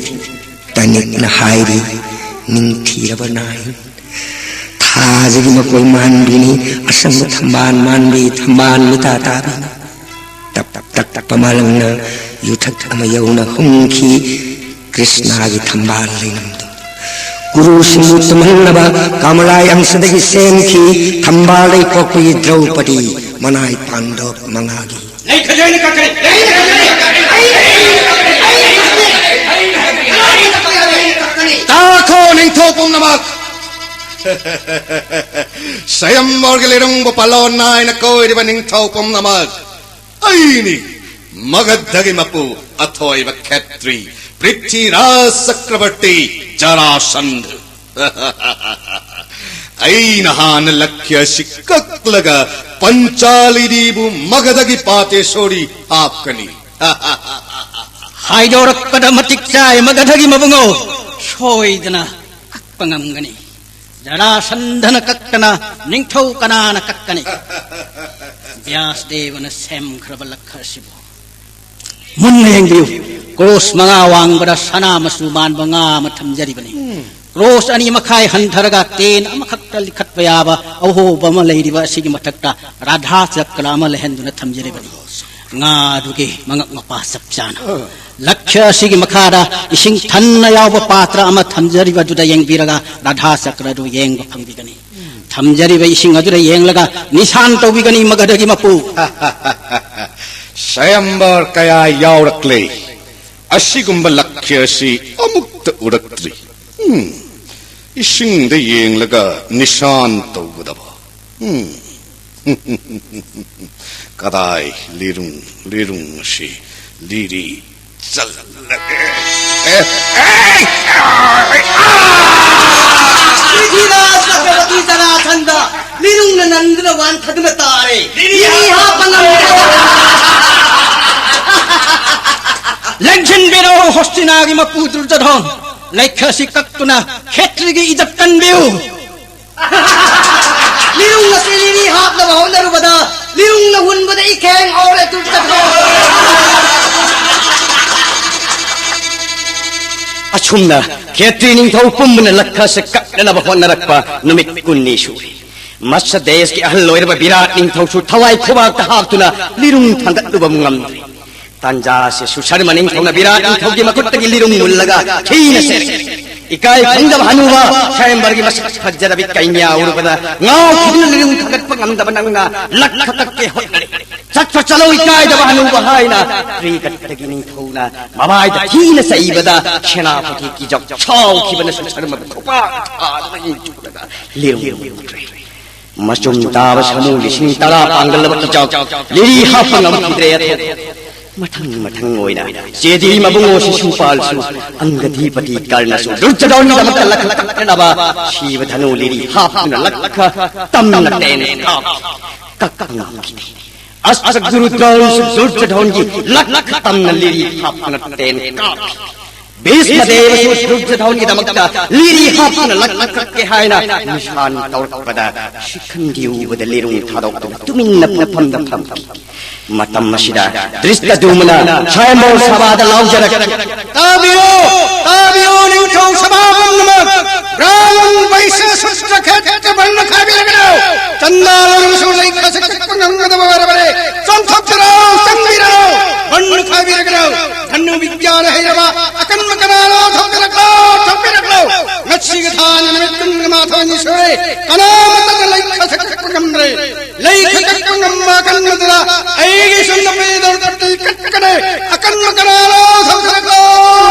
ꯇꯅꯤꯛꯅ ꯍꯥꯏꯔꯤ ꯅꯤꯡꯊꯤꯔꯕ ꯅꯥꯏ꯫ ꯊꯥꯖꯒꯤ ꯃꯀꯣꯏ ꯃꯥꯟꯕꯤꯅꯤ꯫ ꯑꯁꯪꯕ ꯊꯝꯕꯥꯜ ꯃꯥꯟꯕꯤ ꯊꯝꯕꯥꯜ ꯃꯤꯇꯥ ꯇꯥꯕꯤꯅꯤ꯫ ꯇꯞ ꯇꯞ ꯇꯞ ꯇꯞꯄ ꯃꯥꯂꯪꯅ ꯌꯨꯊꯛ ꯑꯃ ꯌꯧꯅ ꯍꯨꯝꯈꯤ꯫ ꯀ꯭ꯔꯤꯁꯅꯥꯒꯤ ꯊꯝꯕꯥꯜ ꯂꯩꯅꯝꯗꯣ ꯀꯨꯔꯨꯁꯤꯡꯕꯨ ꯇꯨꯝꯍꯟꯅꯕ ꯀꯃꯂꯥ ꯑꯪꯁꯗꯒꯤ ꯁꯦꯝꯈꯤ꯫ ꯊꯝꯕꯥꯜ ꯂꯩꯄꯣꯛꯄꯒꯤ ꯗ꯭ꯔꯧꯄꯗꯤ ꯃꯅꯥꯏ ꯄꯥꯟꯗꯣꯞ ꯃꯉꯥꯒꯤ ꯂꯩ ꯈꯖꯣꯏꯅ ꯀꯛꯀꯅꯤ꯫ ꯂꯩꯅ ꯀꯛꯀꯅꯤ꯫ ꯑꯩꯅ ꯀꯛꯀꯅꯤ꯫ ꯑꯩꯅ ꯀꯛꯀꯅꯤ꯫ ꯀꯅꯥꯅ ꯀꯛꯄ ꯌꯥꯔꯣꯏ? ꯑꯩꯅ ꯀꯛꯀꯅꯤ꯫ ꯇꯥꯈꯣ ꯅꯤꯡꯊꯧ ꯄꯨꯝꯅꯃꯛ! ꯁ꯭ꯋꯌꯝꯕꯔꯒꯤ ꯂꯩꯔꯨꯡꯕꯨ ꯄꯥꯂꯣꯟ ꯅꯥꯏꯅ ꯀꯣꯏꯔꯤꯕ ꯅꯤꯡꯊꯧ ꯄꯨꯝꯅꯃꯛ ꯑꯩꯅꯤ꯫ ꯃꯒꯙꯒꯤ ꯃꯄꯨ ꯑꯊꯣꯏꯕ ꯈꯦꯇ꯭ꯔꯤ ꯄ꯭ꯔꯤꯊꯤꯔꯥꯖ ꯆꯀ꯭ꯔꯕꯔꯇꯤ ꯖꯔꯥꯁꯟꯙ꯫ ꯑꯩꯅ ꯍꯥꯟꯅ ꯂꯛꯈ꯭ꯌ ꯑꯁꯤ ꯀꯛꯂꯒ ꯄꯟꯆꯥꯂꯤꯅꯤꯕꯨ ꯃꯒꯙꯒꯤ ꯄꯥꯇꯦꯁꯣꯔꯤ ꯍꯥꯞꯀꯅꯤ꯫ ꯍꯥꯏꯗꯣꯔꯛꯄꯗ ꯃꯇꯤꯛ ꯆꯥꯏ ꯃꯒꯙꯒꯤ ꯃꯕꯨꯡꯉꯣ꯫ ꯁꯣꯏꯗꯅ ꯀꯛꯄ ꯉꯝꯒꯅꯤ꯫ ꯖꯔꯥꯁꯟꯙꯅ ꯀꯛꯇꯅ ꯅꯤꯡꯊꯧ ꯀꯅꯥꯅ ꯀꯛꯀꯅꯤ? ꯕ꯭ꯌꯥꯁꯗꯦꯕꯅ ꯁꯦꯝꯈ꯭ꯔꯕ ꯂꯛꯈ ꯑꯁꯤꯕꯨ ꯃꯨꯟꯅ ꯌꯦꯡꯕꯤꯌꯨ꯫ ꯀ꯭ꯔꯣꯁ ꯃꯉꯥ ꯋꯥꯡꯕꯗ ꯁꯅꯥ ꯃꯆꯨ ꯃꯥꯟꯕ ꯉꯥ ꯑꯃ ꯊꯝꯖꯔꯤꯕꯅꯤ꯫ ꯀ꯭ꯔꯣꯁ ꯑꯅꯤ ꯃꯈꯥꯏ ꯍꯟꯊꯔꯒ ꯇꯦꯟ ꯑꯃꯈꯛꯇ ꯂꯤꯈꯠꯄ ꯌꯥꯕ ꯑꯍꯣꯕ ꯑꯃ ꯂꯩꯔꯤꯕ ꯑꯁꯤꯒꯤ ꯃꯊꯛꯇ ꯔꯥꯙꯥ ꯆꯀ꯭ꯔ ꯑꯃ ꯂꯩꯍꯟꯗꯨꯅ ꯊꯝꯖꯔꯤꯕꯅꯤ꯫ ꯉꯥꯗꯨꯒꯤ ꯃꯉꯛ ꯃꯄꯥ ꯆꯞ ꯆꯥꯅ ꯂꯛꯈ꯭ꯌ ꯑꯁꯤꯒꯤ ꯃꯈꯥꯗ ꯏꯁꯤꯡ ꯊꯟꯅ ꯌꯥꯎꯕ ꯄꯥꯇ꯭ꯔ ꯑꯃ ꯊꯝꯖꯔꯤꯕꯗꯨꯗ ꯌꯦꯡꯕꯤꯔꯒ ꯔꯥꯙꯥ ꯆꯀ꯭ꯔꯗꯨ ꯌꯦꯡꯕ ꯐꯪꯕꯤꯒꯅꯤ꯫ ꯊꯝꯖꯔꯤꯕ ꯏꯁꯤꯡ ꯑꯗꯨꯗ ꯌꯦꯡꯂꯒ ꯅꯤꯁꯥꯟ ꯇꯧꯕꯤꯒꯅꯤ ꯃꯒꯙꯒꯤ ꯃꯄꯨ꯫ ꯁ꯭ꯋꯌꯝꯕꯔ ꯀꯌꯥ ꯌꯥꯎꯔꯛꯂꯦ꯫ ꯑꯁꯤꯒꯨꯝꯕ ꯂꯛꯈ꯭ꯌ ꯑꯁꯤ ꯑꯃꯨꯛꯇ ꯎꯔꯛꯇ꯭ꯔꯤ꯫ ꯎꯝ, ꯏꯁꯤꯡꯗ ꯌꯦꯡꯂꯒ ꯅꯤꯁꯥꯟ ꯇꯧꯒꯗꯕ꯫ ꯎꯝ꯫ ꯀꯗꯥꯏ ꯂꯤꯔꯨꯡ, ꯂꯤꯔꯨꯡ ꯑꯁꯤ ꯂꯤꯔꯤ ꯆꯠꯂꯒꯦ꯫ ꯑꯦ, ꯑꯦ, ꯑꯦ, ꯑꯥ! ꯄ꯭ꯔꯤꯊꯤꯔꯥꯖ ꯆꯀ꯭ꯔꯕꯔꯇꯤ ꯖꯔꯥꯁꯟꯙ ꯂꯤꯔꯨꯡꯅ ꯅꯟꯗꯨꯅ ꯋꯥꯟꯊꯗꯨꯅ ꯇꯥꯔꯦ꯫ ꯂꯤꯔꯤ ꯍꯥꯞꯄ ꯉꯝꯗ꯭ꯔꯦ꯫ ꯂꯦꯡꯁꯤꯟꯕꯤꯔꯣ ꯍꯣꯁꯇꯤꯅꯥꯒꯤ ꯃꯄꯨ ꯗꯨꯔꯖꯣꯙꯣꯟ꯫ ꯂꯛꯈ꯭ꯌ ꯑꯁꯤ ꯀꯛꯇꯨꯅ ꯈꯦꯇ꯭ꯔꯤꯒꯤ ꯏꯖꯠ ꯀꯟꯕꯤꯌꯨ꯫ ꯂꯤꯔꯨꯡ ꯑꯁꯤ ꯂꯤꯔꯤ ꯍꯥꯞꯅꯕ ꯍꯣꯠꯅꯔꯨꯕꯗ ꯂꯤꯔꯨꯡꯅ ꯍꯨꯟꯕꯗ ꯏꯈꯦꯡ ꯍꯧꯔꯦ ꯗꯨꯔꯖꯣꯙꯣꯟ꯫ ꯑꯁꯨꯝꯅ ꯈꯦꯇ꯭ꯔꯤ ꯅꯤꯡꯊꯧ ꯄꯨꯝꯕꯅ ꯂꯛꯈ꯭ꯌ ꯑꯁꯤ ꯀꯛꯅꯅꯕ ꯍꯣꯠꯅꯔꯛꯄ ꯅꯨꯃꯤꯠ ꯀꯨꯟꯅꯤ ꯁꯨꯔꯦ꯫ ꯃꯁ ꯗꯦꯁꯀꯤ ꯑꯍꯜ ꯑꯣꯏꯔꯕ ꯕꯤꯔꯥꯠ ꯅꯤꯡꯊꯧꯁꯨ ꯊꯋꯥꯏ ꯈꯨꯕꯥꯛꯇ ꯍꯥꯞꯇꯨꯅ ꯂꯤꯔꯨꯡ ꯊꯥꯡꯒꯠꯂꯨꯕ ꯉꯝꯗ꯭ꯔꯦ꯫ ꯇꯥꯟꯖꯥ ꯑꯁꯤ ꯁꯨꯁꯔꯃ ꯅꯤꯡꯊꯧꯅ ꯕꯤꯔꯥꯠ ꯅꯤꯡꯊꯧꯒꯤ ꯃꯈꯨꯠꯇꯒꯤ ꯂꯤꯔꯨꯡ ꯃꯨꯜꯂꯒ ꯊꯤꯅ ꯆꯦꯟꯈ꯭ꯔꯦ꯫ ꯏꯀꯥꯏ ꯈꯪꯗꯕ ꯍꯅꯨꯕ ꯁ꯭ꯋꯌꯝꯕꯔꯒꯤ ꯃꯁꯛ ꯐꯖꯔꯕꯤ ꯀꯩꯅ꯭ꯌꯥ ꯎꯔꯨꯕꯗ ꯉꯥꯎꯈꯤꯗꯨꯅ ꯂꯤꯔꯨꯡ ꯊꯥꯡꯒꯠꯄ ꯉꯝꯗꯕ ꯅꯪꯅ ꯂꯛꯈ꯭ꯌ ꯀꯛꯀꯦ ꯍꯣꯠꯅꯔꯦ꯫ ꯆꯠꯈ꯭ꯔꯣ ꯆꯠꯂꯣ ꯏꯀꯥꯏꯗꯕ ꯍꯅꯨꯕ ꯍꯥꯏꯅ ꯀ꯭ꯔꯤꯒꯠꯇꯒꯤ ꯅꯤꯡꯊꯧꯅ ꯃꯃꯥꯏꯗ ꯊꯤꯅ ꯆꯩꯕꯗ ꯁꯦꯅꯥꯄꯇꯤ ꯀꯤꯖꯣꯛ ꯁꯥꯎꯈꯤꯕꯅ ꯁꯨꯁꯔꯃꯕꯨ ꯈꯨꯄꯥꯛ ꯊꯥꯗꯨꯅ ꯏꯟꯊꯨꯔꯒ ꯂꯤꯔꯨꯡ ꯃꯨꯠꯈ꯭ꯔꯦ꯫ ꯃꯆꯨꯝ ꯇꯥꯕ ꯁꯥꯃꯨ ꯂꯤꯁꯤꯡ ꯇꯔꯥ ꯄꯥꯡꯒꯜꯂꯕ ꯀꯤꯖꯣꯛ ꯂꯤꯔꯤ ꯍꯥꯞꯄ ꯉꯝꯈꯤꯗ꯭ꯔꯦ꯫ ꯑꯊꯣꯛ ꯃꯊꯪ ꯃꯊꯪ ꯑꯣꯏꯅ ꯆꯦꯗꯤ ꯃꯕꯨꯡꯉꯣ ꯁꯤꯁꯨꯄꯥꯜꯁꯨ, ꯑꯪꯒꯗꯤꯄꯇꯤ ꯀꯔꯅꯁꯨ ꯗꯨꯔꯖꯣꯙꯟꯒꯤꯗꯃꯛꯇ ꯂꯛꯈ ꯀꯛꯅꯅꯕ ꯁꯤꯕ ꯙꯅꯨ ꯂꯤꯔꯤ ꯍꯥꯞꯇꯨꯅ ꯂꯛꯈ ꯇꯝꯅ ꯇꯦꯟ ꯀꯥꯞꯈꯤ꯫ ꯀꯛꯄ ꯉꯝꯈꯤꯗꯦ꯫ ꯑꯁꯇꯒꯨꯔꯨ ꯗ꯭ꯔꯣꯟꯁꯨ ꯗꯨꯔꯖꯣꯙꯟꯒꯤ ꯂꯛꯈ ꯇꯝꯅ ꯂꯤꯔꯤ ꯍꯥꯞꯇꯨꯅ ꯇꯦꯟ ꯀꯥꯞꯈꯤ꯫ ꯚꯤꯁꯃ ꯗꯦꯕꯁꯨ ꯗꯨꯔꯖꯣꯙꯟꯒꯤꯗꯃꯛꯇ ꯂꯤꯔꯤ ꯍꯥꯞꯇꯨꯅ ꯂꯛꯈ ꯀꯛꯀꯦ ꯍꯥꯏꯅ ꯅꯤꯁꯥꯟ ꯇꯧꯔꯛꯄꯗ ꯁꯤꯈꯟꯗꯤ ꯎꯕꯗ ꯂꯤꯔꯨꯡ ꯊꯥꯗꯣꯛꯇꯨꯅ ꯇꯨꯃꯤꯟꯅ ꯄꯨꯡꯐꯝꯗ ꯐꯝꯈꯤ꯫ ꯃꯇꯝ ꯑꯁꯤꯗ ꯗ꯭ꯔꯤꯁꯇꯗꯨꯃꯅ ꯁ꯭ꯋꯥꯌꯝꯚꯔ ꯁꯚꯥꯗ ꯂꯥꯎꯖꯔꯛꯈꯤ꯫ ꯇꯥꯕꯤꯌꯨ, ꯇꯥꯕꯤꯌꯨ, ꯅꯤꯡꯊꯧ ꯁꯚꯥ ꯄꯨꯝꯅꯃꯛ! ꯕ꯭ꯔꯥꯍꯃꯟ ꯕꯩꯁ꯭ꯌ ꯁꯨꯗ꯭ꯔ ꯈꯦꯇ꯭ꯔ ꯕꯟꯙ ꯈꯥꯏꯕꯤꯔꯒꯅꯨ! ꯆꯟꯗꯥꯜ ꯑꯣꯏꯔꯕꯁꯨ ꯂꯩꯈꯥꯁꯦ ꯀꯛꯄ ꯉꯝꯒꯗꯕ ꯑꯣꯏꯔꯕꯅꯤ꯫ ꯆꯣꯡꯊꯣꯛꯄꯤꯔꯣ, ꯆꯪꯕꯤꯔꯣ! ꯕꯟꯙ ꯈꯥꯏꯕꯤꯔꯒꯅꯨ! ꯙꯅꯨ ꯕꯤꯗ꯭ꯌꯥꯅ ꯍꯩꯔꯕ ꯑꯀꯟꯕ ꯀꯅꯥꯅꯣ? ꯊꯣꯛꯄꯤꯔꯛꯂꯣ, ꯊꯣꯛꯄꯤꯔꯛꯂꯣ! ꯉꯁꯤꯒꯤ ꯊꯥꯅ ꯅꯨꯃꯤꯠ ꯀꯨꯟꯒ ꯃꯥꯊꯣꯏꯅꯤ ꯁꯨꯔꯦ, ꯀꯅꯥꯃꯠꯇꯅ ꯂꯩꯈꯥꯁꯦ ꯀꯛꯄ ꯉꯝꯗ꯭ꯔꯦ꯫ ꯂꯩꯈꯥ ꯀꯛꯄ ꯉꯝꯕ ꯑꯀꯟꯕꯗꯨꯗ ꯑꯩꯒꯤ ꯁꯨꯝꯅ ꯄꯦꯗꯣꯔ ꯀꯠꯇꯤ ꯀꯛꯀꯅꯤ꯫ ꯑꯀꯟꯕ ꯀꯅꯥꯅꯣ? ꯊꯣꯛꯄꯤꯔꯛꯂꯣ,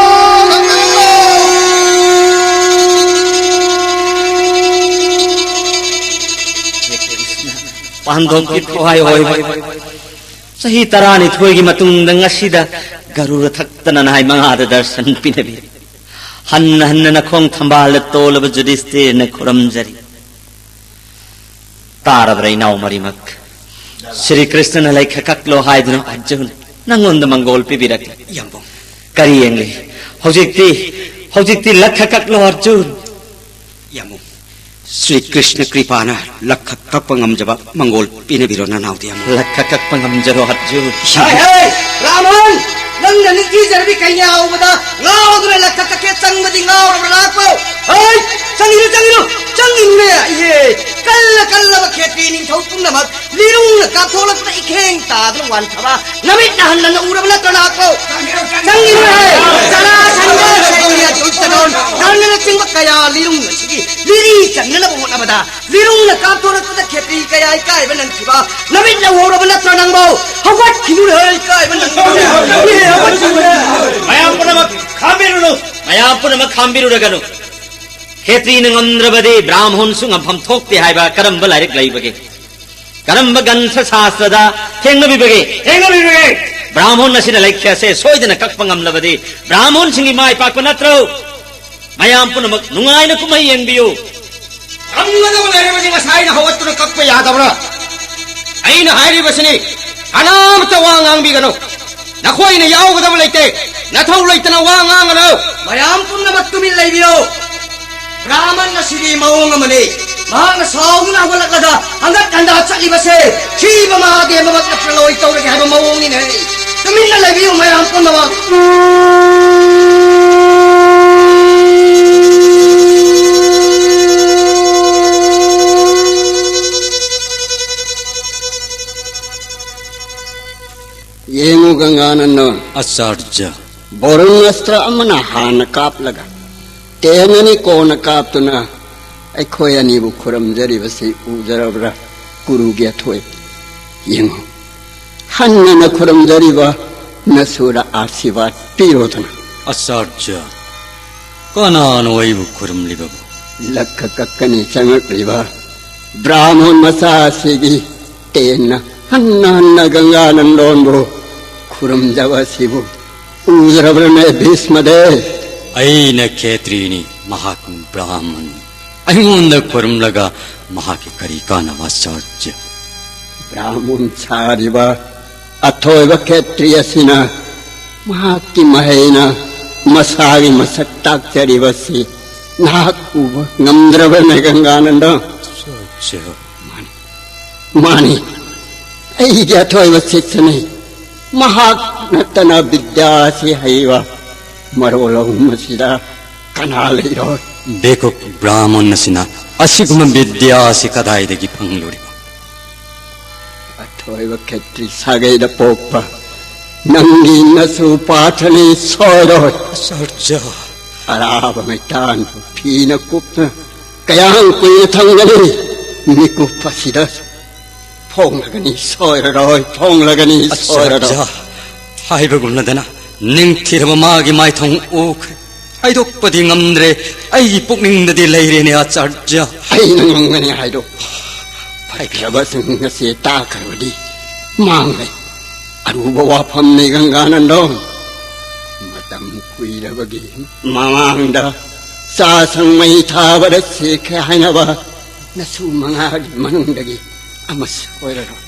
ꯊꯣꯛꯄꯤꯔꯛꯂꯣ! ꯄꯥꯟꯗꯣꯞꯀꯤ ꯊꯋꯥꯏ ꯑꯣꯏꯕ, ꯆꯍꯤ ꯇꯔꯥꯅꯤꯊꯣꯏꯒꯤ ꯃꯇꯨꯡꯗ ꯉꯁꯤꯗ ꯒꯔꯨꯔ ꯊꯛꯇꯅ ꯅꯍꯥꯏ ꯃꯉꯥꯗ ꯗꯔꯁꯟ ꯄꯤꯅꯕꯤ꯫ ꯍꯟꯅ ꯍꯟꯅ ꯅꯈꯣꯡ ꯊꯝꯕꯥꯜꯗ ꯇꯣꯜꯂꯕ ꯖꯨꯗꯤꯁꯇꯤꯔꯅ ꯈꯨꯔꯝꯖꯔꯤ꯫ ꯇꯥꯔꯕ꯭ꯔꯥ ꯏꯅꯥꯎ ꯃꯔꯤꯃꯛ? ꯁ꯭ꯔꯤ ꯀ꯭ꯔꯤꯁꯅꯅ ꯂꯩꯈ ꯀꯛꯂꯣ ꯍꯥꯏꯗꯨꯅ ꯑꯔꯖꯨꯟ ꯅꯪꯉꯣꯟꯗ ꯃꯪꯒꯣꯜ ꯄꯤꯕꯤꯔꯛꯂꯤ꯫ ꯌꯥꯝꯕꯨꯡ꯫ ꯀꯔꯤ ꯌꯦꯡꯂꯤ? ꯍꯧꯖꯤꯛꯇꯤ, ꯍꯧꯖꯤꯛꯇꯤ ꯂꯛꯈ ꯀꯛꯂꯣ ꯑꯔꯖꯨꯟ꯫ ꯌꯥꯝꯕꯨꯡ꯫ ꯁ꯭ꯔꯤ ꯀ꯭ꯔꯤꯁꯅ ꯀ꯭ꯔꯤꯄꯥꯅ ꯂꯛꯈ ꯀꯛꯄ ꯉꯝꯖꯕ ꯃꯪꯒꯣꯜ ꯄꯤꯅꯕꯤꯔꯣ ꯅꯅꯥꯎꯗꯤ ꯌꯥꯝꯕꯨꯡ꯫ ꯂꯛꯈ ꯀꯛꯄ ꯉꯝꯖꯔꯣ ꯑꯔꯖꯨꯟ꯫ ꯍꯩ, ꯍꯩ, ꯔꯥꯃꯟ! ꯅꯪꯅ ꯅꯤꯡꯊꯤꯖꯔꯕꯤ ꯀꯩꯅꯥ ꯎꯕꯗ ꯉꯥꯎꯗꯨꯅ ꯂꯛꯈ ꯀꯛꯀꯦ ꯆꯪꯕꯗꯤ ꯉꯥꯎꯔꯕ꯭ꯔꯥ ꯅꯍꯥꯛꯄꯨ? ꯍꯩ! ꯆꯪꯉꯤꯅꯨ, ꯆꯪꯉꯤꯅꯨ! ꯆꯪꯉꯤꯅꯨꯅꯦ! ꯏꯍꯦ! ꯀꯜꯂ ꯀꯜꯂꯕ ꯈꯦꯇ꯭ꯔꯤ ꯅꯤꯡꯊꯧ ꯄꯨꯝꯅꯃꯛ ꯂꯤꯔꯨꯡꯅ ꯀꯥꯞꯊꯣꯛꯂꯛꯄꯗ ꯏꯈꯦꯡ ꯇꯥꯗꯨꯅ ꯋꯥꯟꯊꯕ ꯅꯃꯤꯠꯅ ꯍꯟꯅ ꯎꯔꯕ ꯅꯠꯇ꯭ꯔꯣ ꯅꯍꯥꯛꯄꯨ? ꯆꯪꯉꯤꯅꯨ ꯍꯦ! ꯖꯔꯥꯁꯟꯙ, ꯁꯩꯅ꯭ꯌ, ꯗꯨꯁꯇꯗꯣꯟ, ꯀꯔꯅꯅꯆꯤꯡꯕ ꯀꯌꯥ ꯂꯤꯔꯨꯡ ꯑꯁꯤꯒꯤ ꯂꯤꯔꯤ ꯆꯟꯅꯅꯕ ꯍꯣꯠꯅꯕꯗ ꯂꯤꯔꯨꯡꯅ ꯀꯥꯞꯊꯣꯔꯛꯄꯗ ꯈꯦꯇ꯭ꯔꯤ ꯀꯌꯥ ꯏꯀꯥꯏꯕ ꯅꯪꯈꯤꯕ ꯅꯃꯤꯠꯅ ꯎꯍꯧꯔꯕ ꯅꯠꯇ꯭ꯔꯣ ꯅꯪꯕꯨ? ꯍꯧꯒꯠꯈꯤꯅꯨ ꯍꯦ, ꯏꯀꯥꯏꯕ ꯅꯪꯈꯤꯕ꯫ ꯏꯍꯦ, ꯍꯧꯒꯠꯈꯤꯅꯨ ꯍꯦ꯫ ꯃꯌꯥꯝ ꯄꯨꯝꯅꯃꯛ ꯈꯥꯝꯕꯤꯔꯨꯅꯨ, ꯃꯌꯥꯝ ꯄꯨꯝꯅꯃꯛ ꯈꯥꯝꯕꯤꯔꯨꯔꯒꯅꯨ꯫ ꯈꯦꯇ꯭ꯔꯤꯅ ꯉꯝꯗ꯭ꯔꯕꯗꯤ ꯕ꯭ꯔꯥꯍꯃꯟꯁꯨ ꯉꯝꯐꯝ ꯊꯣꯛꯇꯦ ꯍꯥꯏꯕ ꯀꯔꯝꯕ ꯂꯥꯏꯔꯤꯛ ꯂꯩꯕꯒꯦ? ꯀꯔꯝꯕ ꯒ꯭ꯔꯟꯊ ꯁꯥꯁ꯭ꯇꯔꯗ ꯊꯦꯡꯅꯕꯤꯕꯒꯦ? ꯊꯦꯡꯅꯕꯤꯕꯒꯦ? ꯕ꯭ꯔꯥꯍꯃꯣꯟ ꯑꯁꯤꯅ ꯂꯩꯈ꯭ꯌꯥꯁꯦ ꯁꯣꯏꯗꯅ ꯀꯛꯄ ꯉꯝꯂꯕꯗꯤ ꯕ꯭ꯔꯥꯍꯃꯣꯟꯁꯤꯡꯒꯤ ꯃꯥꯏ ꯄꯥꯛꯄ ꯅꯠꯇ꯭ꯔꯣ? ꯃꯌꯥꯝ ꯄꯨꯝꯅꯃꯛ ꯅꯨꯡꯉꯥꯏꯅ ꯀꯨꯝꯍꯩ ꯌꯦꯡꯕꯤꯌꯨ꯫ ꯉꯝꯒꯗꯕ ꯂꯩꯔꯕꯗꯤ ꯉꯁꯥꯏꯅ ꯍꯧꯒꯠꯇꯨꯅ ꯀꯛꯄ ꯌꯥꯗꯕ꯭ꯔꯥ? ꯑꯩꯅ ꯍꯥꯏꯔꯤꯕꯁꯤꯅꯤ, ꯀꯅꯥꯝꯇ ꯋꯥ ꯉꯥꯡꯕꯤꯒꯅꯨ꯫ ꯅꯈꯣꯏꯅ ꯌꯥꯎꯒꯗꯕ ꯂꯩꯇꯦ꯫ ꯅꯊꯧ ꯂꯩꯇꯅ ꯋꯥ ꯉꯥꯡꯒꯅꯨ꯫ ꯃꯌꯥꯝ ꯄꯨꯝꯅꯃꯛ ꯇꯨꯃꯤꯟ ꯂꯩꯕꯤꯌꯨ꯫ ꯕ꯭ꯔꯥꯍꯃꯟ ꯑꯁꯤꯗꯤ ꯃꯑꯣꯡ ꯑꯃꯅꯤ꯫ ꯃꯍꯥꯛꯅ ꯁꯥꯎꯗꯨꯅ ꯍꯧꯒꯠꯂꯛꯂꯒ ꯍꯪꯒꯠ ꯍꯟꯗ ꯆꯠꯂꯤꯕꯁꯦ ꯁꯤꯕ ꯃꯍꯥꯗꯦꯕꯃꯛꯇ ꯄ꯭ꯔꯂꯣꯏ ꯇꯧꯔꯒꯦ ꯍꯥꯏꯕ ꯃꯑꯣꯡꯅꯤꯅꯦ꯫ ꯇꯨꯃꯤꯟꯅ ꯂꯩꯕꯤꯌꯨ ꯃꯌꯥꯝ ꯄꯨꯝꯅꯃꯛ꯫ ꯌꯦꯡꯉꯨ ꯒꯪꯒꯥꯅꯟꯗ꯫ ꯑꯆꯥꯔꯖ꯭ꯌ꯫ ꯕꯣꯔꯨꯟ ꯑꯁꯇ꯭ꯔ ꯑꯃꯅ ꯍꯥꯟꯅ ꯀꯥꯞꯂꯒ ꯇꯦꯟ ꯑꯅꯤ ꯀꯣꯟꯅ ꯀꯥꯞꯇꯨꯅ ꯑꯩꯈꯣꯏ ꯑꯅꯤꯕꯨ ꯈꯨꯔꯨꯝꯖꯔꯤꯕꯁꯤ ꯎꯖꯔꯕ꯭ꯔꯥ? ꯀꯨꯔꯨꯒꯤ ꯑꯊꯣꯏ꯫ ꯌꯦꯡꯉꯨ, ꯍꯟꯅꯅ ꯈꯨꯔꯨꯝꯖꯔꯤꯕ ꯅꯁꯨꯗ ꯑꯥꯁꯤꯔꯕꯥꯗ ꯄꯤꯔꯣꯗꯅ꯫ ꯑꯆꯥꯔꯖ꯭ꯌ, ꯀꯅꯥꯅꯣ ꯑꯩꯕꯨ ꯈꯨꯔꯨꯝꯂꯤꯕꯕꯨ? ꯂꯛꯈ ꯀꯛꯀꯅꯤ ꯆꯪꯂꯛꯂꯤꯕ ꯕ꯭ꯔꯥꯍꯃꯣꯟ ꯃꯆꯥ ꯑꯁꯤꯒꯤ ꯇꯦꯟꯅ ꯍꯟꯅ ꯍꯟꯅ ꯒꯪꯒꯥꯅꯟꯗꯣꯟꯕꯨ ꯈꯨꯔꯨꯝꯖꯕ ꯑꯁꯤꯕꯨ ꯎꯗ꯭ꯔꯕ꯭ꯔꯅꯦ ꯚꯤꯁꯃꯗꯦ? ꯑꯩꯅ ꯈꯦꯇ꯭ꯔꯤꯅꯤ, ꯃꯍꯥꯛꯅ ꯕ꯭ꯔꯥꯍꯃꯟ꯫ ꯑꯩꯉꯣꯟꯗ ꯈꯨꯔꯨꯝꯂꯒ ꯃꯍꯥꯛꯀꯤ ꯀꯔꯤ ꯀꯥꯟꯅꯕ, ꯑꯆꯥꯔꯖ꯭ꯌ? ꯕ꯭ꯔꯥꯍꯃꯟ ꯁꯥꯔꯤꯕ ꯑꯊꯣꯏꯕ ꯈꯦꯇ꯭ꯔꯤ ꯑꯁꯤꯅ ꯃꯍꯥꯛꯀꯤ ꯃꯍꯩꯅ ꯃꯁꯥꯒꯤ ꯃꯁꯛ ꯇꯥꯛꯆꯔꯤꯕꯁꯤ ꯅꯍꯥꯛ ꯎꯕ ꯉꯝꯗ꯭ꯔꯕꯅꯦ, ꯒꯪꯒꯥꯅꯟꯗ? ꯑꯆꯥꯔꯖ꯭ꯌ꯫ ꯃꯥꯅꯤ, ꯃꯥꯅꯤ, ꯑꯩꯒꯤ ꯑꯊꯣꯏꯕ ꯁꯤꯁ꯭ꯌꯅꯤ꯫ ꯃꯍꯥꯛ ꯅꯠꯇꯅ ꯕꯤꯗ꯭ꯌꯥ ꯑꯁꯤ ꯍꯩꯕ ꯃꯔꯣꯜ ꯑꯍꯨꯝ ꯑꯁꯤꯗ ꯀꯅꯥ ꯂꯩꯔꯣꯏ? ꯕꯦꯀꯨꯞ ꯕ꯭ꯔꯥꯍꯃꯟ ꯑꯁꯤꯅ ꯑꯁꯤꯒꯨꯝꯕ ꯕꯤꯗ꯭ꯌꯥ ꯑꯁꯤ ꯀꯗꯥꯏꯗꯒꯤ ꯐꯪꯂꯨꯔꯤꯕ? ꯑꯊꯣꯏꯕ ꯈꯦꯇ꯭ꯔꯤ ꯁꯥꯒꯩꯗ ꯄꯣꯛꯄ ꯅꯪꯒꯤ ꯅꯁꯨ ꯄꯥꯊꯅꯤ ꯁꯣꯏꯔꯣꯏ꯫ ꯑꯆꯥꯔꯖ꯭ꯌ꯫ ꯑꯔꯥꯕ ꯃꯩꯇꯥꯟ ꯐꯤꯅ ꯀꯨꯞꯇꯨꯅ ꯀꯌꯥꯝ ꯀꯨꯏꯅ ꯊꯝꯒꯅꯤ? ꯃꯤꯀꯨꯞ ꯑꯁꯤꯗ ꯐꯣꯡꯂꯒꯅꯤ ꯁꯣꯏꯔꯔꯣꯏ, ꯐꯣꯡꯂꯒꯅꯤ ꯁꯣꯏꯔꯔꯣꯏ꯫ ꯑꯆꯥꯔꯖ꯭ꯌ, ꯍꯥꯏꯕꯒꯨꯝꯅꯗꯅ ꯅꯤꯡꯊꯤꯔꯕ ꯃꯥꯒꯤ ꯃꯥꯏꯊꯣꯡ ꯎꯈ꯭ꯔꯦ꯫ ꯍꯥꯏꯗꯣꯛꯄꯗꯤ ꯉꯝꯗ꯭ꯔꯦ, ꯑꯩꯒꯤ ꯄꯨꯛꯅꯤꯡꯗꯗꯤ ꯂꯩꯔꯦꯅꯦ, ꯑꯆꯥꯔꯖ꯭ꯌ꯫ ꯑꯩꯅ ꯉꯝꯒꯅꯤ ꯍꯥꯏꯗꯣ꯫ ꯐꯠꯇ꯭ꯔꯕꯁꯤꯡ ꯑꯁꯤ ꯇꯥꯈ꯭ꯔꯕꯗꯤ ꯃꯥꯡꯂꯦ꯫ ꯂꯨꯕ ꯋꯥꯐꯝꯅꯤ ꯒꯪꯒꯥꯅꯟꯗꯣ꯫ ꯃꯇꯝ ꯀꯨꯏꯔꯕꯒꯤ ꯃꯃꯥꯡꯗ ꯆꯥꯁꯪ ꯃꯩ ꯊꯥꯕꯗ ꯁꯤꯈ꯭ꯔꯦ ꯍꯥꯏꯅꯕ ꯅꯁꯨ ꯃꯉꯥꯒꯤ ꯃꯅꯨꯡꯗꯒꯤ ꯑꯃꯁꯨ ꯑꯣꯏꯔꯔꯣꯏ꯫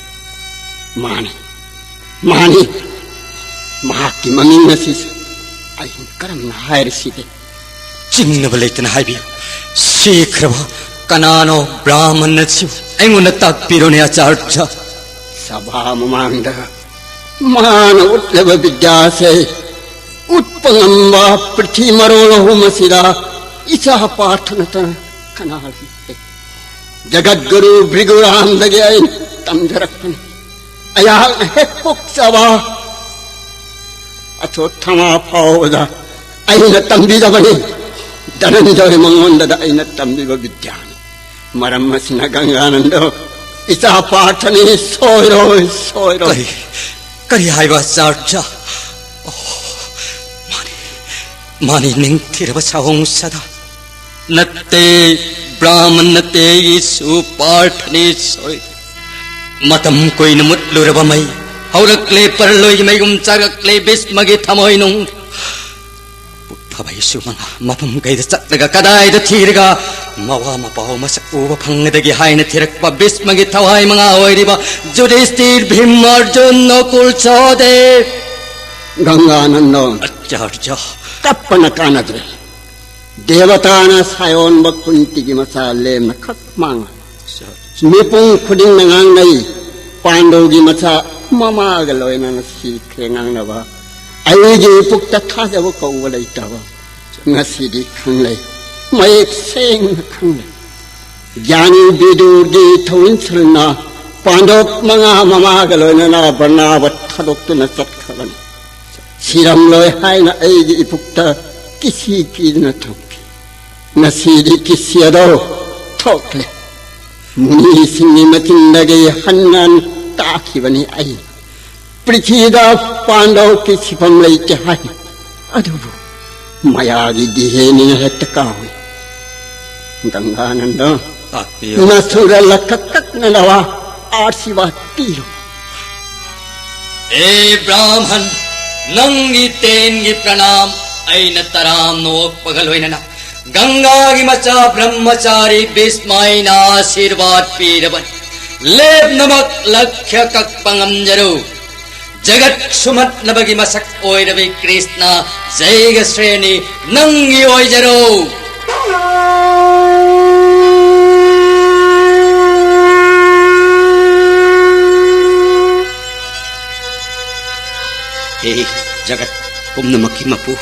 ꯃꯥꯅꯤ, ꯃꯥꯅꯤ, ꯃꯍꯥꯛꯀꯤ ꯃꯃꯤꯡ ꯑꯁꯤꯁꯨ ꯑꯩꯅ ꯀꯔꯝꯅ ꯍꯥꯏꯔꯁꯤꯒꯦ? ꯆꯤꯡꯅꯕ ꯂꯩꯇꯅ ꯍꯥꯏꯕꯤꯌꯨ꯫ ꯁꯤꯈ꯭ꯔꯕ ꯀꯅꯥꯅꯣ ꯕ꯭ꯔꯥꯍꯃꯟ ꯑꯁꯤꯕꯨ ꯑꯩꯉꯣꯟꯗ ꯇꯥꯛꯄꯤꯔꯣꯅꯦ, ꯑꯆꯥꯔꯌ꯫ ꯁꯚꯥ ꯃꯃꯥꯡꯗ ꯃꯥꯅ ꯎꯠꯂꯕ ꯕꯤꯗ꯭ꯌꯥꯁꯦ ꯎꯠꯄ ꯉꯝꯕ ꯄ꯭ꯔꯤꯊꯤ ꯃꯔꯣꯜ ꯑꯍꯨꯝ ꯑꯁꯤꯗ ꯏꯆꯥ ꯄꯥꯔꯊ ꯅꯠꯇꯅ ꯀꯅꯥ ꯂꯩꯇꯦ꯫ ꯖꯒꯠꯒꯨꯔꯨ ꯚ꯭ꯔꯤꯒꯨꯔꯥꯝꯗꯒꯤ ꯑꯩꯅ ꯇꯝꯖꯔꯛꯄꯅꯤ꯫ ꯑꯩꯍꯥꯛꯅ ꯍꯦꯛ ꯄꯣꯛꯆꯕ ꯑꯊꯣꯊꯃꯥ ꯐꯥꯎꯕꯗ ꯑꯩꯅ ꯇꯝꯕꯤꯔꯕꯅꯤ꯫ ꯙꯅꯟꯖꯣꯏ ꯃꯉꯣꯟꯗꯗ ꯑꯩꯅ ꯇꯝꯕꯤꯕ ꯕꯤꯗ꯭ꯌꯥꯅꯤ꯫ ꯃꯔꯝ ꯑꯁꯤꯅ ꯒꯪꯒꯥꯅꯟꯗꯣ, ꯏꯆꯥ ꯄꯥꯔꯊꯅꯤ, ꯁꯣꯏꯔꯣꯏ, ꯁꯣꯏꯔꯣꯏ꯫ ꯀꯔꯤ, ꯀꯔꯤ ꯍꯥꯏꯕ, ꯑꯆꯥꯔꯌ? ꯑꯣ, ꯃꯥꯅꯤ, ꯃꯥꯅꯤ, ꯅꯤꯡꯊꯤꯔꯕ ꯁꯥꯍꯣꯡ ꯁꯗꯥ꯫ ꯅꯠꯇꯦ, ꯕ꯭ꯔꯥꯍꯃꯟ ꯅꯠꯇꯦ, ꯑꯩꯁꯨ ꯄꯥꯔꯊꯅꯤ ꯁꯣꯏ꯫ ꯃꯇꯝ ꯀꯨꯏꯅ ꯃꯨꯠꯂꯨꯔꯕ ꯃꯩ ꯍꯧꯔꯛꯂꯦ, ꯄꯔꯂꯣꯏꯒꯤ ꯃꯩꯒꯨꯝ ꯆꯥꯛꯂꯛꯂꯦ ꯚꯤꯁꯃꯒꯤ ꯊꯃꯣꯏꯅꯨꯡ꯫ ꯄꯨꯛ ꯐꯕ ꯏꯁꯨ ꯃꯉꯥ ꯃꯐꯝ ꯀꯩꯗ ꯆꯠꯂꯒ ꯀꯗꯥꯏꯗ ꯊꯤꯔꯒ ꯃꯋꯥ ꯃꯄꯥꯎ ꯃꯁꯛ ꯎꯕ ꯐꯪꯒꯗꯒꯦ ꯍꯥꯏꯅ ꯊꯤꯔꯛꯄ ꯚꯤꯁꯃꯒꯤ ꯊꯋꯥꯏ ꯃꯉꯥ ꯑꯣꯏꯔꯤꯕ ꯌꯨꯙꯤꯁꯇꯤꯔ, ꯚꯤꯝ, ꯑꯔꯖꯨꯟ, ꯅꯀꯨꯜ, ꯁꯍꯗꯦꯕ꯫ ꯒꯪꯒꯥꯅꯟꯗꯣ, ꯑꯆꯥꯔꯌ꯫ ꯀꯞꯄꯅ ꯀꯥꯟꯅꯗ꯭ꯔꯦ꯫ ꯗꯦꯕꯇꯥꯅ ꯁꯥꯌꯣꯟꯕ ꯀꯨꯟꯇꯤꯒꯤ ꯃꯆꯥ ꯂꯦꯝꯅ ꯈꯛ ꯃꯥꯡꯂꯦ꯫ ꯃꯤꯄꯨꯝ ꯈꯨꯗꯤꯡꯅ ꯉꯥꯡꯅꯩ, ꯄꯥꯟꯗꯨꯒꯤ ꯃꯆꯥ ꯃꯃꯥꯒ ꯂꯣꯏꯅꯅ ꯁꯤꯈ꯭ꯔꯦ ꯉꯥꯡꯅꯕ꯫ ꯑꯩꯒꯤ ꯏꯄꯨꯛꯇ ꯊꯥꯖꯕ ꯀꯧꯕ ꯂꯩꯇꯕ ꯉꯁꯤꯗꯤ ꯈꯪꯂꯦ, ꯃꯌꯦꯛ ꯁꯦꯡꯅ ꯈꯪꯂꯦ꯫ ꯒ꯭ꯌꯥꯅꯤ ꯕꯤꯗꯨꯔꯒꯤ ꯊꯧꯏꯟꯁꯜꯅ ꯄꯥꯟꯗꯣꯞ ꯃꯉꯥ ꯃꯃꯥꯒ ꯂꯣꯏꯅꯅ ꯕꯔꯅꯥꯕ ꯊꯥꯗꯣꯛꯇꯨꯅ ꯆꯠꯈ꯭ꯔꯕꯅꯤ꯫ ꯁꯤꯔꯝꯂꯣꯏ ꯍꯥꯏꯅ ꯑꯩꯒꯤ ꯏꯄꯨꯛꯇ ꯀꯤꯁꯤ ꯀꯤꯗꯨꯅ ꯊꯝꯈꯤ꯫ ꯉꯁꯤꯗꯤ ꯀꯤꯁꯤ ꯑꯗꯣ ꯊꯣꯛꯂꯦ꯫ ꯃꯨꯅꯤꯁꯤꯡꯒꯤ ꯃꯆꯤꯟꯗꯒꯤ ꯍꯟꯅ ꯇꯥꯈꯤꯕꯅꯤ ꯑꯩ꯫ ꯄ꯭ꯔꯤꯊꯤꯗ ꯄꯥꯟꯗꯧ ꯀꯤꯁꯤꯐꯝ ꯂꯩꯇꯦ ꯍꯥꯏ꯫ ꯑꯗꯨꯕꯨ ꯃꯌꯥꯒꯤ ꯗꯤꯍꯦꯅꯤꯅ ꯍꯦꯛꯇ ꯀꯥꯎꯏ꯫ ꯒꯪꯒꯥꯅꯟꯗ, ꯇꯥꯛꯄꯤꯌꯨ꯫ ꯅꯁꯨꯔ ꯂꯈꯛ ꯀꯛꯅꯅꯕ ꯑꯥꯁꯤꯔꯕꯥꯗ ꯄꯤꯔꯣ꯫ ꯑꯦ ꯕ꯭ꯔꯥꯍꯃꯟ, ꯅꯪꯒꯤ ꯇꯦꯟꯒꯤ ꯄ꯭ꯔꯅꯥꯝ ꯑꯩꯅ ꯇꯔꯥꯝꯅ ꯑꯣꯛꯄꯒ ꯂꯣꯏꯅꯅ ꯒꯪꯒꯥꯒꯤ ꯃꯆꯥ ꯕ꯭ꯔꯍ꯭ꯃꯆꯥꯔꯤ ꯚꯤꯁꯃ ꯑꯩꯅ ꯑꯥꯁꯤꯔꯕꯥꯗ ꯄꯤꯔꯕꯅꯤ꯫ ꯂꯦꯞꯅꯃꯛ ꯂꯛꯈ꯭ꯌ ꯀꯛꯄ ꯉꯝꯖꯔꯨ꯫ ꯖꯒꯠ ꯁꯨꯝꯍꯠꯅꯕꯒꯤ ꯃꯁꯛ ꯑꯣꯏꯔꯕꯤ ꯀ꯭ꯔꯤꯁꯅ ꯖꯩꯒ ꯁ꯭ꯔꯦꯅꯤ ꯅꯪꯒꯤ ꯑꯣꯏꯖꯔꯣ꯫ ꯍꯦ ꯖꯒꯠ ꯄꯨꯝꯅꯃꯛꯀꯤ ꯃꯄꯨ,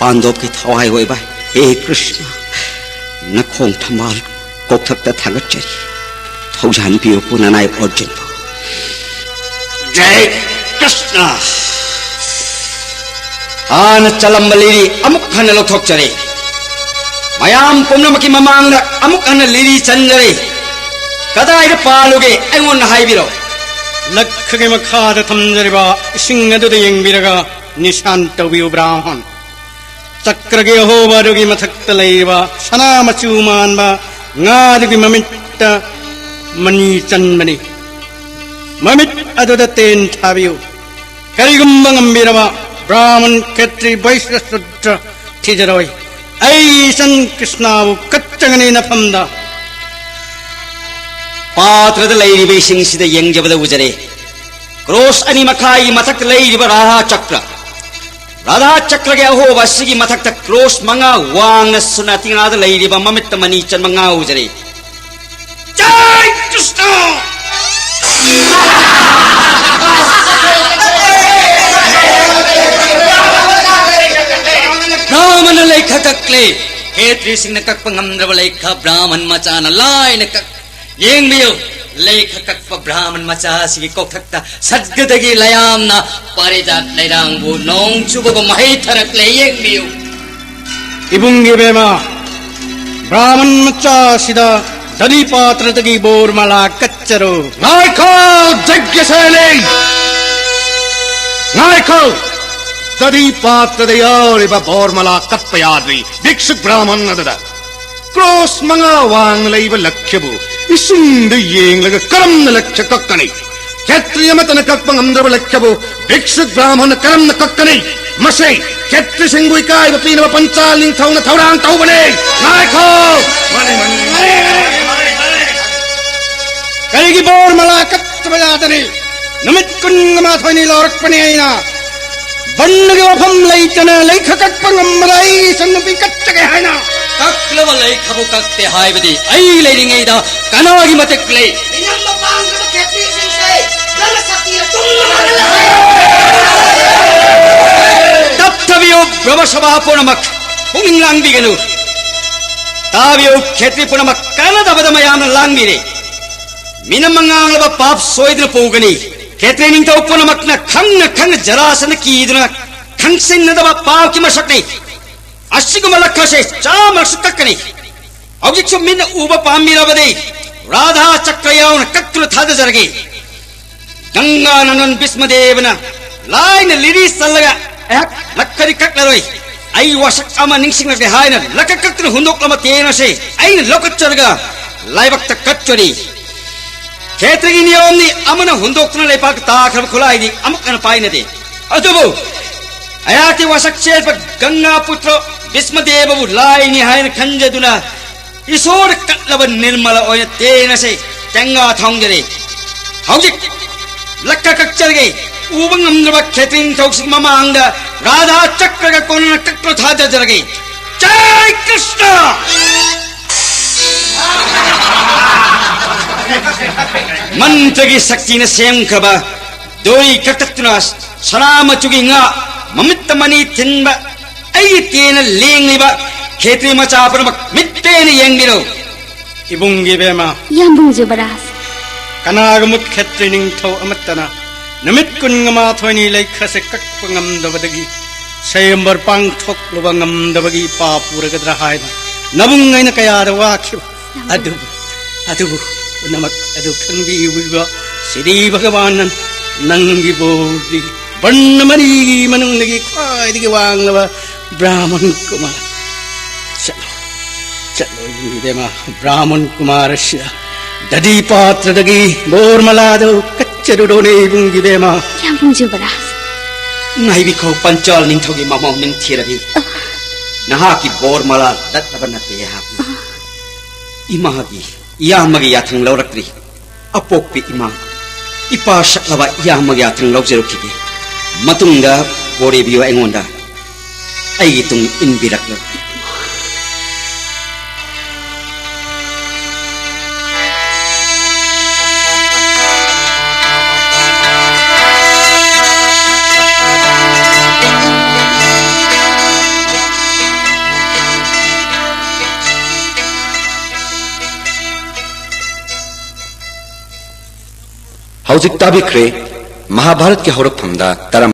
ꯄꯥꯟꯗꯣꯞꯀꯤ ꯊꯋꯥꯏ ꯑꯣꯏꯕ ꯍꯦ ꯀ꯭ꯔꯤꯁꯅ, ꯅꯈꯣꯡ ꯊꯝꯕꯥꯜ ꯀꯣꯛꯊꯛꯇ ꯊꯥꯒꯠꯆꯔꯤ꯫ ꯊꯧꯖꯥꯟꯕꯤꯌꯨ ꯄꯨꯅꯅꯥꯏ ꯑꯔꯖꯨꯟꯕꯨ꯫ ꯖꯩ ꯀ꯭ꯔꯤꯁꯅ! ꯍꯥꯟꯅ ꯆꯠꯂꯝꯕ ꯂꯤꯔꯤ ꯑꯃꯨꯛ ꯍꯟꯅ ꯂꯧꯊꯣꯛꯆꯔꯦ꯫ ꯃꯌꯥꯝ ꯄꯨꯝꯅꯃꯛꯀꯤ ꯃꯃꯥꯡꯗ ꯑꯃꯨꯛ ꯍꯟꯅ ꯂꯤꯔꯤ ꯆꯟꯖꯔꯦ꯫ ꯀꯗꯥꯏꯗ ꯄꯥꯜꯂꯨꯒꯦ ꯑꯩꯉꯣꯟꯗ ꯍꯥꯏꯕꯤꯔꯣ꯫ ꯂꯛꯈꯒꯤ ꯃꯈꯥꯗ ꯊꯝꯖꯔꯤꯕ ꯏꯁꯤꯡ ꯑꯗꯨꯗ ꯌꯦꯡꯕꯤꯔꯒ ꯅꯤꯁꯥꯟ ꯇꯧꯕꯤꯌꯨ ꯕ꯭ꯔꯥꯍꯃꯟ꯫ ꯆꯀ꯭ꯔꯒꯤ ꯑꯍꯣꯕ ꯑꯗꯨꯒꯤ ꯃꯊꯛꯇ ꯂꯩꯔꯤꯕ ꯁꯅꯥ ꯃꯆꯨ ꯃꯥꯟꯕ ꯉꯥꯗꯨꯒꯤ ꯃꯃꯤꯠꯇ ꯃꯅꯤ ꯆꯟꯕꯅꯤ꯫ ꯃꯃꯤꯠ ꯑꯗꯨꯗ ꯇꯦꯟ ꯊꯥꯕꯤꯌꯨ꯫ ꯀꯔꯤꯒꯨꯝꯕ ꯉꯝꯕꯤꯔꯕ ꯕ꯭ꯔꯥꯍꯃꯟ, ꯈꯦꯇ꯭ꯔꯤ, ꯕꯩꯁ꯭ꯌ, ꯁꯨꯗ꯭ꯔ ꯊꯤꯖꯔꯣꯏ꯫ ꯑꯩ ꯏꯆꯟ ꯀ꯭ꯔꯤꯁꯅꯕꯨ ꯀꯠꯆꯒꯅꯤ ꯅꯐꯝꯗ꯫ ꯄꯥꯇ꯭ꯔꯗ ꯂꯩꯔꯤꯕ ꯏꯁꯤꯡꯁꯤꯗ ꯌꯦꯡꯖꯕꯗ ꯎꯖꯔꯦ꯫ ꯀ꯭ꯔꯣꯁ ꯑꯅꯤ ꯃꯈꯥꯏꯒꯤ ꯃꯊꯛꯇ ꯂꯩꯔꯤꯕ ꯔꯥꯙꯥ ꯆꯀ꯭ꯔ꯫ ꯔꯥꯙꯥ ꯆꯀ꯭ꯔꯒꯤ ꯑꯍꯣꯕ ꯑꯁꯤꯒꯤ ꯃꯊꯛꯇ ꯀ꯭ꯔꯣꯁ ꯃꯉꯥ ꯋꯥꯡꯅ ꯁꯨꯅꯥꯇꯤꯉꯥꯗ ꯂꯩꯔꯤꯕ ꯃꯃꯤꯠꯇ ꯃꯅꯤ ꯆꯟꯕ ꯉꯥ ꯎꯖꯔꯦ꯫ ꯖꯥꯏ ꯀ꯭ꯔꯤꯁꯅ! ꯕ꯭ꯔꯥꯍꯃꯟꯅ ꯂꯩꯈ ꯀꯛꯂꯦ꯫ ꯈꯦꯇ꯭ꯔꯤꯁꯤꯡꯅ ꯀꯛꯄ ꯉꯝꯗ꯭ꯔꯕ ꯂꯩꯈ ꯕ꯭ꯔꯥꯍꯃꯟ ꯃꯆꯥꯅ ꯂꯥꯏꯅ ꯀꯛ-, ꯌꯦꯡꯕꯤꯌꯨ, ꯂꯩꯈ ꯀꯛꯄ ꯕ꯭ꯔꯥꯍꯃꯟ ꯃꯆꯥ ꯑꯁꯤꯒꯤ ꯀꯣꯛꯊꯛꯇ ꯁꯗꯒꯗꯒꯤ ꯂꯌꯥꯝꯅ ꯄꯥꯔꯤꯖꯥꯠ ꯂꯩꯔꯥꯡꯕꯨ ꯅꯣꯡ ꯆꯨꯕꯒꯨꯝ ꯃꯍꯩ ꯊꯔꯛꯂꯦ꯫ ꯌꯦꯡꯕꯤꯌꯨ꯫ ꯏꯕꯨꯡꯒꯤ ꯕꯦꯃꯥ, ꯕ꯭ꯔꯥꯍꯃꯟ ꯃꯆꯥ ꯑꯁꯤꯗ ꯗꯙꯤ ꯄꯥꯇ꯭ꯔꯗꯒꯤ ꯕꯣꯔꯃꯂꯥ ꯀꯠꯆꯔꯣ꯫ ꯉꯥꯏꯈꯣ, ꯖꯩꯒ꯭ꯌꯁꯦꯅꯤ! ꯉꯥꯏꯈꯣ! ꯗꯙꯤ ꯄꯥꯇ꯭ꯔꯗ ꯌꯥꯎꯔꯤꯕ ꯕꯣꯔꯃꯂꯥ ꯀꯠꯄ ꯌꯥꯗ꯭ꯔꯤ꯫ ꯚꯤꯛꯁꯨꯛ ꯕ꯭ꯔꯥꯍꯃꯟ ꯑꯗꯨꯗ ꯀ꯭ꯔꯣꯁ ꯃꯉꯥ ꯋꯥꯡꯅ ꯂꯩꯕ ꯂꯛꯈ꯭ꯌꯕꯨ ꯏꯁꯤꯡꯗ ꯌꯦꯡꯂꯒ ꯀꯔꯝꯅ ꯂꯛꯈ꯭ꯌ ꯀꯛꯀꯅꯤ? ꯈꯦꯇ꯭ꯔꯤ ꯑꯃꯠꯇꯅ ꯀꯛꯄ ꯉꯝꯗ꯭ꯔꯕ ꯂꯩꯈꯕꯨ ꯕꯤꯛꯁꯤꯠ ꯕ꯭ꯔꯥꯍꯃꯟꯅ ꯀꯔꯝꯅ ꯀꯛꯀꯅꯤ? ꯃꯁꯤ ꯈꯦꯇ꯭ꯔꯤꯁꯤꯡꯕꯨ ꯏꯀꯥꯏꯕ ꯄꯤꯅꯕ ꯄꯟꯆꯥꯜ ꯅꯤꯡꯊꯧꯅ ꯊꯧꯔꯥꯡ ꯇꯧꯕꯅꯤ꯫ ꯉꯥꯏꯈꯣ! ꯀꯔꯤꯒꯤ ꯕꯣꯔꯃꯂꯥ ꯀꯠꯇꯕ ꯌꯥꯗꯅꯤ? ꯅꯨꯃꯤꯠ ꯀꯨꯟꯒ ꯃꯥꯊꯣꯏꯅꯤ ꯂꯧꯔꯛꯄꯅꯤ ꯑꯩꯅ꯫ ꯕꯟꯗꯒꯤ ꯋꯥꯐꯝ ꯂꯩꯇꯅ ꯂꯩꯈ ꯀꯛꯄ ꯉꯝꯕꯗ ꯑꯩ ꯏꯆꯟꯅꯨꯄꯤ ꯀꯠꯆꯒꯦ ꯍꯥꯏꯅ꯫ ꯀꯛꯂꯕ ꯂꯩꯈꯕꯨ ꯀꯛꯇꯦ ꯍꯥꯏꯕꯗꯤ ꯑꯩ ꯂꯩꯔꯤꯉꯩꯗ ꯀꯅꯥꯒꯤ ꯃꯇꯤꯛ ꯂꯩ? ꯃꯤꯅꯝꯕ ꯄꯥꯡꯗ꯭ꯔꯕ ꯈꯦꯇ꯭ꯔꯤꯁꯤꯡꯁꯦ ꯅꯪꯅ ꯁꯛꯇꯤꯅ ꯇꯨꯝꯅ ꯃꯥꯡꯍꯜꯂꯦ꯫ ꯇꯞꯊꯕꯤꯌꯨ, ꯕ꯭ꯔꯍ꯭ꯃ ꯁꯚꯥ ꯄꯨꯝꯅꯃꯛ ꯄꯨꯛꯅꯤꯡ ꯂꯥꯡꯕꯤꯒꯅꯨ꯫ ꯇꯥꯕꯤꯌꯨ, ꯈꯦꯇ꯭ꯔꯤ ꯄꯨꯝꯅꯃꯛ ꯀꯥꯟꯅꯗꯕꯗ ꯃꯌꯥꯝꯅ ꯂꯥꯡꯕꯤꯔꯦ꯫ ꯃꯤꯅꯝ ꯃꯉꯥꯡꯂꯕ ꯄꯥꯞ ꯁꯣꯏꯗꯅ ꯄꯨꯒꯅꯤ꯫ ꯈꯦꯇ꯭ꯔꯤ ꯅꯤꯡꯊꯧ ꯄꯨꯝꯅꯃꯛꯅ ꯈꯪꯅ ꯈꯪꯅ ꯖꯔꯥꯁꯟꯗ ꯀꯤꯗꯨꯅ ꯈꯪꯁꯤꯟꯅꯗꯕ ꯄꯥꯞꯀꯤ ꯃꯁꯛꯅꯤ꯫ ꯑꯁꯤꯒꯨꯝꯕ ꯂꯛꯈꯁꯦ ꯆꯥꯝꯃꯔꯛꯁꯨ ꯀꯛꯀꯅꯤ꯫ ꯍꯧꯖꯤꯛꯁꯨ ꯃꯤꯠꯅ ꯎꯕ ꯄꯥꯝꯕꯤꯔꯕꯗꯤ ꯔꯥꯙꯥ ꯆꯀ꯭ꯔ ꯌꯥꯎꯅ ꯀꯛꯇꯨꯅ ꯊꯥꯗꯖꯔꯒꯦ꯫ ꯒꯪꯒꯥ ꯅꯟꯗꯟ ꯚꯤꯁꯃꯗꯦꯕꯅ ꯂꯥꯏꯅ ꯂꯤꯔꯤ ꯆꯜꯂꯒ ꯑꯩꯍꯥꯛ ꯂꯛꯈꯗꯤ ꯀꯛꯂꯔꯣꯏ꯫ ꯑꯩ ꯋꯥꯁꯛ ꯑꯃ ꯅꯤꯡꯁꯤꯡꯂꯛꯂꯦ ꯍꯥꯏꯅ ꯂꯛꯈ ꯀꯛꯇꯨꯅ ꯍꯨꯟꯗꯣꯛꯂꯕ ꯇꯦꯡ ꯑꯁꯤ ꯑꯩꯅ ꯂꯧꯈꯠꯆꯔꯒ ꯂꯥꯏꯕꯛꯇ ꯀꯠꯆꯔꯤ꯫ ꯈꯦꯇ꯭ꯔꯤꯒꯤ ꯅꯤꯌꯣꯝꯅꯤ, ꯑꯃꯅ ꯍꯨꯟꯗꯣꯛꯇꯨꯅ ꯂꯩꯄꯥꯛꯇ ꯇꯥꯈ꯭ꯔꯕ ꯈꯨꯠꯂꯥꯏꯗꯤ ꯑꯃꯨꯛ ꯍꯟꯅ ꯄꯥꯏꯅꯗꯦ꯫ ꯑꯗꯨꯕꯨ ꯑꯩꯍꯥꯛꯀꯤ ꯋꯥꯁꯛ ꯆꯦꯟꯕ ꯒꯪꯒꯥ ꯄꯨꯇ꯭ꯔ ꯚꯤꯁꯃꯗꯦꯕꯕꯨ ꯂꯥꯏꯅꯤ ꯍꯥꯏꯅ ꯈꯟꯖꯗꯨꯅ ꯏꯁꯣꯔꯗ ꯀꯠꯂꯕ ꯅꯤꯔꯃꯂ ꯑꯣꯏꯅ ꯇꯦꯟ ꯑꯁꯤ ꯇꯦꯡꯒꯥ ꯊꯣꯡꯖꯔꯤ꯫ ꯍꯧꯖꯤꯛ ꯂꯛꯈ ꯀꯛꯆꯔꯒꯦ꯫ ꯎꯕ ꯉꯝꯗ꯭ꯔꯕ ꯈꯦꯇ꯭ꯔꯤ ꯅꯤꯡꯊꯧꯁꯤꯡ ꯃꯃꯥꯡꯗ ꯔꯥꯙꯥ ꯆꯀ꯭ꯔꯒ ꯀꯣꯟꯅꯅ ꯀꯛꯄ ꯊꯥꯗꯖꯔꯒꯦ꯫ ꯖꯥꯏ ꯀ꯭ꯔꯤꯁꯅ! ꯃꯟꯇ꯭ꯔꯒꯤ ꯁꯛꯇꯤꯅ ꯁꯦꯝꯈ꯭ꯔꯕ ꯗꯣꯔꯤ ꯀꯛꯊꯠꯇꯨꯅ ꯁꯅꯥ ꯃꯆꯨꯒꯤ ꯉꯥ, ꯃꯃꯤꯠꯇ ꯃꯅꯤ ꯊꯤꯟꯕ ꯑꯩꯒꯤ ꯇꯦꯟꯅ ꯂꯦꯡꯂꯤꯕ ꯈꯦꯇ꯭ꯔꯤ ꯃꯆꯥ ꯄꯨꯝꯅꯃꯛ ꯃꯤꯠ ꯄꯦꯟꯅ ꯌꯦꯡꯕꯤꯔꯣ꯫ ꯏꯕꯨꯡꯒꯤ ꯕꯦꯝꯃ, ꯌꯥꯝꯕꯨꯡ ꯖꯨꯕꯔꯥꯖ꯫ ꯀꯅꯥꯒꯨꯝꯕ ꯈꯦꯇ꯭ꯔꯤ ꯅꯤꯡꯊꯧ ꯑꯃꯠꯇꯅ ꯅꯨꯃꯤꯠ ꯀꯨꯟꯒ ꯃꯥꯊꯣꯏꯅꯤ ꯂꯩꯈꯁꯦ ꯀꯛꯄ ꯉꯝꯗꯕꯗꯒꯤ, ꯁꯌꯝꯕꯔ ꯄꯥꯡꯊꯣꯛꯂꯨꯕ ꯉꯝꯗꯕꯒꯤ ꯏꯄꯥ ꯄꯨꯔꯒꯗ꯭ꯔꯥ ꯍꯥꯏꯅ ꯅꯕꯨꯡ ꯑꯩꯅ ꯀꯌꯥꯗ ꯋꯥꯈꯤꯕ꯫ ꯑꯗꯨꯕꯨ, ꯑꯗꯨꯕꯨ ꯄꯨꯝꯅꯃꯛ ꯑꯗꯨ ꯈꯪꯕꯤꯕ ꯁꯤꯔꯤ ꯚꯒꯋꯥꯟꯅ ꯅꯪꯒꯤ ꯕꯣꯔꯗꯤ ꯕꯟ ꯃꯔꯤꯒꯤ ꯃꯅꯨꯡꯗꯒꯤ ꯈ꯭ꯋꯥꯏꯗꯒꯤ ꯋꯥꯡꯂꯕ ꯕ꯭ꯔꯥꯍꯃꯟ ꯀꯨꯃꯥꯔ꯫ ꯆꯠꯂꯣ, ꯆꯠꯂꯣ, ꯏꯕꯦꯝꯃ, ꯕ꯭ꯔꯥꯍꯃꯟ ꯀꯨꯃꯥꯔ ꯑꯁꯤꯗ ꯗꯗꯤ ꯄꯥꯇ꯭ꯔꯗꯒꯤ ꯕꯣꯔꯃꯂꯥꯗꯨ ꯀꯠ ꯆꯔꯨꯔꯣꯅꯦ ꯏꯕꯨꯡ ꯏꯕꯦꯝꯃ꯫ ꯀꯌꯥꯝ ꯄꯨꯡꯖꯕꯔꯥ? ꯉꯥꯏꯕꯤꯈꯣ, ꯄꯟꯆꯥꯜ ꯅꯤꯡꯊꯧꯒꯤ ꯃꯃꯧ ꯅꯤꯡꯊꯤꯔꯕꯤ꯫ ꯅꯍꯥꯛꯀꯤ ꯕꯣꯔ ꯃꯂꯥ ꯂꯠꯂꯕ ꯅꯠꯇꯦ ꯑꯩꯍꯥꯛꯅ꯫ ꯏꯃꯥꯒꯤ, ꯏꯌꯥꯝꯕꯒꯤ ꯌꯥꯊꯪ ꯂꯧꯔꯛꯇ꯭ꯔꯤ꯫ ꯑꯄꯣꯛꯄꯤ ꯏꯃꯥ, ꯏꯄꯥ ꯁꯛꯂꯕ ꯏꯌꯥꯝꯕꯒꯤ ꯌꯥꯊꯪ ꯂꯧꯖꯔꯨꯈꯤꯒꯦ꯫ ꯃꯇꯨꯡꯗ ꯕꯣꯔ ꯏꯕꯤꯌꯨ ꯑꯩꯉꯣꯟꯗ꯫ ꯑꯩꯒꯤ ꯇꯨꯡ ꯏꯟꯕꯤꯔꯛꯂꯨ꯫ ꯍꯧꯖꯤꯛ ꯇꯥꯕꯤꯈ꯭ꯔꯦ ꯃꯍꯥꯚꯥꯔꯠꯀꯤ ꯍꯧꯔꯛꯐꯝꯗ ꯇꯔꯝ